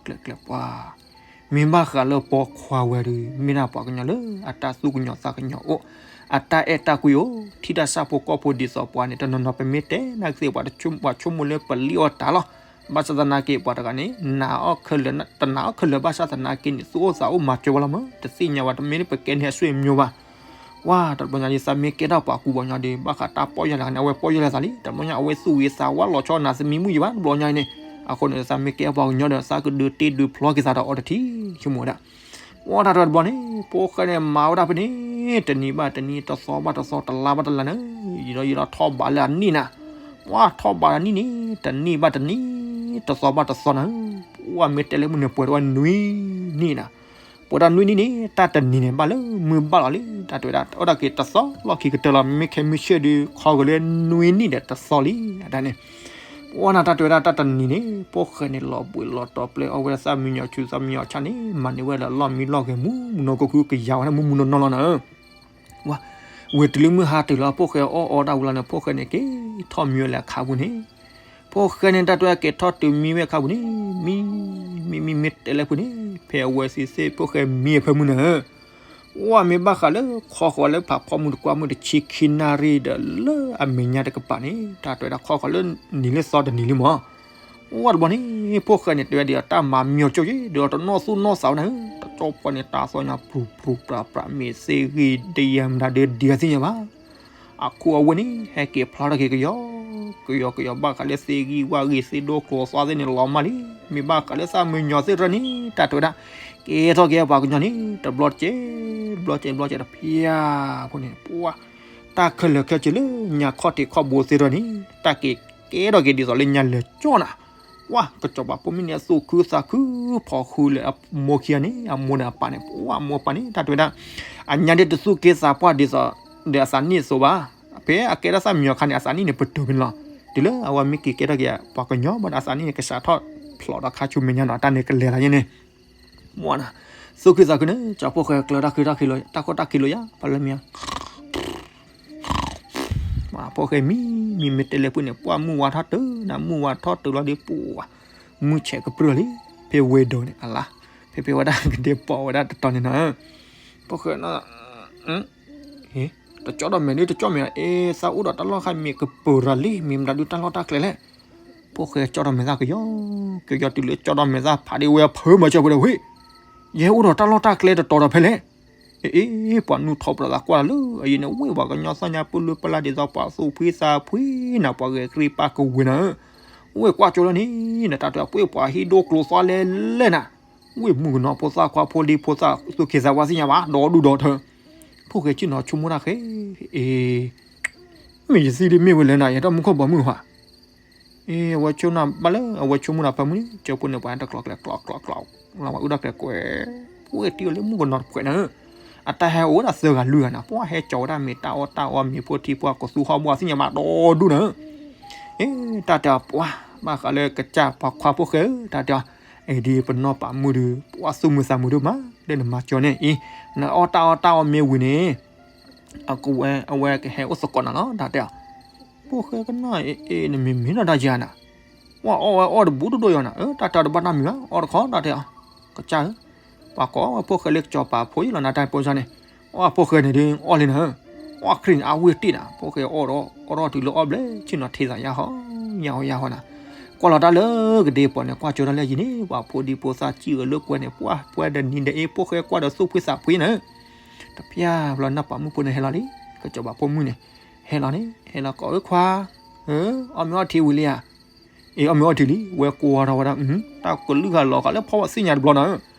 ကျဲၤကျဲၤပှၤ မ့ၢ်ဘၣ်ဃးလၢပိာ်ခွါဝဲဒီး မ့ၢ်ဒၣ်ပှၤကညီလၢအတၢ်သူၣ်ကညီၤသးကညီၤအိၣ်, အတၢ်အဲၣ်တၢ်ကွံအိၣ်, ထံၣ်တၢ်ဆၣ်ဖိကီၢ်ဖိဒ်သိးပှၤန့ၣ် တနီၤနီၤပမ့ၢ်တဲနာ်က့ၤသ့ၣ် ပှၤဆိကမိၣ်လၢပလံၣ်အီၣ်တၢ်လီၤ. ဘၣ်ဆၣ်သနာ်က့ ပှၤတဂၤန့ၣ် နာ်အီၤခဲလၢာ် တနာ်အီၤခဲလၢာ် ဘၣ်ဆၣ်သနာ်က့န့ၣ် သူၣ်အိၣ်သးအိၣ်မၤစၢၤဝဲလီၤမး တသ့ၣ်ညါဝဲ တမ့ၢ်လၢပကဲန့ၢ်အဆွေမျိုးဘၣ်. ဝါ တဘျီညါဒ် သးမ့ၢ်ကဲထီၣ်ပှၤကူပှၤကညီဒီး ဘၣ်ဃးတၢ်ပီၢ်ယၢ်လၢ်န့ၣ် အဝဲပီၢ်ယၢ်လၢ်သးလံ. တဘျီညါအဝဲသူၣ်ဂ့ၤသးဝါလီၤဆီနၤသမံမုၣ်ယံၤဘၣ် တဘျီညါအံၤန့ၣ်. အဃိန့ၣ် သးမ့ၢ်ကဲပှၤကညီဒီး သးကဒုးတ့ဒုးဖျီက့ၤသးဒီးအီၤတထံၣ် ဆိကမိၣ်ဝဲဒၣ်. ဝါ တၢ်တဝဲတဘျီန့ၣ် ဖိၣ်ဃဲန့ၣ် မၤဝဲဒၣ်ဖဲန့ၣ် တနံၤဘၣ်တနံၤ တသီဘၣ်တသီ တလါဘၣ်တလါန့ၣ် ယံာ်ဒီးယံာ်ဒီးထီၣ်ဘးလၢအနံၣ်နၤ. ဝါ ထီၣ်ဘးလၢအနံၣ်န့ၣ် တနံၤဘၣ်တနံၤ တသီဘၣ်တသီနၤ. ပှၤမ့ၢ်တဲလၢမုၢ်န့ၣ် ပှဲၤထီၣ်ဝဲနွံနံၣ်နၤ. ပှဲၤထီၣ်နွံနံၣ်န့ၣ် တၢ်တနံၤန့ၣ် ဘၣ်လၢမုၢ်ဘၣ်လီၤလံ တၢ်တဝဲဒၣ် အိၣ်ဒၣ်က့ၤတသီလီၢ်ခံကတၢၢ်လီၤ မ့ၢ်ခဲမုၢ်ဆ့ၣ်ဒုး ခီက့ၤလၢနွံနံၣ်ဒီးတသီလံ အတၢ်န့ၣ်. ပှၤနၤ တၢ်တဝဲဒၣ်တၢ်တနံၤန့ၣ် ဖိၣ်ဃဲန့ၣ် လီၤဘှံးလီၤတီၤပျဲအီၣ်ဝဲဒၣ်သၣ်မံညီၤဆူသၣ်မံညီၤဆါန့ၣ် မၤန့ၢ်ဝဲလၢလီၢ်မံလီၢ်ဂဲၤ မူမူနီၢ်နီၢ် ကကူကယၤဝဲဒၣ်မူမူနီၢ်နီၢ်လီၤနၤ. ဝါ ဝံၤတုၤလၢမုၢ်ဟါတုၤလီၤ ဖိၣ်ဃဲအီၣ်အီတၢ်ဝံၤလီၤန့ၣ် ဖိၣ်ဃဲန့ၣ် က့ၤထီၣ်မံဝဲလၢအခါပူၤန့ၣ်. ဖိၣ်ဃဲန့ၣ် တၢ်တဝဲက့ၤထီၣ်တုၤမံဝဲအခါပူၤန့ၣ် မံ မံ မံ မ့ၢ်တဲလၢပူၤန့ၣ် ဖဲအဝဲသ့ၣ်သ့ၣ် ဖိၣ်ဃဲမံအဖၢမုၢ်နၤ. ဝါ မ့ၢ်ဘၣ်ဃးလၢ ခီဃီၤလၢဖးဖီမုၢ်တကွၢ်မုၢ် တဆံခံနၣ်ရံၣ်ဒီး လၢအမဲာ်ညါတကပၤန့ၣ် တၢ်တဝဲဒၣ်ခီဃီၤလၢနံၤလၢသီတနံၤလံမး. ဝါ တဘျီန့ၣ် ဖိၣ်ဃဲန့ၣ် တဝဲဒၣ်ဒီးတၢ်မၤမံအီၤကၠိယ့ၣ် ဒီးတနီၣ်သူၣ်နီၣ်သးဝဲနၤ တကၠီပှၤန့ၣ် တၢ်သီညါ ပြူၤပြူၤပြးပြး မ့ၢ်သ့ၣ်ဂံၢ်တယၤမတၤဒုးဒံးအသ့ၣ်ညါဘၣ်. အခိၣ်အဝဲၢ်န့ၣ် ဟဲက့ၤဖျါထီၣ်က့ၤကယီ ကယီကယီ ဘၣ်ဃးလၢသ့ၣ်ဂံၢ်ဝၣ်ဂံၢ် သ့ၣ်ဒိၣ်ကျိၤသီသ့ၣ်န့ၣ် လီၤမၢ်လံ. မ့ၢ်ဘၣ်ဃးလၢသၣ်မံညီၤသ့ၣ်တဖၣ်န့ၣ် တၢ်တဝဲဒၣ် ကဲထီၣ်က့ၤပှၤကညီန့ၣ် တဘျီတကဲး တဘျီတကဲး တဘျီတကဲးတဖၣ်အဃိန့ၣ် ပှၤ တၢ်ခဲလၢာ်ခဲဆ့လၢညါခီၣ်ထံးခီၣ်ဘိသ့ၣ်တဖၣ်န့ၣ် တၢ်က့ၤကဲထီၣ်က့ၤဒ်သိးလၢညါလဲၤကၠီနၤ. ပှၤ ကစီၤပၤဖိမုၣ်န့ၣ် အသူၣ်ခုသးခု ဖီၣ်ဃုလၢအမိၢ်ခံဂၤန့ၣ် အမိၢ်န့ၣ်အပၢ်န့ၣ် ပှၤမိၢ်ပၢ်န့ၣ် တၢ်တဝဲဒၣ် အညါဒ်တသူၣ်က့သးပှၢ်ဒ်သိး ဒီးအသးနံၣ်အသိးဘၣ်. ဖဲအကဲထီၣ်သၣ်မံညီၤအခါန့ၣ် အသးနံၣ်န့ၣ် ပတုာ်ဖဲန့ၣ်လီၤ. တုၤလၢအဝဲမ့ၢ်က့ၤကဲထီၣ်က့ၤပှၤကညီဘၣ်ဒီး အသးနံၣ်န့ၣ် ကစးထီၣ်ဖျိးဒီးခါဆူမဲာ်ညါဒီး တၢ်န့ၣ်ကလဲၤလီၤယဲန့ၣ် မ့ၢ်နၤ သူၣ်ခုသးခုန့ၣ် ကၠီဖိၣ်ဃဲကျၢၤတၢ်ခုတၢ်ခံးလီၤ တၢ်ခိၣ်တၢ်ခံးလီၤယၤ ပှၤလၢမံၤ ဖိၣ်ဃဲမံ မံမ့ၢ်တဲလၢပူၤန့ၣ် ပှၤမုၢ်ဝါထီၣ်တုၤနၤ မုၢ်ဝါထီၣ်တုၤလီၤဒီး ပှၤ မုၢ်ဆဲးကပြုၢ်လီၤလံ ဖဲဝ့ၢ်ဒီးန့ၣ် အလါ ဖဲဖဲဝဲဒၣ်ကဒဲးပိာ်ဝဲဒၣ်တတီၤန့ၣ်နီၤ ဖိၣ်ဃဲ တကၠီဒီးမဲာ်ဒုးတကၠီမဲာ် အ့ သးအိၣ်ဒီးတၢ်လီၢ်ခါမ့ၢ်ကပၢၤရၤလံ မ့ၢ်မတၤဒုးတၢ်လီၢ်တၢ်ကျဲလဲၣ် ဖိၣ်ဃဲကၠီဒီးမဲာ်သၣ်ကယီ ကယီတုၤလၢကၠီဒီးမဲာ်သၣ်ဖးဒံးဝဲအဖၢမၤစၢၤပှဲၤဒီးဝ့ၢ် ယဟဲအိၣ်ဒီးတၢ်လီၢ်တၢ်ကျဲတတီၤဒီးဖဲလဲၣ် အ့ အ့ ပှၤနုာ်ထီၣ်ပြးသးကွၢ်လၢအယံၤန့ၣ် ဝ့ၢ်ပှၤကညီသ့ၣ်ညါပူၤလၢပလၢ်ဒ်သိးပှၤသူၣ်ဖှံသးဖှံနၤ ပှၤဂဲၤဃ့ပာ်ကဝ့ၤနၤ ဝ့ၢ်ကွၢ်ကၠိလၢန့ၣ် နတၢ်တၢ်ပှ့ၤပှၤဟံၣ်ဒိၣ်ကျိၤသီလဲၣ်လဲၣ်နၤ ဝ့ၢ်မုၣ်ကနီၤဖိသၣ်ခွါဖိဒံဖိသၣ်သူၣ်က့သးပှၢ်သ့ၣ်ညါဘၣ် ဒီဒူၣ်ဒီထၢ ဖိၣ်ဃဲဆ့ၣ်နီၤဆိကမိၣ်တၢ်ဃဲ အ့ မ့ၢ်ယသံဒ်မ့ၢ်ဝဲလဲၣ်နၤ ယတၢ်မူခိၣ်ဘီမုၢ်ဟါ အ့ အဝဲဆိကမိၣ်နၤဘၣ်လၢ အဝဲဆိကမိၣ်နၤဖၢမုၢ်န့ၣ် ကၠီဖိန့ၣ် ပှၤတကျီကျဲကျီကျီကျီ လီၤဝဲအုၣ်ဒၣ်ကျဲကွဲး ပှဲၤတံၢ်အီၤလၢမုၣ်ကနီၤတဖှဲးနၤ အတၢ်ဟဲအိၣ်ဝဲဒၣ်သၢဂၤလွံၢ်ဂၤနၤ ပှၤဟဲကၠီဝဲဒၣ်မ့ၤတၢ်အီၣ်တၢ်အီမ့ၤဖိထံဖိကီၢ်သူဟီၣ်ဘှီသ့ၣ်ညါဘၣ်ဒီဒူၣ်နၤ အ့ တၢ်တဲအီၤပှၤ ဘၣ်ဃးလၢကစၢ်ပှၤခွါဖိၣ်ဃဲဧၢ တၢ်တဲအီၤ အ့ ဒ်ပနီၢ်ပာ်မုၣ်ဒုး ပှၤသူၣ်မုာ်သးမုာ်ဒိၣ်မး လၢနမၤကၠီန့ၣ်အံၤ နအီၣ်တၢ်အီၣ်တၢ်အီမ့ၤဝံၤန့ၣ် အကဝဲ အဝဲကဟဲအိၣ်သကိးနၤလီၤ တၢ်တဲအီၤ ဖိၣ်ဃဲကနၣ်အ့ အ့ နမ့ၢ်မ့ၢ်နီၢ်တၢ်ယၤနၤ ပှၤအီၣ်ဝဲအီၣ်တဘူးတဒိၣ်ယၤနၤ အၢ တၢ်တဲအီၤတဘၣ်နီတမံၤဘၣ် အီၣ်တခီ တၢ်တဲအီၤ ကစၢ်ဧၢ ပှၤကိးဝဲဖိၣ်ဃဲလၢကစီၤပၤဖိယံၤလီၤနၤ တၢ်ဖိစၢ်န့ၣ် အီၣ်ဖိၣ်ဃဲန့ၣ်ဒုးအီၣ်လံနၤ အီၣ်ခရံာ်န့ၣ် အဝ့ၢ်တ့ၢ်နၤ ဖိၣ်ဃဲအီၣ်ဒီး အီၣ်ထီၣ်တုၤလၢအီၣ်ဘျဲၣ် ဆ့ၣ်နီၤထံသးယါဟီ ယါဟီယါဟီနၤ ကွၢ်လီၤတၢ်လၢကဒ့ပှၤန့ၣ် ကွၢ်ကၠိတၢ်လၢယံၤန့ၣ် ပှၤဖိဒံဖိသၣ်စံၣ်အၢလၢကွဲန့ၣ် ပှၤပှဲၤဒီးနံၤဒီးအ့ ဖိၣ်ဃဲကွၢ်ဒီးသူၣ်ဖှံသးဖှံနၤ တပျၢ်ဘျီနၢ်ပာ်မုၣ်ဖိန့ၣ်ဟဲလီၤလံ ကစီၤပၤဖိမုၣ်န့ၣ် ဟဲလီၤန့ၣ် ဟဲလီၤကိးအၢခွါ အၢ အီၣ်မ့ၤအီၣ်ထံဝံၤလံဧါ အ့ အီၣ်မ့ၤအီၣ်ထံလံ ဝဲကိးထီၣ်ဝဲဒၣ် တၢ်ကလုၢ်ဂၤလီၤဃာ်လၢဖီဝဲသ့ၣ်ညါတဘျီနၤ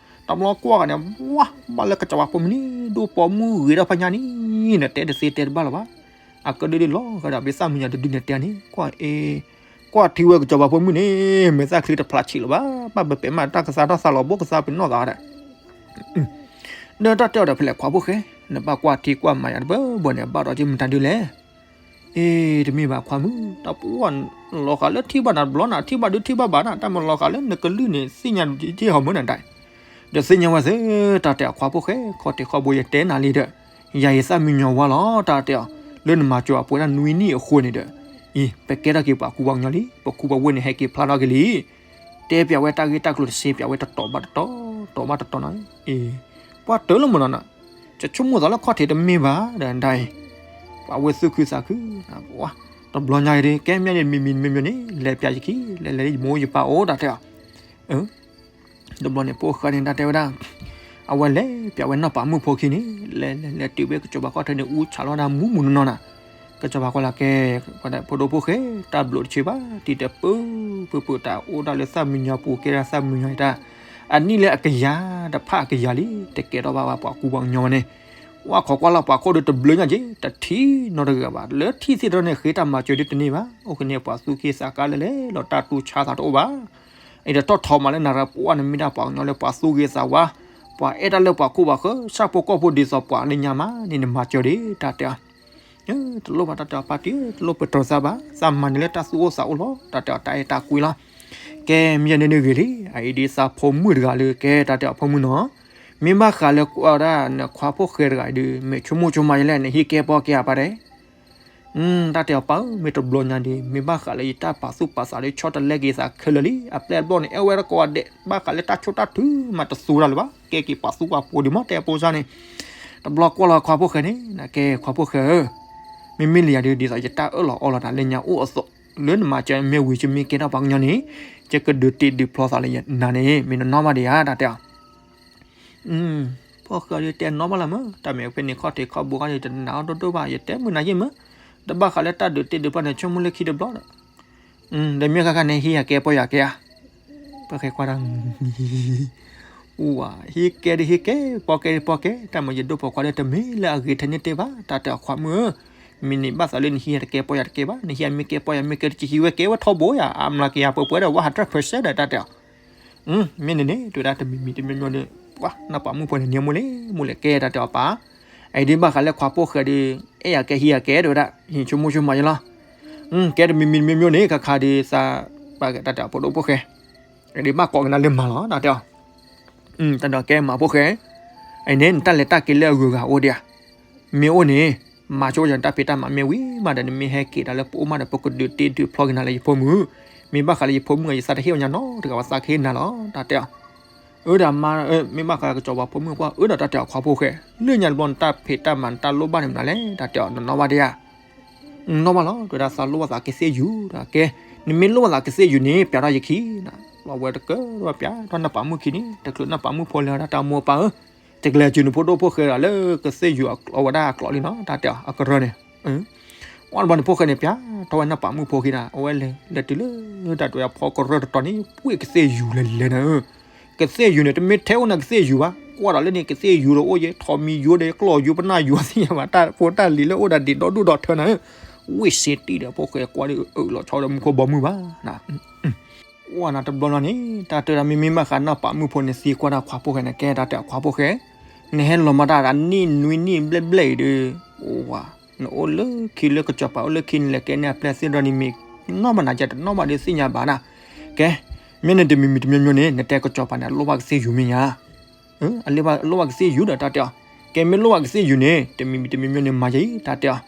တဘျီကွၢ်ဂၤန့ၣ် ဝါ ဘၣ်လၢကစီၤပၤဖိမုၣ်န့ၣ် ဒိၣ်ပိာ်မုၣ်ဂ့ၤဒီးဖးညါန့ၣ် နတဲတသ့တဲတဘၣ်လၢၤဘၣ် အကဒုဒုလီၤဂာ်ဒီး ဘၣ်သၣ်မံညီၤတဒုန့ၣ်တဲန့ၣ် ကွၢ်အ့ ကွၢ်ထံဝဲကစီၤပၤဖိမုၣ်န့ၣ် မဲာ်သၣ်ချံတဖျါဆံးလၢၤဘၣ် ဘၣ်ပပဲာ်မးတၢ်ကသါတၢ်သးလီၤဘိကသါပနီၣ်သးဒီး ဒီးတၢ်တဲအီၤဒီးဖဲလဲၣ်ခွါဖိၣ်ဃဲ နဘၣ်ကွၢ်ထံကွၢ်မၤယၤတဘၢဘၢန့ၣ် ဘၣ်ဒီးက့ၤမတၤဒုလဲၣ် အ့ တမ့ၢ်ဘၣ်ခွါမုၣ် တၢ်ပှၢ်လီၤဃာ်လၢထံၣ်ဘၣ်နၤတဘျီနၤ ထံၣ်ဘၣ်ဒုးထံၣ်ဘၣ်ဘၣ်နၤ တၢ်မ့ၢ်လီၤဃာ်လၢနကလုၢ်န့ၣ် သ့ၣ်ညါတက့ၢ်ဟီမုၢ်နၤဒၣ် ဒီးသ့ၣ်ညါဝဲသ့ၣ် တၢ်တဲအခွါဖိၣ်ဃဲ ခီၣ်ထံးခီၣ်ဘိယတဲနၤလံဒီး ယၤယသၣ်မံညီၤဝါလီၤ တၢ်တဲအီၤ လၢနမၤစၢၤအပှဲၤဒၣ်နွံနံၣ်အဃိန့ၣ်ဒီး အံၤ ပကဲထီၣ်က့ၤပှၤကူပှၤကညီလံ ပခူပဝ့ၢ်န့ၣ်ဟဲက့ၤဖျါထီၣ်က့ၤလံ တဲပျးဝဲတၢ်ဂ့ၢ်တၢ်ကျိၤတစ့ပျးဝဲတတီၤဘၣ်တတီၤ တီၤဘၣ်တတီၤနီၤ အံၤ ပှၤတၢ်လၢမနီၤနီၤ ကဆိကမိၣ်သးလၢခီၣ်ထံးတမ့ၢ်ဘၣ် ဒီးဒၣ်အံၤ ပှၤဝဲသူၣ်ခုသးခု ပှၤ တဘျီညါအံၤဒုး ကဲမ့ၢ်န့ၣ် မံၤမံၤမ့မ့ၢ်န့ၣ် လဲၤပၠးယခံ လဲၤလဲၤယမိၢ်ယပၢ်အိၣ် တၢ်တဲအီၤ. တဘျီန့ၣ် ဖိၣ်ဃဲန့ၣ် တၢ်တဲဝဲဒၣ်, အဝဲလဲၤပၠးဝဲနီၢ်ပာ်မုၣ်ဖိခံန့ၣ် လဲၤလဲၤလဲၤတုၤဝဲကစီၤပၤခီၣ်ထံးန့ၣ် အူဆးလီၤဒၣ်မူးမူးနီၢ်နီၢ်နၤ. ကစီၤပၤကွၢ်လီၤကဲ, ဖိဒိၣ်ဖိၣ်ဃဲ, တၢ်ဘျုးတဆံးဘၣ် တံၤတဲပၢပၢပၢ တၢ်အိၣ်ဒၣ်လၢသၣ်မံညီၤပူၤ ကဲဒၣ်သၣ်မံညီၤအံၤတၢ်, အနံၣ်လၢအကယၤ တဖၣ်အကယၤလံ တကဲထီၣ်ဘၣ်ဝဲပှၤကူပှၤကညီဝဲန့ၣ်, ဝဲခိးကွၢ်လီၤပှၤခိၣ်ဒီးတဘျုးညါက့ၤ တထံၣ်နီတဂၤဘၣ် လၢထံၣ်သ့ၣ်တဖၣ်န့ၣ် ဃ့တၢ်မၤစၢၤဒ်တန့ၢ်ဘၣ်. အိၣ်ဃ့န့ၣ် ပှၤသူၣ်က့သးကါလဲၣ်လဲၣ်လီၤ တၢ်တူၢ်ဆါသးတအိၣ်ဘၣ်. အံၤဒီးထီၣ်ထီမးလၢနၤရပှၤန့ၣ်မ့ၢ်ဒၣ်ပှၤကညီလၢပှၤသူၣ်ဂ့ၤသးဝါ, ပှၤအဲၣ်တၢ်လၢပှၤခိၣ်ဘၣ်ဃၢ ဆၣ်ဖိကီၢ်ဖိဒ်သိးပှၤလၢညါမးန့ၣ် နမၤစၢၤဒ်တၢ်တဲအီၤ. တလိၣ်ဘၣ်တၢ်တဲအီၤ ပၢ်တံၤ တလိၣ်ပတြၢၤသးဘၣ် သးမၤန့ၣ်လၢတၢ်သူၣ်အိၣ်သးအိၣ်လီၤ တၢ်တဲအီၤ တၢ်အဲၣ်တၢ်ကွံလီၤ. ကဲမ့ၢ်ယဲန့ၣ်ဂ့ၤလံ အအံၤဒ်သးဖိမုၣ်တဂၤလၢကဲတၢ်တဲအီၤ ဖိမုၣ်နီၤ, မ့ၢ်ဘၣ်ဃးလၢကွၢ်ဒၣ်နခွါဖိၣ်ဃဲတဂၤအံၤဒုး မ့ၢ်ဆိကမိၣ်ဆိကမးယလဲၣ် နဟံးကဲပီၢ်ကဲအပၢ်ဒဲး တၢ်တဲအီၤပၢ်ဧၢ မ့ၢ်တဘျီညါဒီး မ့ၢ်ဘၣ်ဃးလၢယတၢ်ပာ်သူၣ်ပာ်သးဒီးဆီတလဲက့ၤသးခဲလၢာ်လံ အပျဲၢ်အဘီၣ်န့ၣ် အဲၣ်ဝဲတကိးဂၤဒဲး ဘၣ်ဃးလၢတၢ်ဆိၣ်တၢ်ထုးမးတသူတၢ်လၢၤဘၣ် ကဲက့ၤပာ်သူၣ်ပာ်ပီၤဒံးမး တဲအဖိစၢ်န့ၣ်, တဘျီကွၢ်လီၤခွါဖိၣ်ဃဲန့ၣ် နကဲခွါဖိၣ်ဃဲဧၢ, မ့မ့ၢ်လၢယၤဒုး ဒ်သိးယတၢ်အၢၣ်လီၤအီလီၤတၢ်လၢညါအိၣ်အသိး လၢနမၤစၢၤမ့ၢ်ဝံၤ ယမ့ၢ်ကဲထီၣ်ပှၤကညီန့ၣ် ယကဒုးတ့ဒုးဖျီသးလၢနၤန့ၣ် မ့ၢ်နနီၢ်ဘၣ်ဒံးဧါ တၢ်တဲအီၤ. ဖိၣ်ဃဲဒုးတဲနီၢ်ဘၣ်လၢမ့ၢ် တၢ်မ့ၢ်ဖဲန့ၣ်ခီၣ်ထံးခီၣ်ဘိခီၣ်ထံး တနာ်အီၤဒိၣ်ဒိၣ်ဘၣ် ယတဲမုာ်နၤယ့ၢ်မ့ၢ်, တဘၣ်ဃးလၢတၢ်ဒုးတ့ဒုးဖျီန့ၣ် ဆိကမိၣ်လၢခံတဘျီဒီး, ဒီးမ့ၢ်ခါခါန့ၣ် ဟံးယၤကဲပီၢ်ယၤကဲဧါ, ပှၤဃဲကွၢ်တၢ် အူဝါ ဟံးကဲဒုးဟံးကဲ ပီၢ်ကဲဒုးပီၢ်ကဲ တၢ်မ့ၢ်ယဒိၣ်ပိာ်ခွါဒီး တမ့ၢ်လၢအဂ့ၤထဲန့ၣ်တ့ၢ်ဘၣ် တၢ်တဲအီၤခွါမုၣ်ဧၢ, မ့ၢ်န့ၣ်ဘၣ်သးလၢနဟံးယၤတကဲပီၢ်ယၤတကဲဘၣ် နဟံးယၤမ့ၢ်ကဲပီၢ်ယၤမ့ၢ်ကဲတက့ၢ် ဟံးဝဲကဲဝဲထီဘိယၤ အမျးကယၤပှဲၤပှဲၤဒီး one hundred percent ဒီး တၢ်တဲအီၤ မ့ၢ်န့ၣ်န့ၣ် တဲဝဲဒၣ်တမံၤမံၤတမံၤမံၤန့ၣ် ပှၤနီၢ်ပာ်မုၣ်ဖိန့ၣ် နံၤမိၢ်လံ မိၢ်လဲၤကဲတၢ်တဲအီၤပၢ်, အအံၤဒုးဘၣ်ဃးလၢခွါဖိၣ်ဃဲဒုး အဲၣ်ယၤကဲဟံးယၤကဲ တဲဝဲဒၣ် ဟံးဆိကမိၣ်ဆိကမးယလီၤ, ကဲတမံၤမံၤတမံၤမံၤန့ၣ် ခါခါဒုးသး ပှၤတၢ်တဲအီၤဖိဒိၣ်ဖိၣ်ဃဲ, ဒုးဘၣ်ကိးကနၤလၢမၤလီၤ တၢ်တဲအီၤ, တၢ်ဒီးကဲမၤဖိၣ်ဃဲ, အအံၤန့ၣ် နတၢ်လဲၤတၢ်က့ၤလၢအဂုၤအဂၤအိၣ်ဒံးဧါ မ့ၢ်အိၣ်န့ၣ် မၤဆိကမိၣ်ယတၢ်ဖံးတၢ်မၤမ့ၢ်ဝံၤမးဒီး နမ့ၢ်ဟဲက့ၤတၢ်လၢပအိၣ်မးဒီး ပကဒုးတ့ဒုးဖျီက့ၤနၤလၢယဖိမုၣ်, မ့ၢ်ဘၣ်ဃးလၢယဖိမုၣ်အံၤ ယသးတဟ့ၣ်အီၤညါနီတဂၤဘၣ် သးကဟ့ၣ်နၤလီၤ တၢ်တဲအီၤ, အၢ ဒီးမါ မ့ၢ်ဘၣ်ဃးကစီၤပၤဖိမုၣ်ကွၢ် အၢ ဒီးတၢ်တဲအီၤခွါဖိၣ်ဃဲ, လၢညါတဘျီနတၢ်ဖံးတၢ်မၤနတၢ်လိၣ်ဘၣ်န့ၣ်မနုၤလဲၣ် တၢ်တဲအီၤ နနီၢ်ဘၣ်ဒံးဧါ နီၢ်ဘၣ်လီၤ တဲဝဲဒၣ်သးလိၣ်ဘၣ်သးကသ့ၣ်ယူၤ တၢ်ကဲ, နမ့ၢ်လိၣ်ဘၣ်သးကသ့ၣ်ယူၤန့ၣ် ပျးထီၣ်ယခံ, လီၤဝဲတကၢၢ်ပျးထီၣ်နီၢ်ပာ်မုၣ်ခံန့ၣ် တချုးနီၢ်ပာ်မုၣ်ဖိလဲၤဝဲဒၣ်တၢ်မိၢ်ပၢ်ဧၢ, တကလဲၤစုနဖိဒိၣ်ဖိၣ်ဃဲဒီးလၢကသ့ၣ်ယူၤအဝဲဒၣ်အကျိးလံနီၤ တၢ်တဲအီၤအကရၢန့ၣ် အီၤတဘျီန့ၣ် ဖိၣ်ဃဲန့ၣ် ပျးထီၣ်ဝဲနီၢ်ပာ်မုၣ်ဖိခံနီၤ အဝဲလဲၤလဲၤတုၤလၢတၢ်တဲဝဲဒၣ်ဖီကရၢတတီၤန့ၣ် ပှ့ၢ်ကသ့ၣ်ယူၤလဲၤလဲၤနၤဧၢ, ကသ့ၣ်ယူၤန့ၣ် တမ့ၢ်ထဲအိၣ်နၤကသ့ၣ်ယူၤဘၣ် ကွၢ်ဒီးလၢန့ၣ် ကသ့ၣ်ယူၤဒီးအိၣ်ယဲ ထိးမံၤယူၤဒီးကျီၢ်ယူၤပနၢ်ယူၤသ့ၣ်ညါဘၣ် တၢ်ဖိတၢ်လံၤလၢအိၣ်ဒၣ်ဒံးဒီဒူၣ်ဒီထၢနၤဧၢ, ဝ့ၢ်စ့တံၢ်ဒီးဖိၣ်ဃဲကွၢ်ဒီးအၢၣ်လီၤဆီဒီးမူခိၣ်ဘီမုၢ်ဘၣ် ကွၢ်နၤတဘျီလီၤန့ၣ် တၢ်တဲဒၣ်မ့မ့ၢ်ဘၣ်ဃးနီၢ်ပာ်မုၣ်ဖိန့ၣ် သံကွၢ်တၢ်ခွါဖိၣ်ဃဲန့ၣ် ကဲတၢ်တဲအီၤခွါဖိၣ်ဃဲ, နဟဲလီၤမၤတၢ်ဒၣ်နံၣ်နွံနံၣ်ဘျဲၣ်ဘျဲၣ်အံၤဒီး, အိၣ်ဝါ, နအိၣ်လၢခံလၢကစီၤပၤအိၣ်လၢခံန့ၣ် လဲၤကဲန့ၢ်အပျဲၢ်သ့ၣ်ဒီးန့ၣ်မ့ၢ်နီၢ်ဘၣ်နၤ ကတနီၢ်ဘၣ်ဒီးသ့ၣ်ညါဘၣ်နၤ, ကဲ, မ့ၢ်န့ၣ်တမံၤမံၤတမံၤမံၤန့ၣ် နတဲကစီၤပၤန့ၣ် အလိၣ်ဘၣ်ကသ့ၣ်ယူၤမ့ၢ်ဧါ အလိၣ်ဘၣ်ကသ့ၣ်ယူၤဒီးတၢ်တဲအီၤ, ကဲမ့ၢ်လိၣ်ဘၣ်ကသ့ၣ်ယူၤန့ၣ် တမံၤမံၤတမံၤမံၤန့ၣ် မၤယၤအံၤ တၢ်တဲအီၤ,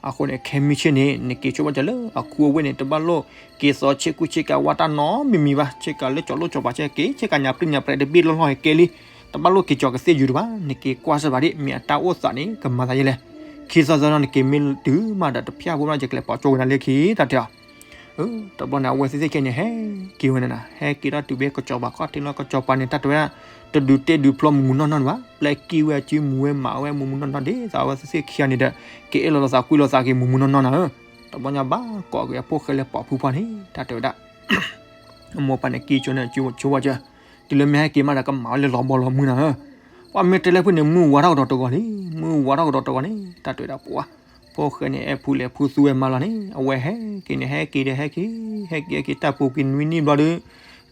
အဃိန့ၣ် ခဲမုၢ်ဆ့ၣ်န့ၣ် နက့ၤဆိကမိၣ်ကၢ်လၢအခူအဝ့ၢ်န့ၣ် တဘၣ်လိၣ်က့ၤသီဆ့ကူဆ့ကၤဝါတၢ်နီတမံၤမံၤဘၣ် ဆ့ကၤလၢကၠီၤလိၣ်ကၠီၤပၤဆ့က့ၤ ဆ့ကၤညါပြံညါပြဲးတဘ့ၣ်လီၢ်လီၢ်ဟဲကဲလံ, တဘၣ်လိၣ်က့ၤကၠီၤကသ့ၣ်ယူၤတဘၣ် နက့ၤကွၢ်စၢၤဘၣ်ဒ် မ့ၢ်အတၢ်အိၣ်သးန့ၣ် ကမၤသးယဲလဲၣ်, ခံသီသီနီၤ နက့ၤမ့ၢ်တုၤမးဒီးတဖၠၣ်ဖိမး ယကလဲၤပိာ်ကၠိဝဲနၤလၢခံ တၢ်တဲအီၤ တဘျီန့ၣ် အဝဲသ့ၣ်သ့ၣ်ခဲန့ၣ် ဟဲက့ၤဝဲန့ၣ်နၤ ဟဲက့ၤထီၣ်တုၤဖဲကစီၤပၤခီၣ်ထံးလီၤ ကစီၤပၤန့ၣ် တၢ်တဲဝဲဒၣ် တဒုးတ့ဒုးဖျီမူးမူးနီၢ်နီၢ်န့ၣ်ဘၣ် ပျဲကံၢ်ဝဲအစုမူးဝဲမးဝဲမူးမူးနီၢ်နီၢ်ဒ်သိးအဝဲသ့ၣ်သ့ၣ်ခံဂၤန့ၣ်ဒီး က့ၤအဲၣ်လီၤလိာ်သးကွံလိာ်သးက့ၤမူးမူးနီၢ်နီၢ်နၤဧၢ, တဘျီညါဘၣ်ကိးက့ၤအဖိၣ်ဃဲလၢပိာ်ဖုဖီန့ၣ် တၢ်တဲဝဲဒၣ် အမိၢ်ပၢ်န့ၣ်က့ၤကၠိန့ၣ် ကၠိဝဲကၠၢ တုၤလၢမ့ၢ်ဟဲက့ၤမးဒီးကမၤဝဲလၢလီၤဘီလီၤမုၢ်နၤဧၢ, ပှၤမ့ၢ်တဲလၢဖုန့ၣ် မုၢ်ဝါထီၣ်ကဒီးတဂီၤလံ မုၢ်ဝါထီၣ်ကဒီးတဂီၤန့ၣ် တၢ်တဲဝဲဒၣ်ပှၤ ဖိၣ်ဃဲန့ၣ် အဲၣ်ဖူလဲၤဖူသူဝဲမးလီၤန့ၣ် အဝဲဟဲက့ၤန့ၣ် ဟဲက့ၤဒီးဟဲက့ၤ ဟဲက့ၤဟဲက့ၤတၢ်ပူၤကွံာ်နွံနံၣ်ဘျီဒီး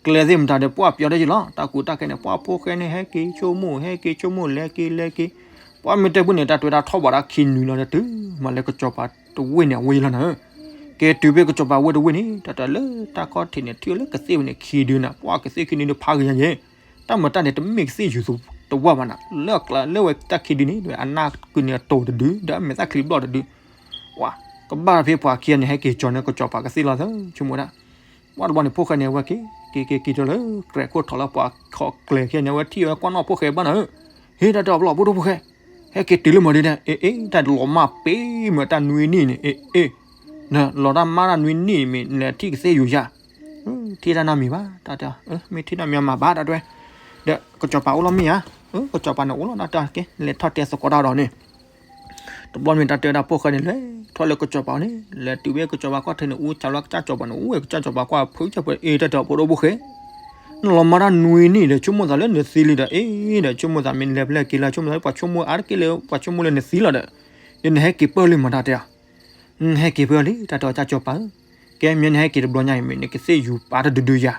ကျဲသ့ၣ်မတၤဒီး ပှၤပျီတယံၤလီၤ တၢ်ကူတၢ်ခဲန့ၣ် ပှၤဖိၣ်ဃဲန့ၣ် ဟဲက့ၤဆိကမိၣ် ဟဲက့ၤဆိကမိၣ် လဲၤက့ၤလဲၤက့ၤ ပှၤမ့ၢ်တဲဖုန့ၣ် တၢ်တဲဝဲဒၣ်ထီၣ်ဘးဒၣ်ခံနွံလီၤဒီးတုၤမးလၢကစီၤပၤတဝ့ၢ်န့ၣ် အဝဲယံၤလီၤနၤဧၢ, ကဲတုၤဖဲကစီၤပၤဝ့ၢ်တဝ့ၢ်န့ၣ် တၢ်တဲလၢတၢ်ခီၣ်ထံးန့ၣ် ထံၣ်လၢကသ့ၣ်ဝဲန့ၣ်ခံဒုနၤ ပှၤကသ့ၣ်ခံဒုန့ၣ်ဖးက့ၤယၤယဲ တၢ်မၤတၢ်န့ၣ် တမ့ၢ်ကသ့ၣ်ယူၤတဝၢ်ဘၣ်နၤ လၢအကျါလၢဝဲတၢ်ခံဒုန့ၣ် အနၢ်ကုန့ၣ်အတိၤတဒု ဒီးအမဲာ်သၣ်ချံဘျီၣ်တဒု ပှၤ ကဘၣ်ဖဲပှၤခံဂၤန့ၣ် ဟဲက့ၤကၠီၤန့ၣ် ကစီၤပၤကသ့ၣ်လီၤသၢ ဆိကမိၣ်ဒၣ် ပှၤတဘျီန့ၣ် ဖိၣ်ဃဲန့ၣ် အဝဲက့ၤ က့ၤက့ၤက့ၤကၠီၤလၢ ကြဲးခိၣ်ထီၣ်လၢပှၤခီၣ်ကျဲၤခံဂၤန့ၣ် အဝဲထံၣ်ဝဲကွၢ်နီၣ်ဖိၣ်ဃဲဘၣ်နၤဧၢ, ဟ့ၣ်တၢ်တဲအီၤဘျီ ဖိဒိၣ်ဖိၣ်ဃဲ ဟဲက့ၤတုၤလၢမၤဒ်န့ၣ် အ့ အ့ တၢ်လီၤမၢ်ပ့ၤမးတၢ်နွံနံၣ်န့ၣ် အ့ အ့ လီၤတၢ်မၢ်တၢ်နွံနံၣ်မ့ၢ်လဲၤထံၣ်ကသ့ၣ်ယိၤယၤ, ထံၣ်တၢ်နီတမံၤဘၣ် တၢ်တဲ, မ့ၢ်ထံၣ်တၢ်မံၤမၤဘၣ် တၢ်တဲဝဲ, ဒီးကစီၤပၤအိၣ်လီၤမ့ၢ်ဧါ, ကစီၤပၤန့ၣ်အိၣ်လီၤ တၢ်တဲ, ကဲ လဲၤထီၣ်တဲသကိးတၢ်ဒီးန့ၣ် တဘျီမ့ၢ်တၢ်တဲဝဲဒၣ်ဖိၣ်ဃဲန့ၣ် လဲၤထီၣ်လၢကစီၤပၤန့ၣ် လဲၤတုၤဝဲကစီၤပၤကွၢ်ထၢန့ၣ် အူဆးလီၤကစၢ်ကစီၤပၤန့ၣ် အိၣ်ဝဲကစၢ်ကစီၤပၤကွၢ်ဖုးကစၢ်ဖုး အ့ တၢ်တဲအီၤဖိဒိၣ်ဖိၣ်ဃဲ နလီၤမၢ်တၢ်နွံနံၣ်ဒီး ဆိကမိၣ်သးလၢနသံလံဒီး အ့ ဒီးဆိကမိၣ်သးမ့ၢ်နလဲၤဖဲလဲၣ်က့ၤလၢ ဆိကမိၣ်သးလၢပှၤဆိကမိၣ်အါတက့ၢ်လၢ ပှၤဆိကမိၣ်လၢနသံလီၤဒီး ဒီးနဟဲက့ၤပၢၢ်လံမး တၢ်တဲအီၤ, နဟဲက့ၤပၢၢ်လံ တၢ်တဲအီၤ ကစၢ်ကစီၤပၤဧၢ, ကဲမ့ၢ်နဟဲက့ၤတဘျီညါအံၤ မ့ၢ်နကသ့ၣ်ယူၤပာ်တဒုဒုယၤ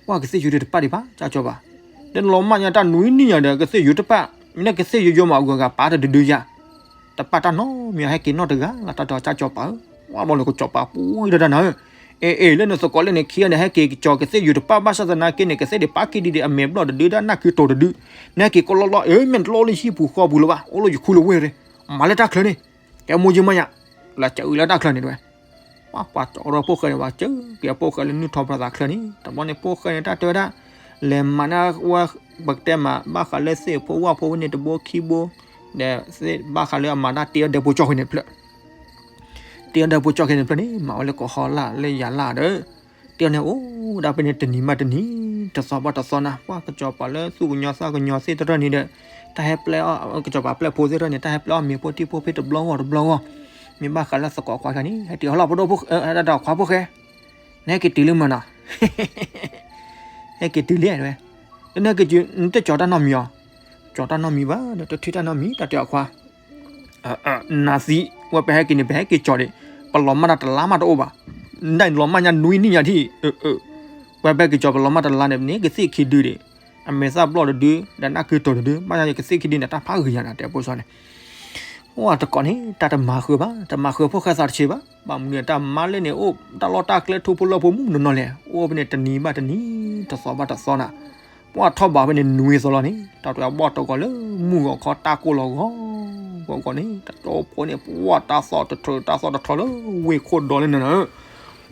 ပှၤကသ့ၣ်ယူၤဒုးတပာ်ဒံးဘၣ် ကစၢ်ကစီၤပၤ, ဒီးနလီၤမၢ်ညါတၢ်နွံနံၣ်ညါဒီး ကသ့ၣ်ယူၤတပာ်, မ့ၢ်နကသ့ၣ်ယူၤယိၤမးအဂုၤအဂၤပာ်တဒုဒုယၤ, တပာ်တၢ်နီတမံၤ ဟဲက့ၤနီတဂၤလၢ် တၢ်တဲအီၤ ကစၢ်ကစီၤပၤဧၢ, ဝဲဘျီန့ၣ်ကစီၤပၤပူၤတၢ်တၢ်နၤဧၢ, အ့ အ့ လၢနသကိးလၢနခံဂၤန့ၣ် ဟဲက့ၤကစီၤ ကသ့ၣ်ယူၤတပာ်ဘၣ်ဆၣ်သနာ်က့န့ၣ် ကသ့ၣ်ဒံးပာ်က့ၤဒံးဒီး အမဲာ်ဘျီၣ်တဒုဒီး နၢ်ခုတိၤတဒု, နဟဲက့ၤကိးလီၤလီၤ အ့ မ့ၢ်တလီၤလၢဟံၣ်ပူၤဃီပူၤလၢၤဘၣ် အိၣ်လၢယခူလၢဝ့ၢ်ရ့ၣ်, မၤလၢတၢ်ချၢန့ၣ်, ကဲမိၢ်ယုမးယၤ, လၢစၢအုးလၢတၢ်ချၢန့ၣ်တဲဝဲ ပှၤပှၤကၠီဒီးဖိၣ်ဃဲန့ၣ် ပှၤစၢက့ၤဖိၣ်ဃဲလၢနုၢ်ထီၣ်ပှၤသးချၢန့ၣ် တဘျီန့ၣ် ဖိၣ်ဃဲန့ၣ် တၢ်တဲဝဲဒၣ်, လဲၤမၤန့ၢ်ဝဲ ပကတဲမး ဘၣ်ဃးလၢသ့ၣ်ဖိဝၣ်ဖိဝဲန့ၣ်တဘိခံဘိ, ဒီးသ့ၣ်ဘၣ်ဃးလၢအမၤတၢ်တ့အီၣ်ဒၢးဖိကၠီၣ်ဃဲန့ၣ်တဖျၢၣ် တ့အီၣ်ဒၢးဖိကၠီၣ်ဃဲန့ၣ်တဖျၢၣ်န့ၣ် မၤဝဲလၢကီးဟီလၢ်လၢယၤလၢ်ဒီး, တ့အီၣ်န့ၣ် အိၣ်ဒၣ်ဖဲန့ၣ်တနံၤဘၣ်တနံၤ, တသီဘၣ်တသီနၤ, ပှၤကစီၤပၤလၢသူၣ်ကညီသးကညီသ့ၣ်တဖၣ်န့ၣ်ဒီး, တၢ်ဟဲပျဲအီၣ် ကစီၤပၤပျဲၢ်ဖိသ့ၣ်တဖၣ်န့ၣ် တၢ်ဟဲပျဲအီၣ်မ့ၤဖိတံၢ်ဖိဖဲတဘျီဂီၢ်တဘျီဂီၢ်, မ့ၢ်ဘၣ်ဃးလၢသကိးခွါခဲန့ၣ် ဟဲတုၤဟီလီၤ ဖိဒိၣ်ဖိၣ် တၢ်ခွါဖိၣ်ဃဲ, နဟဲက့ၤတုၤလံမးနီၤ ဟဲက့ၤတုၤလံတဲဝဲ, လၢနဟဲက့ၤတုၤ နတကၠီတၢ်နီတမံၤအီၤ, ကၠီတၢ်နီတမံၤဘၣ်ဒီး တထံၣ်တၢ်နီတမံၤ တၢ်တဲအီၤခွါ, နၤသံ, ဝဲပဟဲက့ၤန့ၣ် ပဟဲက့ၤကၠီဒီး, ပလီၤမၢ်တၢ်တလါမးတအိၣ်ဘၣ်, နဒၣ်နလီၤမၢ်ညါနွံနံၣ်ညါထံၣ်, ဝဲပဟဲက့ၤကၠီ ပလီၤမၢ်တၢ်တလါန့ၣ် ပန့ၢ်ကသ့ၣ်ခံဒုဒီး, အမဲာ်သၣ်ဘျီၣ်တဒု, ဒီးနၢ်ခုတိၤတဒု, ဘၣ်ညါကသ့ၣ်ခံဒုန့ၣ် တၢ်ဖးဂ့ၤညါနၤ တဲဖိစီန့ၣ် အိၣ်တကိးန့ၣ် တၢ်တမၤဃၢၤဘၣ်, တမၤဃၢၤဖိၣ်ဃဲသးတဆံးဘၣ်, ဘၣ်မနုၤတၢ်မါလၢန့ၣ် အိၣ်တၢ်လီၢ်တၢ်ကျဲထူဖိလၢဖိမုၣ်နီၤနီၤလဲၣ်, အိၣ်ဖဲန့ၣ်တနံၤဘၣ်တနံၤ, တသီဘၣ်တသီနၤ, ပှၤထီၣ်ဘးဖဲန့ၣ်နွံသီလီၤန့ၣ် တၢ်တဘီၣ်တဂီၤလၢမုၢ်ဂီၤခီတၢ်ကိၢ်လီၤဂီၤ, ဂီၤဂီၤန့ၣ် တၢ်တီဖိန့ၣ် ပှၤတၢ်သီၣ်တထၢ တၢ်သီၣ်တထီလၢဝ့ၢ်ခိၣ်ဒီလၢနၤနၤ,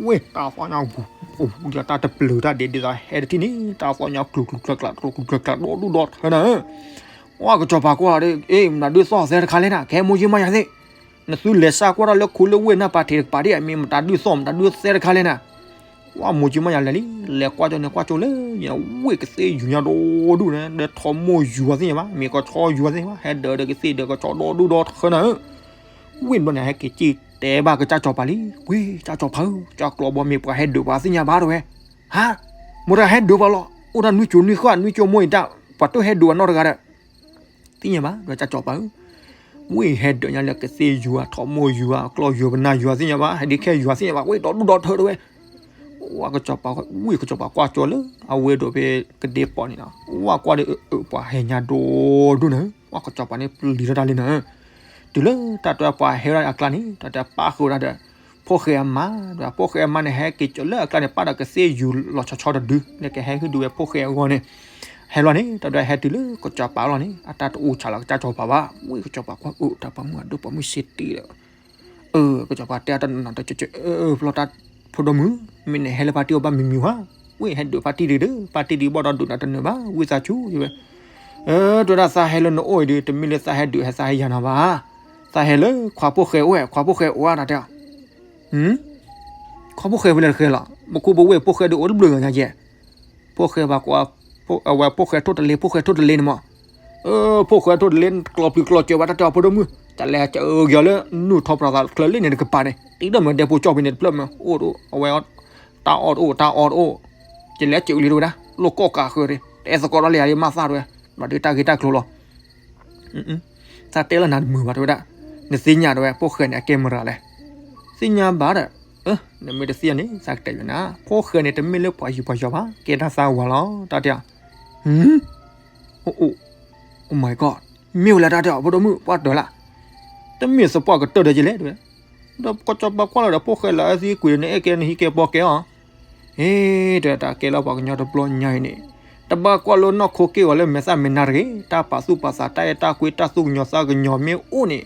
ဝ့ၢ်တၢ်သီၣ်ညါဂူၤ, တၢ်တပျုၤတၢ်ဒဲးဒ်သိးဟဲတထံၣ်န့ၣ် တၢ်သီၣ်ညါကျူၤကျူၤကျါကျါ ကျူၤကျူၤကျါကျါ ဒီဒူၣ်ဒီထၢနၤဧၢ ပှၤကစီၤပၤကွၢ်ဒီး အ့ မတၤဒုးသီၣ်သဲတခါလဲၣ်နၤ ကဟဲမိၢ်ယ့မးယၤသ့ၣ်, နသုလဲၤစၢ်ကွၢ်တၢ်လၢခိလၢဝ့ၢ်နၢ်ပၤထံးတကပၤဒ်အမ့ၢ်မတၤဒုးသီၣ်မတၤဒုးသဲတခါလဲၣ်နၤ, ပှၤမိၢ်ယ့မးယၤလဲၤလံ, လဲၤကွၢ်ကၠီန့ၣ်ကွၢ်ကၠီလၢညါ ဝ့ၢ်ကသ့ၣ်ယူၤညါဒီဒူၣ်န့ၣ် ဒီးထီၣ်မိၢ်ယူၤအီၤသ့ၣ်ညါဘၣ် မ့ၢ်ကဆီယူၤအီၤသ့ၣ်ညါဘၣ် ဟဲဒၢးဒီးကသ့ၣ်ဒၢးကဆီဒီဒူၣ်ဒီထၢနၤဧၢ ဝ့ၢ်ဘျီန့ၣ် ဟဲက့ၤစံၣ်တဲဘၣ်ကစၢ်စီၤပၤလံ, ဝ့ၢ် ကစၢ်စီၤပၤဧၢ ကၠီကျိာ်ဘီမ့ၢ်ပှၤဟဲဒုးပှၤသ့ၣ်ညါဘၣ်တဝဲ, ဟါ, မိၢ်တဂၤဟဲဒုးပှၤလီၤ, အိၣ်တၢ်နွံကၠိနွံဃၣ် နွံကၠိမိၢ်အံၤတၢ် ပှၤတဟဲဒုးပှၤနီတဂၤဒီး သ့ၣ်ညါဘၣ် ဒီးကၢ်စီၤပၤဧၢ, ဝ့ၢ်ဟဲဒုးညါလၢကသ့ၣ်ယူၤဧါ ထီၣ်မိၢ်ယူၤဧါ ကျီၢ်ယူၤပနၢ်ယူၤသ့ၣ်ညါဘၣ် ဟဲဒ်ခဲယူၤသ့ၣ်ညါဘၣ် ဝ့ၢ်ဒီဒူၣ်ဒီထၢတဝဲ, ဝ့ၢ်ကစီၤပၤကွၢ်ကၠီလၢ အဝဲဒိးဖဲကဒ့ပီန့ၣ်လီၤ ဝ့ၢ်ကွၢ်ဒီး အၢ ပှၤဟဲညါဒီဒူၣ်န့ၣ် ဝ့ၢ်ကစီၤပၤန့ၣ်ပျံၤထီၣ်တၢ်လံနၤ တုၤလၢတၢ်တဲပှၤဟဲဝဲဒၣ်အကျါန့ၣ် တၢ်တဲပၣ်ဃုာ်ဝဲဒၣ်ဒီး ဖိၣ်ဃဲအမါ, ဒီးဖိၣ်ဃဲအမါန့ၣ် ဟဲက့ၤကၠီလၢအကျါန့ၣ် ပၣ်ဒီးကသ့ၣ်ယူၤလီၤဆီဆီတဒု လၢကဟဲဟုၣ်ဒုးဝဲဖိၣ်ဃဲအဂီၢ်န့ၣ်, ဟဲလီၤန့ၣ် တၢ်တဲဟဲတုၤလၢကစီၤပၤလီၤန့ၣ် အတၢ်တအိၣ်ဆးလၢကစၢ်စီၤပၤဘၣ်, ဝ့ၢ်ကစီၤပၤကွၢ်အၢ တၢ်ပှၤမုၣ်အဒိၣ်ပှၤမုၣ်စ့တံၢ်ဒီး အၢ ကစီၤပၤတဲတၢ်နီၢ်နီၢ်တကၠီ အၢ ဖျီတၢ်ဖိဒိၣ်မုၣ်, မ့ၢ်နဟဲလၢပၣ်တံၢ်အအိၣ်ဘၣ်မံၤမံၤဧါ, ဝ့ၢ်ဟဲဒုးပၣ်တံၢ်ဒုးဒီး ပၣ်တံၢ်ဒုးဘီၣ်ဒီးဒုးနၤတနၢၤဘၣ် ဝံသးစူၤဝဲ, အၢ တဲဝဲဒၣ်သးဟဲလၢနအိၣ်အံၤဒီး တမ့ၢ်လၢသးဟဲဒုးဟဲသးဟဲယၤနၤဘၣ်, သးဟဲလၢခွါဖိၣ်ဃဲအိၣ်ဝဲ ခွါဖိၣ်ဃဲအိၣ်ဝဲတၢ်တဲ ခွါဖိၣ်ဃဲဖဲလဲၣ်တဃဲလီၤ, ပခိၣ်ပဝ့ၢ်ဖိၣ်ဃဲဒုးအိၣ်တဘျုးဂၤညါယဲၢ်, ဖိၣ်ဃဲဘၣ်ကွၢ်, အဝဲဖိၣ်ဃဲထိၣ်တလ့ ဖိၣ်ဃဲထိၣ်တလ့န့ၣ်မး, အၢ ဖိၣ်ဃဲထိၣ်တလ့ ကျီၢ်ပျံၤကျီၢ်စၢၤဘၣ်တၢ်တဲအီၤဖိဒိၣ်မုၣ်, တၢ်လဲၤစၢၤဂ့ၤလၢနုၢ်ထီၣ်ပြၤသးချၢလၢန့ၣ်တကပၤန့ၣ် တံၤဒီးမ့ၢ်ဒဲဖိကၠီၣ်ဖံန့ၣ်တဖျၢၣ်မ့ၢ်အိၣ်တအိၣ် အဝဲ တၢ်အီၣ်တအိၣ် တၢ်အီတအိၣ်, ယလဲၤစၢၤလံတဝဲဒၣ် လိၣ်ကီၣ်ကးဃၢၤရ့ တဲသကိးဒီးလံယၤလံမၤသၣ်တဝဲ, ဘၣ်ဒုးတၢ်ဂ့ၢ်တၢ်ကျိၤလီၤ သးတဲလၢနၤတမုာ်ဘၣ်တဲဝဲဒၣ်, နသ့ၣ်ညါတဲဝဲ ဖိၣ်ဃဲန့ၣ် အကဲမရၤလဲၣ်, သ့ၣ်ညါဘၣ်ဒီး, နမ့ၢ်တသ့ၣ်ညါန့ၣ် သးကတဲယၤနၤ, ဖိၣ်ဃဲန့ၣ် တမ့ၢ်လၢပှၤယူၤပှၤယီၤဘၣ် ကဲတၢ်သးဝၤလီၤ တၢ်တဲ, အိၣ်အိၣ်, Oh my god, မ့ၢ်ဝဲလၢတၢ်တဲအီၤ ဖိဒိၣ်မုၣ် ပှၢ်တၢၢ်လၢ, တမ့ၢ်သပှၢ်ကတၢၢ်ဒီးယလဲၣ်တဲဝဲ, ဒီးကစီၤပၤကွၢ်လီၤဒီး ဖိၣ်ဃဲလၢအသံကွံာ်န့ၣ် အဲၣ်ကဲနဟံးကဲပီၣ်ကဲအီၤ ဟ့ တဲတၢ်ကဲလၢပှၤကညီတဘျီညါအံၤန့ၣ်, တဘၣ်ကွၢ်လၢနီၢ်ခိက့ၢ်ဂီၤလၢမဲာ်သၣ်မဲာ်နါတဂ့ၤ, တၢ်ပာ်သူၣ်ပာ်သး တၢ်အဲၣ်တၢ်ကွံ တၢ်သူၣ်ကညီၤသးကညီၤမ့ၢ်အိၣ်န့ၣ်,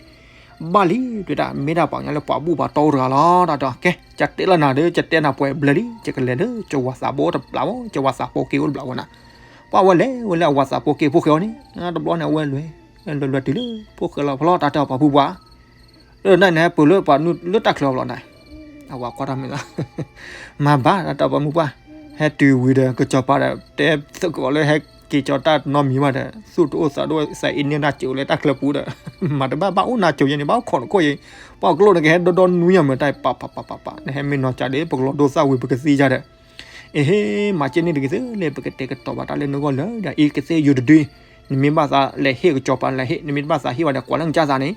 ဘၣ်လံ တဲဒၣ် မ့ၢ်ဒၣ်ပှၤကညီလၢပှၤဘူၣ်ပှၤတီအိၣ်တဂၤလီၤ တၢ်တဲ, ကဲ ယတဲလၢနၤဒီး ယတဲနၤပှဲၤဘျဲလံ ယကလဲၤလၢကဝၤသးဘိတဘျးမး ကဝၤသးဖိက့ၢ်အိၣ်တဘျးဝဲနၤ, ပှၢ်ဝဲလဲၤဝဲလၢအဝၤသးဖိက့ၢ်ဖိၣ်ဃဲအီၤန့ၣ်, တဘျီန့ၣ် အဝဲလဲၤ, လဲၤလဲၤတုၤလၢ ဖိၣ်ဃဲလီၤဖျီ တၢ်တဲအီၤပှၤဘူၣ်ပှၤ လၢနဟဲပၢၢ်လၢပှၤနုာ်လၢတၢ်ချၢအဘျီန့ၣ်, အဝၤကွၢ်တၢ်မ့ၢ်လီၤ, မၤဘၣ်တၢ်တၢ်ပိာ်မုၣ်ပှၢ်, ဟဲတုၤဝံၤဒီး ကစီၤပၤဒီး တဲသကိးလၢဟဲက့ၤကၠီတၢ်နီတမံၤဘၣ်ဒီး သူၣ်တအိၣ်သးတအိၣ် သးအ့န့ၢ်နၢ်စိၤလၢတၢ်ချၢပူၤဒီး မၤတဘၣ်ဘၣ်အိၣ်နၢ်စိၤယဲန့ၣ် ဘၣ်အိၣ်ခိးနခိၣ်ယဲ, ပှၤကျိန့ၣ်ကဟဲဒီဒီနွံယၤမ့ၢ်တၢ် ပပပပပ နဟဲမ့ၢ်နီၢ်ကၠးဒီး ပကလီၤဒိသၣ်ဝံၤပကသံယၤဒီး အ့ဟ့ မၤက့န့ၢ်တဂ့ၤသ့လဲၣ် ပကတဲာ်ကတီၤဘၣ်တၢ်လၢနဂီၢ်လၢာ်ဒီး အံၤကသ့ၣ်ယိၤတဒု, နမ့ၢ်ဘၣ်သးလဲၤဟ့ၣ်ကစီၤပၤလဲၤဟ့ၣ် နမ့ၢ်တဘၣ်သးဟ့ၣ်ဝဲဒီး ကွၢ်လၢနကစၢ်သးန့ၣ်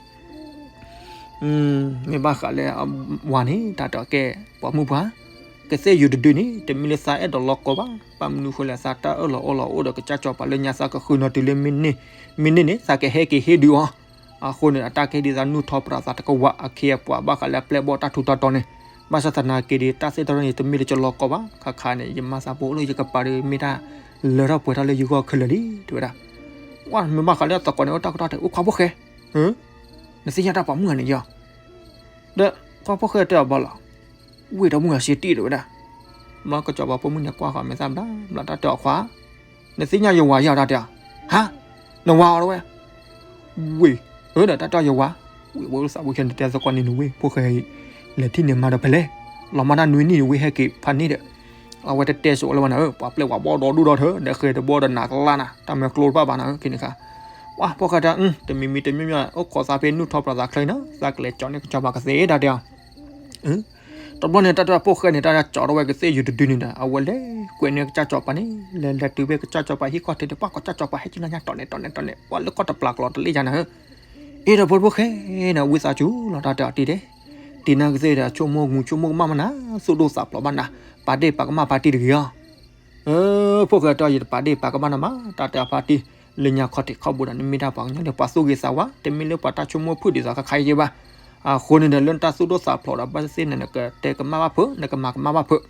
မ့ၢ်ဘၣ်ဃးလၢအဝၤန့ၣ် တၢ်တဲအီၤကဲ ပိာ်မုၣ်ပှၢ်, ကသ့ၣ်ယိၤတဒုန့ၣ် တမ့ၢ်လၢသးအဲၣ်ဒိးလီၤကီဘၣ်, ဘၣ်မနုၤဃိလဲၣ် သးတၢ်အၢၣ်လီၤအီလီၤအိၣ်ဒီးကစၢ်စီၤပၤလၢညါ သးကဃုနီၤတုၤလၢ မ့ၢ်န့ၢ်န့ၣ် သးကဟဲက့ၤဟ့ၣ်ဒုးအီၤ, အဃိန့ၣ် အတၢ်ကဟ့ၣ်ဒုးသးနုၢ်ထီၣ်ပြးသးတကဝး အခ့အပှၤဘၣ်ဃးလၢအပျဲၢ်ဘီၣ်တၢ်ထူးတၢ်တီၤန့ၣ်, ဘၣ်ဆၣ်သနာ်က့ဒီး တၢ်သ့ၣ်တဖၣ်န့ၣ် တမ့ၢ်လၢကလီၤကီဘၣ်, ခါခါန့ၣ် ယမါသးဖိလၢယကပၤဒီး မ့ၢ်တၢ်လၢထီၣ်ပှဲၤထီၣ်လၢယဂီၢ်ခဲလၢာ်လံ တဲဝဲဒၣ်, ကွၢ်မ့ၢ်ဘၣ်ဃးလၢအသကိးန့ၣ် အိၣ်တၢ်ကတီၢ်တဲ အိၣ်ခွါဖိၣ်ဃဲ နသ့ၣ်ညါတၢ်ပိာ်မုၣ်ဂၤန့ၣ်ယီၤ, ဒီးခွါဖိၣ်ဃဲတဲအီၤဘၣ်လီၤ, ဝ့ၢ်ဒီမုၣ်ဂၤစ့တံၢ်တဲဝဲဒၣ်, ဘျီကစီၤပၤပိာ်မုၣ်န့ၣ်ကွၢ်ဃီၤမဲာ်သၣ်ဘျါဘျါ တၢ်တဲအီၤခွါ, နသ့ၣ်ညါယဝၤယီၤတၢ်တဲအီၤ, ဟါ, နဝၤအီၤတဲဝဲ, ဝ့ၢ်, အၢဒီးတၢ်တဲအီၤယဝၤ, ဝ့ၢ်ဝဲသးဖိၣ်ဃဲန့ၣ်တဲသကိးန့ၣ် နဝ့ၢ်ဖိၣ်ဃဲအံၤ လဲၤထံၣ်န့ၢ်မါဒီးဖဲလဲၣ်, လီၤမၢ်တၢ်နွံနံၣ်ဝ့ၢ်ဟဲက့ၤဖးန့ၣ်ဒီး အဝဲတတဲစိၤလၢၤဝဲနၤဧၢ, ပှၤပျဲၢ်ဝၤဘီၣ်ဒီဒူၣ်ဒီထၢ ဒီးဃဲၤတဘီဒီးနးကလါနၤ တၢ်မၢကျိတဖၣ်ဘၣ်နၤဧၢ ခဲန့ၣ်ခါ, ဝါ ဖိၣ်ဃဲတဲ တမံၤမံၤတမံၤမံၤ အိၣ်ခိးသးဖဲနုၢ်ထီၣ်ပြးသးချၢအံၤနီၤ သးကလဲၤကၠီန့ၢ်ကစီၤပၤကသ့တၢ်တဲအီၤ, တဘျီန့ၣ် တၢ်တဲဖိၣ်ဃဲန့ၣ် တၢ်ကၠီထီၣ်ဝဲကသ့ၣ်ယိၤတဒုန့ၣ်ဒီး အဝဲလဲၤကွဲးန့ၢ်ကစၢ်စီၤပၤန့ၣ် လဲၤလဲၤတုၤဖဲကစၢ်စီၤပၤဟံၣ်ခီၣ်ထံးဒီး ပှၤကစၢ်စီၤပၤဟဲက့ၤလၢညါတီၤန့ၣ်တီၤန့ၣ်တီၤန့ၣ် ပှၤလၢခီၣ်တပျၢ်ကျီတလ့ၣ်ယါနၤဧၢ, အ့ဒီးဖိၣ်ဃဲန့ၣ် ဝံသးစူၤလီၤ တၢ်တဲအီၤတံၢ်တဲ, တံၢ်နၤကသ့ၣ်ဒီး ဆိကမိၣ်မူဆိကမိၣ်ကမၣ်မနၤ သူၣ်ဒိၣ်သးဖျိးဘၣ်နၤ, ပာ်ဒ့ၣ်ပာ်ကမၣ်ပာ်တံၢ်တဂ့ၤအီၤ ဖိၣ်ဃဲတဲအီၤ ယတပာ်ဒ့ၣ်ပာ်ကမၣ်နၤမး တၢ်တဲအီၤဖါတံၢ်, လၢညါခီၣ်ထံးခီၣ်ဘိဒီး နမ့ၢ်ဒၣ်ပှၤကညီလၢပှၤသူၣ်ဂ့ၤသးဝါ တမ့ၢ်လၢပှၤတၢ်ဆိကမိၣ်ဖုၣ်ဒ်သိးခါခါယဲဘၣ်, အဃိန့ၣ်ဒီး လၢနတၢ်သူၣ်ဒိၣ်သးဖျိးဒီး ဘၣ်သ့ၣ်သ့ၣ်န့ၣ် နကတဲကမၣ်ဘၣ်ဖုး နကမၤကမၣ်ဘၣ်ဖုး,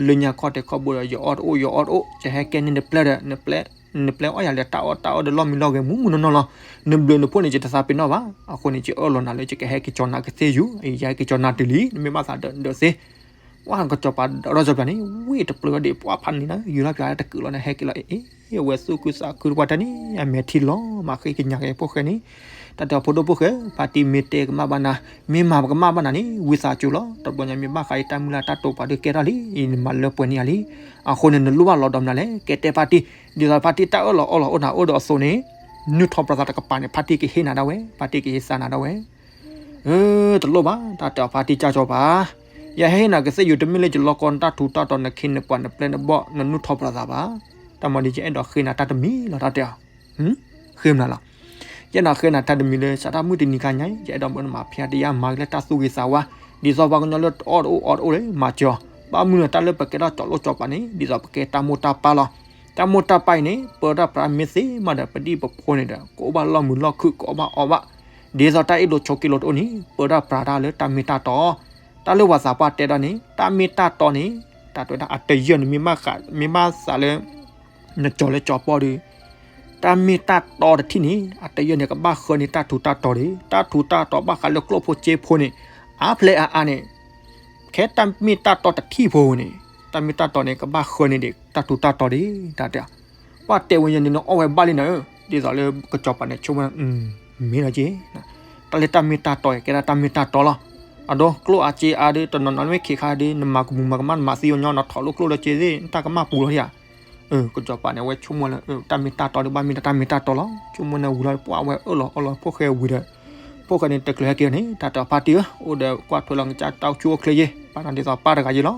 လၢညါခီၣ်ထံးခီၣ်ဘိဒီး ယအီၣ်တအိၣ်ယအီတအိၣ် ယဟဲကဲန့ၢ်နပျဲၢ်ဒီး နပျဲၢ်အီၣ်ယၤလဲၤတၢ်အီၣ်တၢ်အီဒီးလီၢ်မံလီၢ်ဂဲၤမူမူနီၢ်နီၢ်လီၤ, နဘျုးနဖှိၣ်န့ၣ် ယတသးပ့ၤနီၣ်ဘၣ်, အဃိန့ၣ် ယအၢၣ်လီၤနၤလၢယကဟဲက့ၤကၠီနၤကသ့ၣ်ယိၤ ယဟဲက့ၤကၠီနၤတုၤလံ နမ့ၢ်ဘၣ်သးဒီးဒၢးသ့ ပှၤကစီၤပၤဒီးရီၣ်စီၤပျၢၤန့ၣ် ဝ့ၢ်တပျၢၤဒီး ပှၤဖးန့ၣ်လီၤ ယူၤထီၣ်ပျၢၤတကုာ်လီၤန့ၣ် ဟဲက့ၤလီၤ အ့ၣ် အဝဲသူၣ်ခုသးခုတပှၢ်တၢ်န့ၣ် အမဲာ်ထံလီၤ မၤဃ့ကညးက့ၤဖိၣ်ဃဲန့ၣ်, တၢ်တဲအီၤဖိဒိၣ်ဖိၣ်ဃဲ ဖါတံၢ်မ့ၢ်တဲကမၣ်ဘၣ်နၤ မ့ၢ်မၤကမၣ်ဘၣ်နၤန့ၣ် ဝံသးစူၤလီၤ တဘျီညါမ့ၢ်ဘၣ်ဃးအံၤတၢ်မုၢ်လၢ်တၢ်တိာ်ပာ်ဒုးကဲထီၣ်လံ အံၤနမၤလၢပှဲၤန့ၢ်ယၤလံ, အဃိန့ၣ် နလိၣ်ဘၣ်လီၤဒီးမနုၤလဲၣ် ကဲတဲဖါတံၢ်, ဒ်သိးဖါတံၢ်တၢ်အၢၣ်လီၤအီလီၤအိၣ်နၤအိၣ်ဒီးအသိးန့ၣ်, နုၢ်ထီၣ်ပြးသးတကပၤန့ၣ် ဖါတံၢ်ကဟ့ၣ်နၤဒၣ်ဝဲ ဖါတံၢ်ကဟ့ၣ်သးနၤဒၣ်ဝဲ တလိၣ်ဘၣ် တၢ်တဲအီၤဖါတံၢ်ကၢ်စီၤပၤ, ယဟဲဟ့ၣ်နၤကသ့ၣ်ယိၤတမ့ၢ်လၢယလီၢ်ကီၢ်နတၢ်ထူးတၢ်တီၤနခ့နပှၤနပျဲၢ်နဘီၣ်နနုၢ်ထီၣ်ပြးသးဘၣ်, တၢ်မၤဒီးယအဲၣ်ဒိးဃ့နၤတၢ်တမံၤလီၤ တၢ်တဲအီၤ, ဃ့မနုၤလီၤ, ယအဲၣ်ဒိးဃ့နၤတၢ်တမံၤလၢ စးထီၣ်မုၢ်တနံၤခါညါ ယအဲၣ်ဒိးမၤနမၤဖျါတယါမၤက့ၤလၢတၢ်သူၣ်ဂ့ၤသးဝါ, ဒ်သိးပှၤကညီလၢအီၣ်တအိၣ်အီတအိၣ်လၢမၤစၢၤအီၤ, ဘၣ်မနုၤလၢတၢ်လၢပကဲထီၣ်ကၠီၤလိၣ်ကၠီၤပၤန့ၣ် ဒ်သိးပကဲတၢ်မိၢ်တၢ်ပၢ်လီၤ, တၢ်မိၢ်တၢ်ပၢ်အံၤန့ၣ် ပၢတၢ်ပြးမ့ၢ်သ့မးဒီး ပဒံၣ်ပဖိန့ၣ်ဒီး ကအိၣ်ဘၣ်လီၢ်မုာ်လီၢ်ခုၣ် ကအီၣ်ဘၣ်အီဘၣ်, ဒ်သိးတၢ်အ့ၣ်လိာ်ဆိးက့လိာ်တအိၣ်န့ၣ် ပၢတၢ်ပြးတၢ်လၢတၢ်မ့ၢ်တၢ်တီ, တၢ်လၢပှၤသးပှၢ်တဲဒၣ်န့ၣ် တၢ်မ့ၢ်တၢ်တီန့ၣ် တၢ်တဲဝဲဒၣ်အတယၢၢ်န့ၣ် မ့ၢ်ဘၣ်ဃး မ့ၢ်ဘၣ်သးလၢ နကၠီၤလၢကၠီၤပီၢ်ဒီး တၢ်မ့ၢ်တၢ်တီတထံၣ်န့ၣ် အတယၢၢ်န့ၣ် ကဘၣ်ဃၢန့ၢ်တၢ်ထူးတၢ်တီၤဒီး တၢ်ထူးတၢ်တီၤဘၣ်ဃးလၢကျိၣ်ဖိစ့ဖိန့ၣ် အါဖျဲၣ်အါအါန့ၣ် ခဲတၢ်မ့ၢ်တၢ်တီတထံၣ်ဖိန့ၣ် တၢ်မ့ၢ်တၢ်တီန့ၣ် ကဘၣ်ဃၢန့ၢ်ဒီးတၢ်ထူးတၢ်တီၤဒီး တၢ်တဲ ပှၤတဲဝဲညါန့ၣ် နအီၣ်ဝဲဘၣ်လံနၤဧၢ, ဒ်သိးလၢကစီၤပၤန့ၣ် ဆိကမိၣ် မ့ၢ်လီၤက့ၤ, တၢ်လၢတၢ်မ့ၢ်တၢ်တီ ကဲဒၣ်တၢ်မ့ၢ်တၢ်တီလီၤ. အဒိ ကျိၣ်အါစ့အါဒီး တနီၤနီၤမ့ၢ်ခံးခါဒီး နမၤကမူၤမၤကမၣ် နမၤသံအီၤညီ နထီၣ်လိာ်ကျိၣ်လၢစ့သ့ၣ် နတၢ်ကမၣ်ပူၤလီၤဧါ. ကစီၤပၤန့ၣ် အဝဲဆိကမိၣ်လၢ တၢ်မ့ၢ်တၢ်တီဒီး ဘၣ်မ့ၢ်ဒၣ်တၢ်မ့ၢ်တၢ်တီလီၤ. ဆိကမိၣ်န့ၣ်ဝံၤလီၤ ပှၤဝဲအၢၣ်လီၤအီလီၤဖိၣ်ဃဲဝံၤဒီး ဖိၣ်ဃဲန့ၣ် တချုးဟဲက့ၤန့ၣ် တၢ်တဲအီၤဖါတံၢ်ဧၢ, အိၣ်ဒီးကွၢ်ထွဲလီၤကစၢ်တၢ်အိၣ်ဆူၣ်အိၣ်ချ့ယဲၢ်, ပာ်နၤဒ်သိးပၢ်တဂၤယဲၢ်လီၤ.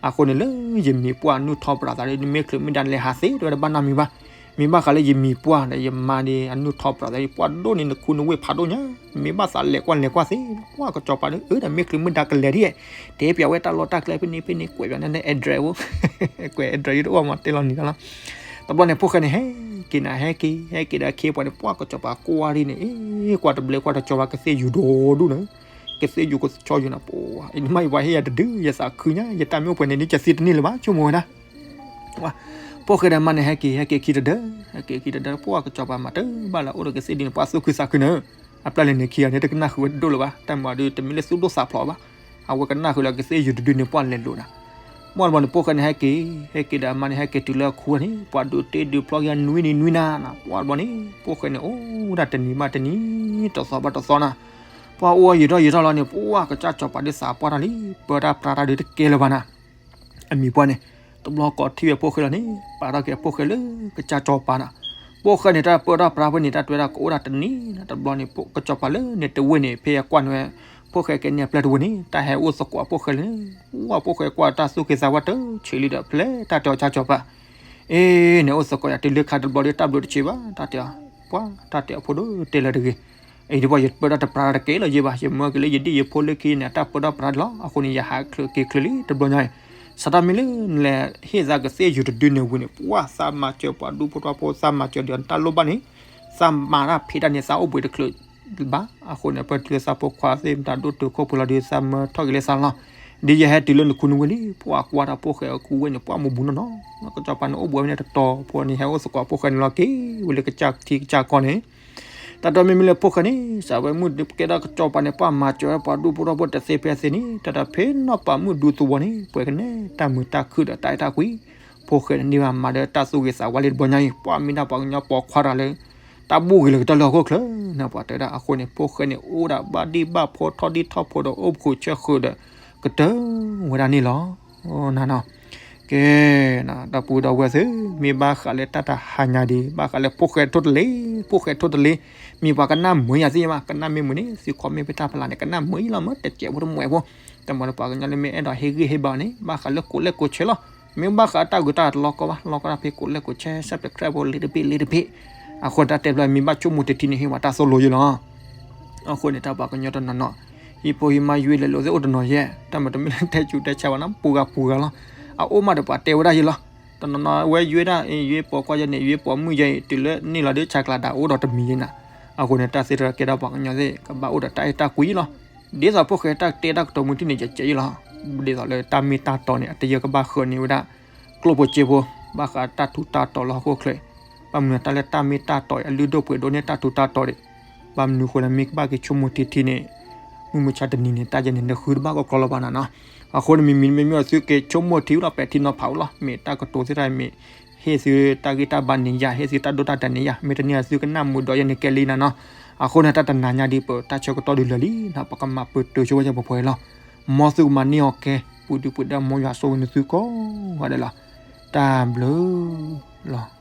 အဃိန့ၣ်လၢယမံၤပှၢ်နုၢ်ထီၣ်ပြးသးဒီး နမ့ၢ်ချုးမ့ၢ်ဒါနလဲၤဟးသ့ တဝဲတဘၣ်နီတမံၤဘၣ်. မ့ၢ်ဘၣ်ဃးလၢယမံၤပှၢ်ဒီးယမါဒီး အနုၢ်ထီၣ်ပြးသးဒီး ပှၤဒိၣ်န့ၢ် နခူနဝ့ၢ်ဖးဒိၣ်ညါ, မ့ၢ်ဘၣ်သးလဲၤကွၢ်လဲၤကွၢ်သ့, ပှၤကစီၤပၤဒီး အၢ ဒီးမ့ၢ်ချုးမ့ၢ်ဒါကလဲၤဒ်, တဲပျးဝဲတၢ်လီၢ်တၢ်ကျဲဖဲန့ၣ်ဖဲန့ၣ် ကွဲးပျးန့ၣ် address အိၣ်, ကွဲး address ယတအိၣ်မးတဲလီၤနံၤလီၤ. တဘျီန့ၣ် ဖိၣ်ဃဲန့ၣ် ဟဲက့ၤနၤ ဟဲက့ၤ ဟဲက့ၤဒီးအခ့အပှၤန့ၣ် ပှၤကစီၤပၤကွၢ်ဒ်န့ၣ် အ့ ကွၢ်တဘျဲကွၢ်တကၠီဘၣ် ကသ့ၣ်ယူၤဒိၣ်ဒူၣ်န့ၣ်, ကသ့ၣ်ယူၤကဆီယူၤန့ၣ် ပှၤ အံၤနမ့ၢ်ယပှၤဟ့ၣ်ယၤတဒု ယသးခုညါ ယတၢ်မ့ၢ်အိၣ်ပှဲၤန့ၣ် နကသံတန့ၢ်လၢၤဘၣ် ဆိကမိၣ်ဝဲဒၣ်. ဖိၣ်ဃဲဒီးမါန့ၣ် ဟဲက့ၤ ဟဲက့ၤခံတဒၢ, ဟဲက့ၤခံတဒၢ ပှၤကစီၤပၤမၤတဘၣ်လၢအိၣ်ဒီးကသ့ၣ်ဒ်န့ၣ် ပှၤသူၣ်ခုသးခုန့ၣ်, အပျဲၢ်လဲၣ်န့ၣ်ခံဂၤန့ၣ် တကနၣ်ဃုာ်ဝဲဒိၣ်လၢၤဘၣ်, တၢ်မၤဒုးတမ့ၢ်လၢသူၣ်ဒိၣ်သးဖျိးဘၣ်, အဝဲကနၣ်ဃုာ်လၢကသ့ၣ်ယူၤတဒုန့ၣ် ပှၤလဲၤလိာ်နၤ. မ့ၢ်တဘျီန့ၣ် ဖိၣ်ဃဲန့ၣ် ဟဲက့ၤ ဟဲက့ၤဒီးအမါန့ၣ် ဟဲက့ၤတုၤလၢအခူန့ၣ် ပှၤဒုးတ့ဒုးဖျီက့ၤနွံနံၤနွံနၤနၤ, မ့ၢ်တဘျီန့ၣ် ဖိၣ်ဃဲန့ၣ် အိၣ်ဝဲဒၣ်တနံၤဘၣ်တနံၤ တသီဘၣ်တသီနၤ. ပှၢ်အိၣ်ယံာ်ထီၣ်ယံာ်ထီၣ်လီၤန့ၣ် ပှၢ်ကစၢ်စီၤပၤဒုးသးပှၢ်ထီၣ်လံ, ပၢတၢ်ပြးတၢ်ဒုးတကဲလၢၤဘၣ်နၤ. အမံၤပှၢ်န့ၣ် တဘျီကိးထံၣ်ဝဲဖိၣ်ဃဲလီၤန့ၣ် ပာ်ထီၣ်က့ၤအဖိၣ်ဃဲလၢကစၢ်စီၤပၤနၤ. ဖိၣ်ဃဲန့ၣ် တၢ်ပၢတၢ်ပြးဖဲန့ၣ် တၢ်တွဲဒၣ်ကအိၣ်ဒၣ်တနံၤနၤ, တဘျီန့ၣ် ကစီၤပၤလၢန့ၣ်တဝ့ၢ်န့ၣ် ဖဲအကွၢ်န့ၣ်ဝဲ ဖိၣ်ဃဲကဲန့ၢ်အပျဲၢ်တဝ့ၢ်န့ၣ် တၢ်ဟဲအိၣ်သကိးအဖိၣ်ဃဲလၢန့ၣ် ပှၢ်ဖိၣ်ဃဲကွၢ်တၢ်သူၣ်က့ၤသးဝါတဆံးလံဒီး ဖဲလဲၣ်တၢ်တဲအီၤကစၢ်စီၤပၤ အ့န့ၣ် အိၣ်သကိးယၤတုၤလၢခါတဘျီဒီး တၢ်ဘျုးတဆံးဘၣ် တၢ်တဲအီၤ, ပှၢ်တၢ်တဲအီၤဖိဒိၣ်တဲလၢတဂ့ၤ. အံၤဒ်ပှၢ် ယပၢတၢ်တပြးတကဲလၢၤယဲဘၣ်, ယမၢက့ၤလၢယဒ်ယဖိလၢခံန့ၣ် အတၢ်ပၢတၢ်ပြးလီၤ. အဃိန့ၣ် ယဟးချုးက့ၤချုးလံတဘျီညါအံၤ, စးထီၣ်မ့ၢ်လၢနလဲၤဟ့ၣ်သးကသ့ၣ်ယုာ်တဒုန့ၣ်ဝံၤန့ၣ် ပှၢ်သးမၤစၢၤပှၤဒူဖိထီဖိ သးမၤစၢၤဒီးတၢ်လိၣ်ဘၣ်န့ၣ် သးမၤတၢ်ဖံးတၢ်န့ၣ် သးအိၣ်ဘှံးတချုးဘၣ်. အဃိန့ၣ် ပတုၤလၢသးဖိခွါသ့ၣ်မတၤဒိၣ်တုာ်ခိၣ်ပှဲၤလီၤဒီး သးမၢထီၣ်က့ၤလၢသးလီၤ. ဒ်ယဟဲတုၤလၢနခူနဝ့ၢ်လံ ပှၢ်ကွၢ်တၢ်ဖိၣ်ဃဲအခူဝ့ၢ်န့ၣ် ပှၢ်မူဘူးနီၢ်နီၢ်, ကစီၤပၤန့ၣ်အိၣ်ဘှံးဝဲန့ၣ်တတီၤဖိန့ၣ် ဟဲအိၣ်သကိးဖိၣ်ဃဲန့ၣ်လီၤ က့ၤဝဲလၢကစၢ်ထံကစၢ်ကီၢ်န့ၣ် တၢ်တီမ့မ့ၢ်လၢဖိၣ်ဃဲန့ၣ် စးဝဲမုၢ်ကဲထီၣ်ကစီၤပၤန့ၣ် ပှၢ်မၤစၢၤဝဲပှၤဒူဖိထီဖိတသ့ဖဲသ့န့ၣ် တၢ်တၢ်ဖဲနီၢ်ပာ်မုၣ်ဒူသဝီန့ၣ် ပှဲၤကနဲတၢ်မုာ်တၢ်ခုၣ်ဒီးတၢ်အဲၣ်တၢ်ကွံ ဖိၣ်ဃဲန့ၣ်န့ၢ်ဘၣ်မၤဒီးတၢ်သူၣ်ဂ့ၤသးဝါလံတဘျီညါအံၤ ပှၢ်မ့ၢ်ဒၣ်ပှၤကညီပိာ်ခွါတဂၤလၢ တၢ်ဘူၣ်ဂ့ၤလၢကတၢၢ်လၢဟီၣ်ခိၣ်ချၢန့ၣ် ပှၤတဲဒၣ်အဃိန့ၣ် ဖိၣ်ဃဲန့ၣ် အိၣ်ဒၣ်ဘၣ်ဒံၣ်ဘၣ်ဖိထီၣ်ဒံၣ်ထီၣ်ဖိဒီးအိၣ်ဖှိၣ်ဆၢဃုာ်ဒီး ကတၢၢ်ဝဲဒၣ်န့ၣ်လီၤ. နနီၤ ကဲ ဒီပုၢ်ဒီဝဲၢ်သ့ၣ် မ့ၢ်ဘၣ်ဃးလၢတၢ်တဟါညါဒ် ဘၣ်ဃးလၢဖိၣ်ဃဲထိၣ်တလ့, ဖိၣ်ဃဲထိၣ်တလ့, မ့ၢ်ပှၤကနၣ်မုာ်ယၤသ့ၣ်ညါဘၣ်, ကနၣ်မ့ၢ်မုာ်န့ၣ် သု comment ဖဲတၢ်ဖးလၢ်န့ၣ် ကနၣ်မုာ်ယလီၤ မ့ၢ်တစဲးဖိတမှဲးဖိ, တမ့ၢ်လၢပှၤကညီလၢမ့ၢ်အဲၣ်ဒိးဟ့ၣ်ဂံၢ်ဟ့ၣ်ဘါန့ၣ် ဘၣ်ဃးလၢကိးလဲၣ်ကိးဆဲးလီၤ. မ့ၢ်ဘၣ်ဃးတၢ်ဂုၤတၢ်ဂၤတလီၤကီဘၣ်, လီၤကီတၢ်ဖဲကိးလဲၣ်ကိးဆဲး subscribe ဖိ လံတဘ့ၣ်လံတဘ့ၣ်, အဃိန့ၣ် တၢ်တဲဖျါမ့ၢ်ဘၣ်ဆိကမိၣ်တထံၣ်န့ၣ် ဟ့ၣ်ဝဲတၢ်သိၣ်လိယလီၤ. အဃိန့ၣ် တၢ်ပှၤကညီတနီၤနီၤ ဟံၣ်ဖိဟံၣ်မါယွ့လဲၤလိာ်သ့ၣ်အိၣ်တနီၤယဲၢ်, တၢ်မ့ၢ်တမ့ၢ်လၢတဲဆူးတဲဆါဘၣ်နီၤ ပူၤဂၤပူၤဂၤလီၤ. အအိၣ်မးဒီးပှၤတဲဝဲဒၣ်ယလီၤ. တနီၤနီၤဝဲယွ့ဒၣ် ယွ့ပိာ်ခွါယဲန့ၣ် ယွ့ပိာ်မုၣ်ယဲအံၤ တုၤလၢန့ၣ်လီၤဒီး ဆါကျးဒၣ်အိၣ်ဒီးတမံၤယဲနၤ. အဃိန့ၣ် တၢ်သ့တၢ်ကဲထီၣ်ပှၤကညီသ့ၣ် ကဘၣ်အိၣ်ဒီးတၢ်အဲၣ်တၢ်ကွံလီၤ. ဒ်သိးဖိၣ်ဃဲတၢ်တဲတၢ်ကတိၤမုၢ်ထံၣ်န့ၣ် ယကဲယလီၤ. ဒ်သိးလၢတၢ်မ့ၢ်တၢ်တီန့ၣ် အတယၢကဘၣ်ဃၢၤန့ၢ်ဝဲဒၣ် ကျိၣ်ဖိစ့ဖိ ဘၣ်ဃးတၢ်ထူးတၢ်တီၤလၢဟီၣ်ခိၣ်ချၢ ဘၣ်မနုၤတၢ်လၢတၢ်မ့ၢ်တၢ်တီအံၤ အလုၢ်ဒိၣ်ပှ့ၤဒိၣ်န့ၢ်တၢ်ထူးတၢ်တီၤဒံး, ဘၣ်မနုၤဃိလၢမ့ၢ်ကဘၣ်က့ၤဆိကမိၣ်ထံထံန့ၣ်, မုၢ်မဆါတနံၤန့ၣ် တၢ်ယဲန့ၣ် နဃုတဘၣ်ကီကီလီၤဘၣ်နၤနီၤ. အဃိန့ၣ် မ့မ့ၢ်သုက့ၤဆိကမိၣ်ထံဝဲလီၤ ပဲာ်ထံနီၤဖးဝဲလီၤ. မ့ၢ်တၢ်ကတိၤသ့ၣ်တဖၣ်မ့ၢ် ဟ့ၣ်သုတၢ်ဂ့ၢ်တၢ်ဘါန့ၣ်ယၤ ဟ့ၣ်သုတၢ်ဒိတၢ်တဲာ်န့ၣ်ယၤ မ့ၢ်တန့ၢ်သုကနၣ်မုာ်ဒီးယဲန့ၣ်ကဲလံနၤနီၤ. အဃိန့ၣ် တၢ်တနၤညါဒ်ပတၢ်ဆၢကတီၢ်ဒုးလၢာ်လံနီၤ ပကမၤပတုာ်ဆိဝဲယဲၢ်ပှဲၤပှဲၤလီၤ. မ်သုကမၤန့ၢ်အီၤကဲ ပူၤဒုပူၤဒါ မ်ယွၤဆိၣ်ဂ့ၤနသုကိးဂၤဒဲးလီၤ. တၢ်ဘျုးလီၤ.